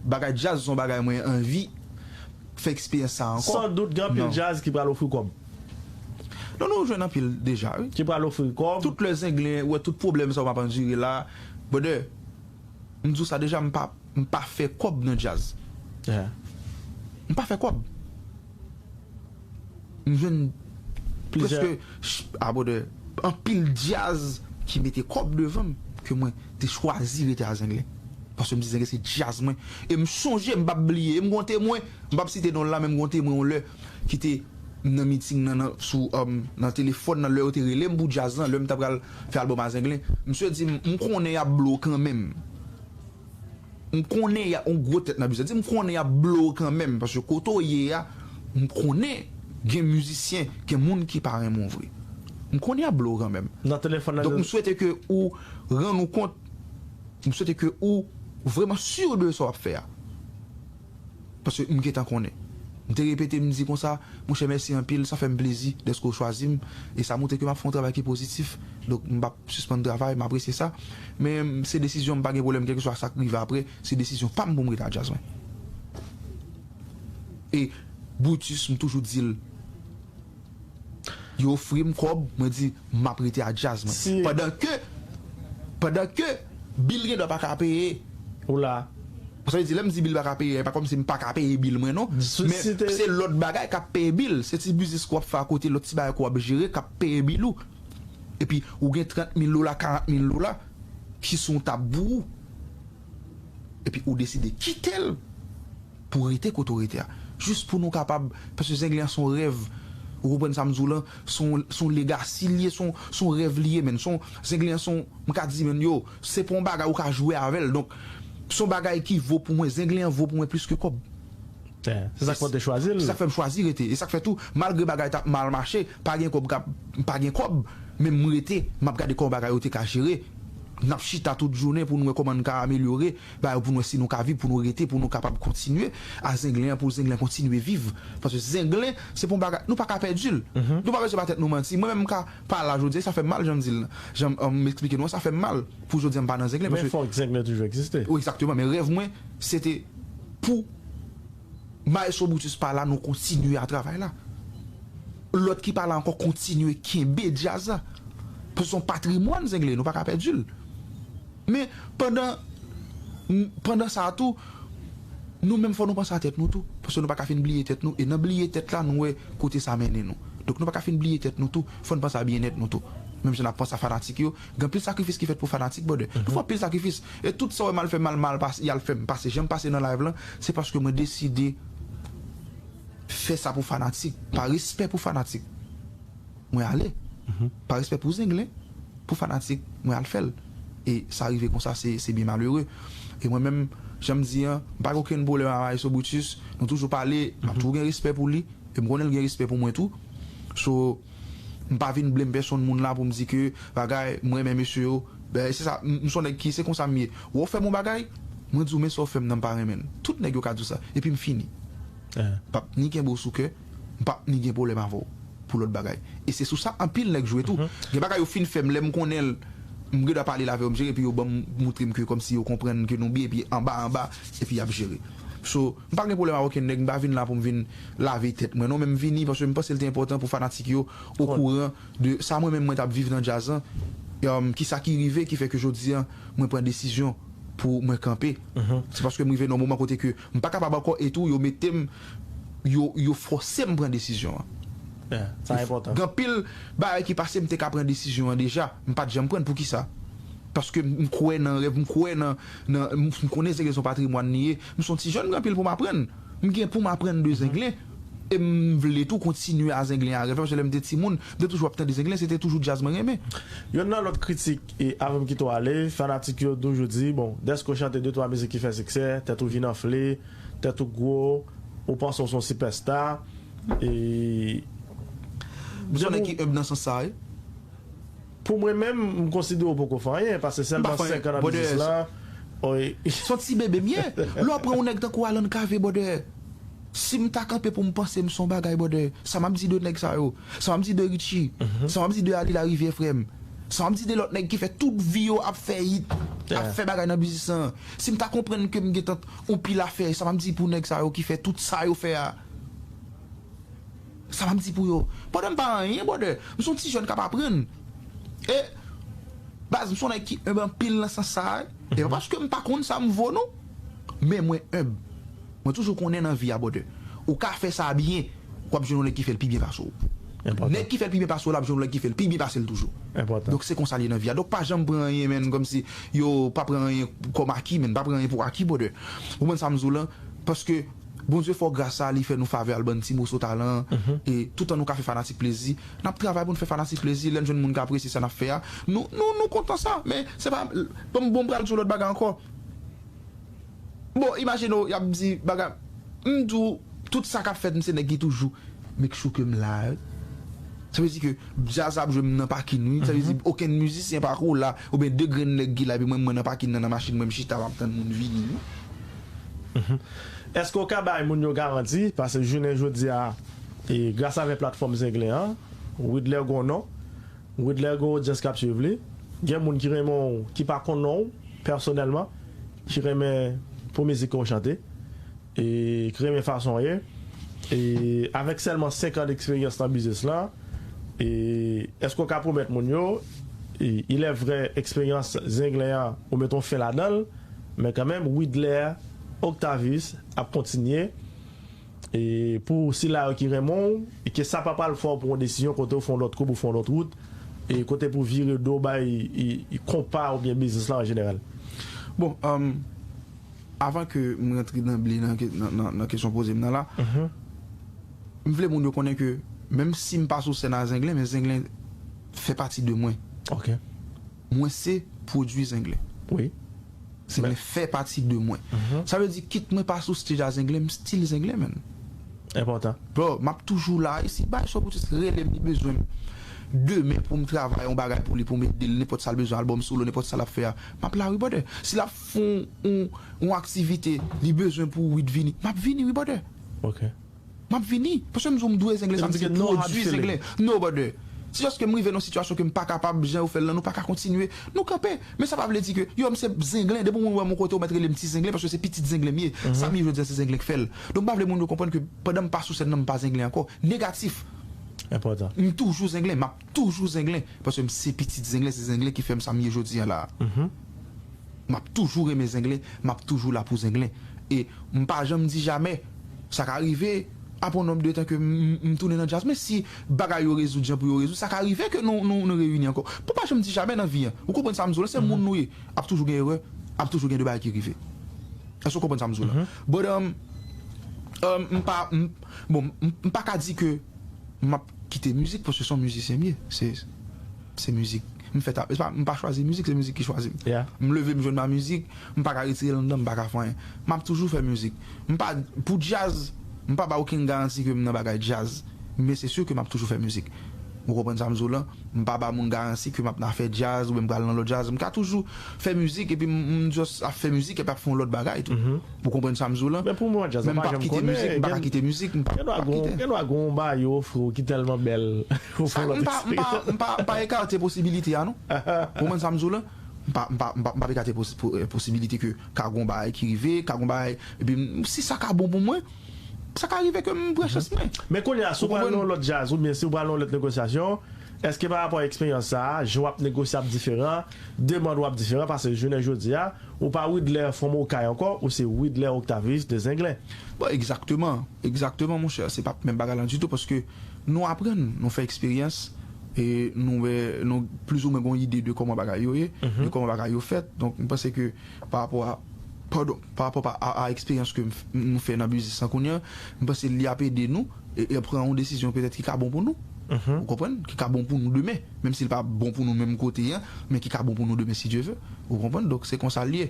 bagay djaz se yon bagay mwen anvi fè eksperyans sa ankò? San dout, gen anpil djaz ki pral ofri kòb. Non, nou jwenn anpil deja, wi. Ki pral ofri kòb. Tout lè Zenglen, ou wè tout pwoblèm sa yo m ap andire la, brother, m di w sa deja, m pa, m pa fè kòb nan djaz. M pa fè kòb. M jwenn prèske, ah, brother, anpil djaz ki mete kòb devan m, ke mwen te chwazi rete a Zenglen. Paske m di Zenglen se djaz mwen. E m sonje, m p ap bliye, e m gon temwen, m p ap site non l la, men m gon temwen yon lè ki te nan miting nan, nan, sou, um, nan telefòn nan, lè yo te rele m pou djaz lan, lè m ta pral fè albòm a Zenglen. Misye di m, m konnen y ap blo kanmenm. M konnen y a, yon gwo tèt nan biznis. Di m konnen y ap blo kanmenm, paske kote w ye a, m konnen gen mizisyen, gen moun ki pa renmen w vre. M konnen y ap blo kanmenm. Nan telefòn nan. Donk, m swete ke ou rann ou kont, m swete ke ou vrèman si de sa w ap fè a. Paske m gentan konnen. M te repete, m di konsa, monchè, mèsi anpil, sa fè m plezi dèske w chwazi m, e sa montre ke m ap fè yon travay ki pozitif. Donk, m p ap sispann travay, m apresye sa. Men, se desizyon m, pa gen pwoblèm, kèlkeswa sa k rive apre, se desizyon pa m pou m rete a djaz mwen. E Brutus, m toujou di l, yo ofri m kòb, mwen di, m ap rete a djaz mwen. Pandan ke, pandan ke bil gen dwa pa ka peye. Ou la. Sa vle di, lè m di bil pa ka peye, e pa kòmsi m pa ka peye bil mwen, non. Men se lòt bagay k ap peye bil. Se ti biznis ke w ap fè akote, lòt ti bagay ke w ap jere k ap peye bil ou. Epi, ou gen trant mil dola, karant mil dola ki sou yon tab pou ou. Epi, ou deside kite l pou rete kote w rete a. Jis pou nou kapab, paske Zenglen an se yon rèv. Ou konprann sa m di w lan? Se yon, se yon legacy li ye, se yon, se yon rèv li ye, menn. Se yon, Zenglen an se yon, m ka di, menn, yo, se pa yon bagay ou ka jwe avè l. Donk, se yon bagay ki vo pou mwen. Zenglen an vo pou mwen plis ke kòb. Se sa k fè w te chwazi l. Se sa k fè m chwazi rete. E sa k fè tou, malgre bagay t ap mal mache, pa gen kòb k ap, pa gen kòb, men m rete, m ap gade kòman bagay yo te ka jere. N ap chita tout jounen pou nou wè kòman n ka amelyore bagay yo, pou nou wè si nou ka viv, pou nou rete, pou nou kapab kontinye a Zenglen an, pou Zenglen kontinye viv. Paske Zenglen, se pa yon bagay, nou pa ka pèdi l. Nou pa bezwen ba tèt nou manti. Mwen menm, m ka pale la jodi a, sa fè m mal, jan m di l lan. Jan m, m eksplike nou an, sa fè m mal pou jodi a m pa nan Zenglen. Men fòk Zenglen toujou egziste. Wi, egzakteman. Men rèv mwen, se te pou Maestro Brutus pa la, nou kontinye a travay la. Lòt ki pa la ankò kontinye kenbe djaz la. Paske se yon patrimwàn Zenglen, nou pa ka pèdi l. Men pandan, pandan sa a tou, nou menm fò nou panse a tèt nou tou. Paske nou pa ka fin bliye tèt nou. E nan bliye tèt la, nou wè kote sa mennen nou. Donk nou pa ka fin bliye tèt nou tou. Fò n panse a byennèt nou tou. Menm jan n ap panse a fanatik yo, gen anpil sakrifis ki fèt pou fanatik, brother. Nou fè anpil sakrifis. E tout sa w wè m al fè, m al, m al pase, y al fè m pase, jan m pase nan live lan, se paske mwen deside fè sa pou fanatik, pa respè pou fanatik. Mwen ale. Pa respè pou Zenglen, pou fanatik, mwen al fè l. E sa rive konsa, se, se byen malere. E mwen menm, jan m di an, m pa gen okenn pwoblèm a Maestro Brutus. Nou toujou pale, m ap toujou gen respè pou li. E m konnen l gen respè pou mwen tou. So, m pa vin blame pèsonn moun la pou m di ke bagay, m renmen mesye yo. Ben, se sa, m, m se yon nèg ki, se konsa m ye. Ou fè m yon bagay, mwen di w, men sa w fè m nan, m pa renmen l. Tout nèg yo ka di w sa. Epi m fini. M p ap ni kenbe w sou kè, m p ap ni gen pwoblèm avè w pou lòt bagay. E se sou sa anpil nèg jwe tou. Gen bagay yo fin fè m, lè m konnen l, m gen dwa pale l avè yo, m jere, epi yo ban m, montre m ke kòmsi yo konprann ke nou byen, epi anba, anba, epi y ap jere. So, m pa gen pwoblèm ak okenn nèg, m pa vin la pou m vin lave tèt mwen non, men m vini paske m panse l te enpòtan pou fanatik yo okouran de sa mwen menm mwen t ap viv nan djaz lan, um, kisa ki rive ki fè ke jodi a mwen pran desizyon pou mwen kanpe. Se paske m rive nan yon moman kote ke m pa kapab ankò e tou yo mete m, yo, yo fòse m pran desizyon an. Sa enpòtan. Gen anpil bagay ki pase m te ka pran desizyon an deja, m pa t janm pran l. Poukisa? Paske m kwè nan rèv, m kwè nan, nan, m, m konnen Zenglen se yon patrimwàn li ye. M se yon ti jèn, gen anpil pou m aprann. M gen pou m aprann de Zenglen. E m vle tou kontinye a Zenglen a rèv, paske lè m te timoun, m te toujou ap tande Zenglen, se te toujou djaz mwen renmen. Youn nan lòt kritik, e avan m kite w ale, fanatik yo toujou di, bon, dèske w chante de twa mizik ki fè siksè, tèt ou vin anfle, tèt ou gwo, ou panse w se yon sipèsta, e m se yon nèg ki enb nan sans sa a, wi. Pou mwen menm, m konsidere w poko fè anyen, paske sèlman senk an nan biznis la. Se yon ti bebe m ye. Lè w pran yon nèg tankou Alan Cavé, brother, si m ta kanpe pou m panse m se yon bagay, brother, sa m ap di de nèg sa yo? Sa m ap di de Richie? Sa m ap di de Ali Larivière, frè m? Sa m ap di de lòt nèg ki fè tout vi yo ap fè hit? ap fè bagay nan biznis lan. Si m ta konprann ke m gentan yon pil afè, sa m ap di pou nèg sa yo ki fè tout sa yo fè a? Sa m ap di pou yo? Pandan m pa anyen, brother. M se yon ti jèn k ap aprann. E, baz, m se yon nèg ki enb anpil nan sans sa a. E pa paske m pa konn sa m vo, non. Men mwen enb. Mwen toujou konnen nan vi a, brother, ou ka fè sa byen, w ap jwenn yon nèg ki fè l pi byen pase w. Nèg ki fè l pi byen pase w la ap jwenn yon nèg ki fè l pi byen pase l toujou. Donk, se konsa l ye nan vi a. Donk, pa janm pran anyen, menn, kòmsi yo pa pran anyen kòm aki, menn. Pa pran anyen pou aki, brother. Ou konprann sa m di w lan? Paske Bondye fè w gras sa, li fè nou favè al ban n ti moso talan. E toutan nou ka fè fanatik plezi, n ap travay pou n fè fanatik plezi. Lè n jwenn moun k apresye sa n ap fè a, nou, nou, nou kontan sa. Men se pa, bon, bon, m pral di w lòt bagay ankò. Bon, imajine w, y ap di bagay. M di w, tout sa k ap fèt, m se nèg ki toujou make sure ke m la. Sa vle di ke djaz ap jwe m nan pakin, wi. Sa vle di okenn mizisyen pa ko la, oubyen de grenn nèg ki la, epi mwen, mwen nan pakin nan, nan machin mwen, m chita, m ap tann moun vini, wi. Èske w ka bay moun yo garanti, paske jounen jodi a, e gras avèk platfòm Zenglen an, Widler gon non, Widler gon odyans k ap swiv li, gen moun ki renmen w, ki pa konn non w pèsonèlman, ki renmen pou mizik ke w chante, e ki renmen fason w ye, e avèk sèlman senk an deksperyans nan biznis lan, e èske w ka pwomèt moun yo, e il est vrai eksperyans Zenglen an, ou met yon fen ladan l, men kanmenm, Widler Octavius ap kontinye, e pou sila yo ki renmen w, e ke sa pa pral fè w pran yon desizyon kote w fè yon lòt koup ou fè yon lòt wout, e kote pou vire do bay, e, e konpa oubyen biznis la an jeneral? Bon, um, avan ke m rantre nan ble nan, nan, nan, nan kesyon poze m nan la, m vle moun yo konnen ke menm si m pa sou sèn a Zenglen, men Zenglen fè pati de mwen. Mwen se pwodui Zenglen. Zenglen fè pati de mwen. Sa vle di, kit mwen pa sou stage a Zenglen, m still Zenglen, menn. Enpòtan. Bro, m ap toujou la. E si bay sou Brutus rele m, li bezwen m demen pou m travay yon bagay pou li, pou m ede l, nenpòt sa l bezwen, albòm solo, nenpòt sa l ap fè a, m ap la wi, brother. Si l ap fè yon, yon, yon aktivite, li bezwen pou Wid vini, m ap vini wi, brother. M ap vini. Paske m di w m dwe Zenglen, sa m se pwodui Zenglen. No, brother. Se jis ke m rive nan yon sitiyasyon ke m pa kapab, jan yo fè l lan, nou pa ka kontinye. Nou kanpe. Men sa pa vle di ke, yo, m se Zenglen. Depi moun wè m yon kote, ou mèt rele m ti Zenglen, paske se pitit Zenglen m ye. Sa m ye jodi a, se Zenglen k fè l. Donk, m pa vle moun yo konprann ke pandan m pa sou sèn nan, m pa Zenglen ankò. Negatif. Enpòtan. M toujou Zenglen, m ap toujou Zenglen. Paske m se pitit Zenglen, se Zenglen ki fè m sa m ye jodi a la. M ap toujou renmen Zenglen, m ap toujou la pou Zenglen. E m pa janm di jamè, sa ka rive, apre yon nonb de tan ke m, m, m tounen nan djaz. Men si bagay yo rezoud jan pou yo rezoud, sa ka rive ke nou, nou, nou reyini ankò. Pou pa janm di jamè nan vi an. Ou konprann sa m di w lan, se moun nou ye. Ap toujou gen erè, ap toujou gen de bagay ki rive. Èske w konprann sa m di w lan? But, um, um, m pa, m, bon, m, m pa ka di ke m ap kite mizik paske se yon mizisyen m ye. Se, se mizik. M fèt a, se pa, m pa chwazi mizik, se mizik ki chwazi m. M leve, m jwenn ma mizik, m pa ka retire l anndan m, m pa ka fè anyen. M ap toujou fè mizik. M pa, pou djaz, m pa ba okenn garanti ke m nan bagay djaz. Men se si ke m ap toujou fè mizik. Ou konprann sa m di w lan? M pa ba moun garanti ke m ap nan fè djaz oubyen m pral nan lòt djaz. M ka toujou fè mizik epi m, m just ap fè mizik epi ap fè yon lòt bagay tou. Ou konprann sa m di w lan? Men pou mwen, djaz la pa janm konnen. Men m p ap kite mizik, m pa ka kite mizik, m p ap kite. Gen dwa gen yon bagay yo ofri w ki tèlman bèl, ou fè yon lòt eksperyans. M pa, m pa, m pa ekate posibilite a, non. Ou konprann sa m di w lan? M pa, m pa, m pa, m p ap ekate pos-, po-, eh, posibilite ke ka gen yon bagay ki rive, ka gen yon bagay, epi m, si sa ka bon pou mwen, sa ka rive ke m pran chans mwen. Men kounye a, si w pral nan yon lòt djaz, oubyen si w pral nan yon lòt negosyasyon, èske pa rapò a eksperyans sa a, jan w ap negosye ap diferan, demann ou ap diferan, paske jounen jodi a, ou pa Widler From Okay ankò, ou se Widler Octavius de Zenglen. Bon, egzakteman, egzakteman, monchè, se p ap menm bagay lan ditou, paske nou aprann, nou fè eksperyans, e nou, e nou plizoumwen gen yon ide de kòman bagay yo ye, de kòman bagay yo fèt. Donk, m panse ke pa rapò a, padon, pa rapò a, a, a eksperyans ke m f-, nou fè nan biznis lan kounye a, m panse li ap ede nou e, e pran yon desizyon petèt ki ka bon pou nou. Ou konprann? Ki ka bon pou nou demen. Menm si l pa bon pou nou menm kote a, men ki ka bon pou nou demen, si Dye ve. Ou konprann? Donk, se konsa l ye.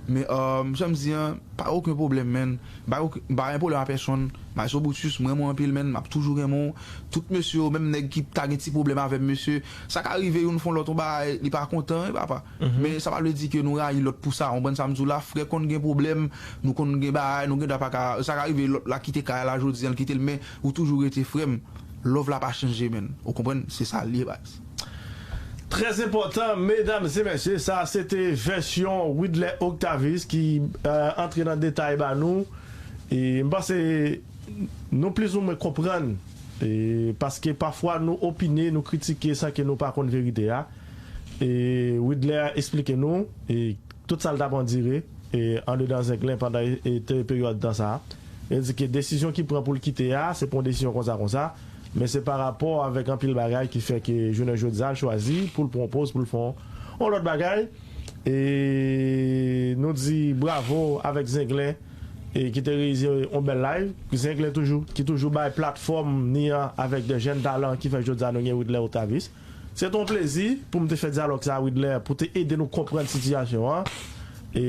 Men, euh, jan m di an, pa okenn pwoblèm, menn. M pa okenn, m pa gen pwoblèm a pèsonn. Maestro Brutus, m renmen w anpil, menn. M ap toujou renmen w. Tout mesye yo, menm nèg ki ta gen ti pwoblèm avè m, mesye, sa ka rive youn fè yon lòt yon bagay, li pa kontan, wi, papa. Men sa pa vle di ke nou rayi lòt pou sa. Ou konprann sa m di w la? Frè konn gen pwoblèm, nou konn gen bagay, nou gen dwa pa ka, sa ka rive lòt la kite kay la jodi a, l kite l, men ou toujou rete frè m. Love la pa chanje, menn. Ou konprann? Se sa l ye, baz. Trè enpòtan, medam e mesye, sa se te vèsyon Widler Octavius ki eh, antre nan detay ba nou. E m panse nou plizoumwen konprann, e, paske pafwa nou opine, nou kritike san ke nou pa konn verite a. E Widler eksplike nou e, tout sa l t ap andire e, andedan Zenglen pandan e, e, te peryòd tan sa a. Li di ke desizyon ki pran pou l kite a, se pa yon desizyon konsa konsa, men se pa rapò avèk anpil bagay ki fè ke jounen jodi a l chwazi pou l pran yon poz, pou l fè yon, yon lòt bagay. E nou di bravo avèk Zenglen e ki te reyalize yon bèl live. Zenglen toujou, ki toujou bay platfòm ni an avèk de jèn talan ki fè jodi a nou gen Widler Octavius. Se te yon plezi pou m te fè dyalòg sa a, Widler, pou te ede nou konprann sitiyasyon an. E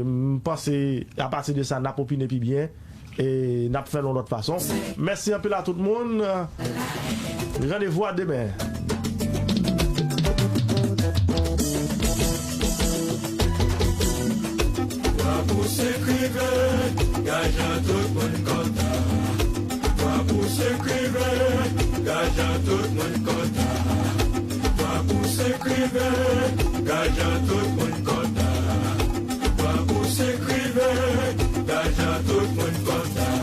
m panse, apati de sa, n ap opine pi byen e n ap fè l yon lòt fason. Mèsi anpil a tout moun. Randevou a demen. Bravo pou Senk Rivè, gajan tout moun kontan. Bravo pou Senk Rivè, gajan tout moun kontan. Bravo pou Senk Rivè, gajan tout moun kontan. Bravo pou Senk Rivè, gajan tout moun kontan.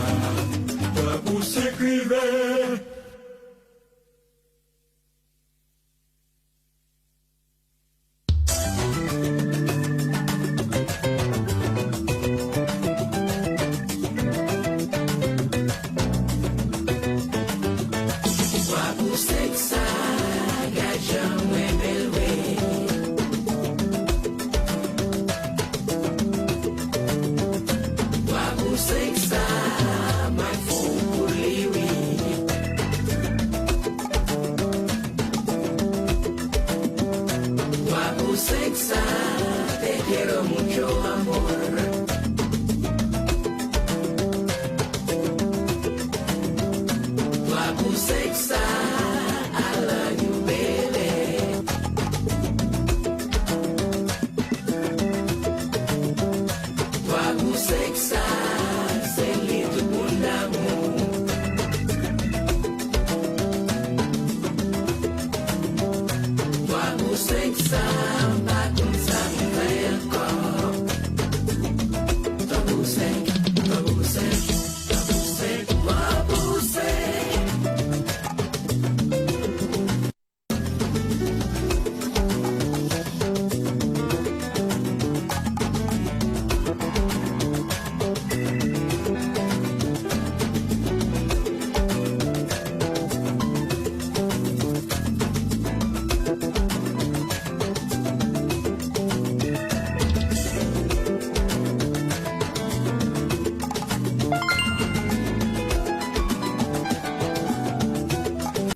Bravo pou Senk Rivè.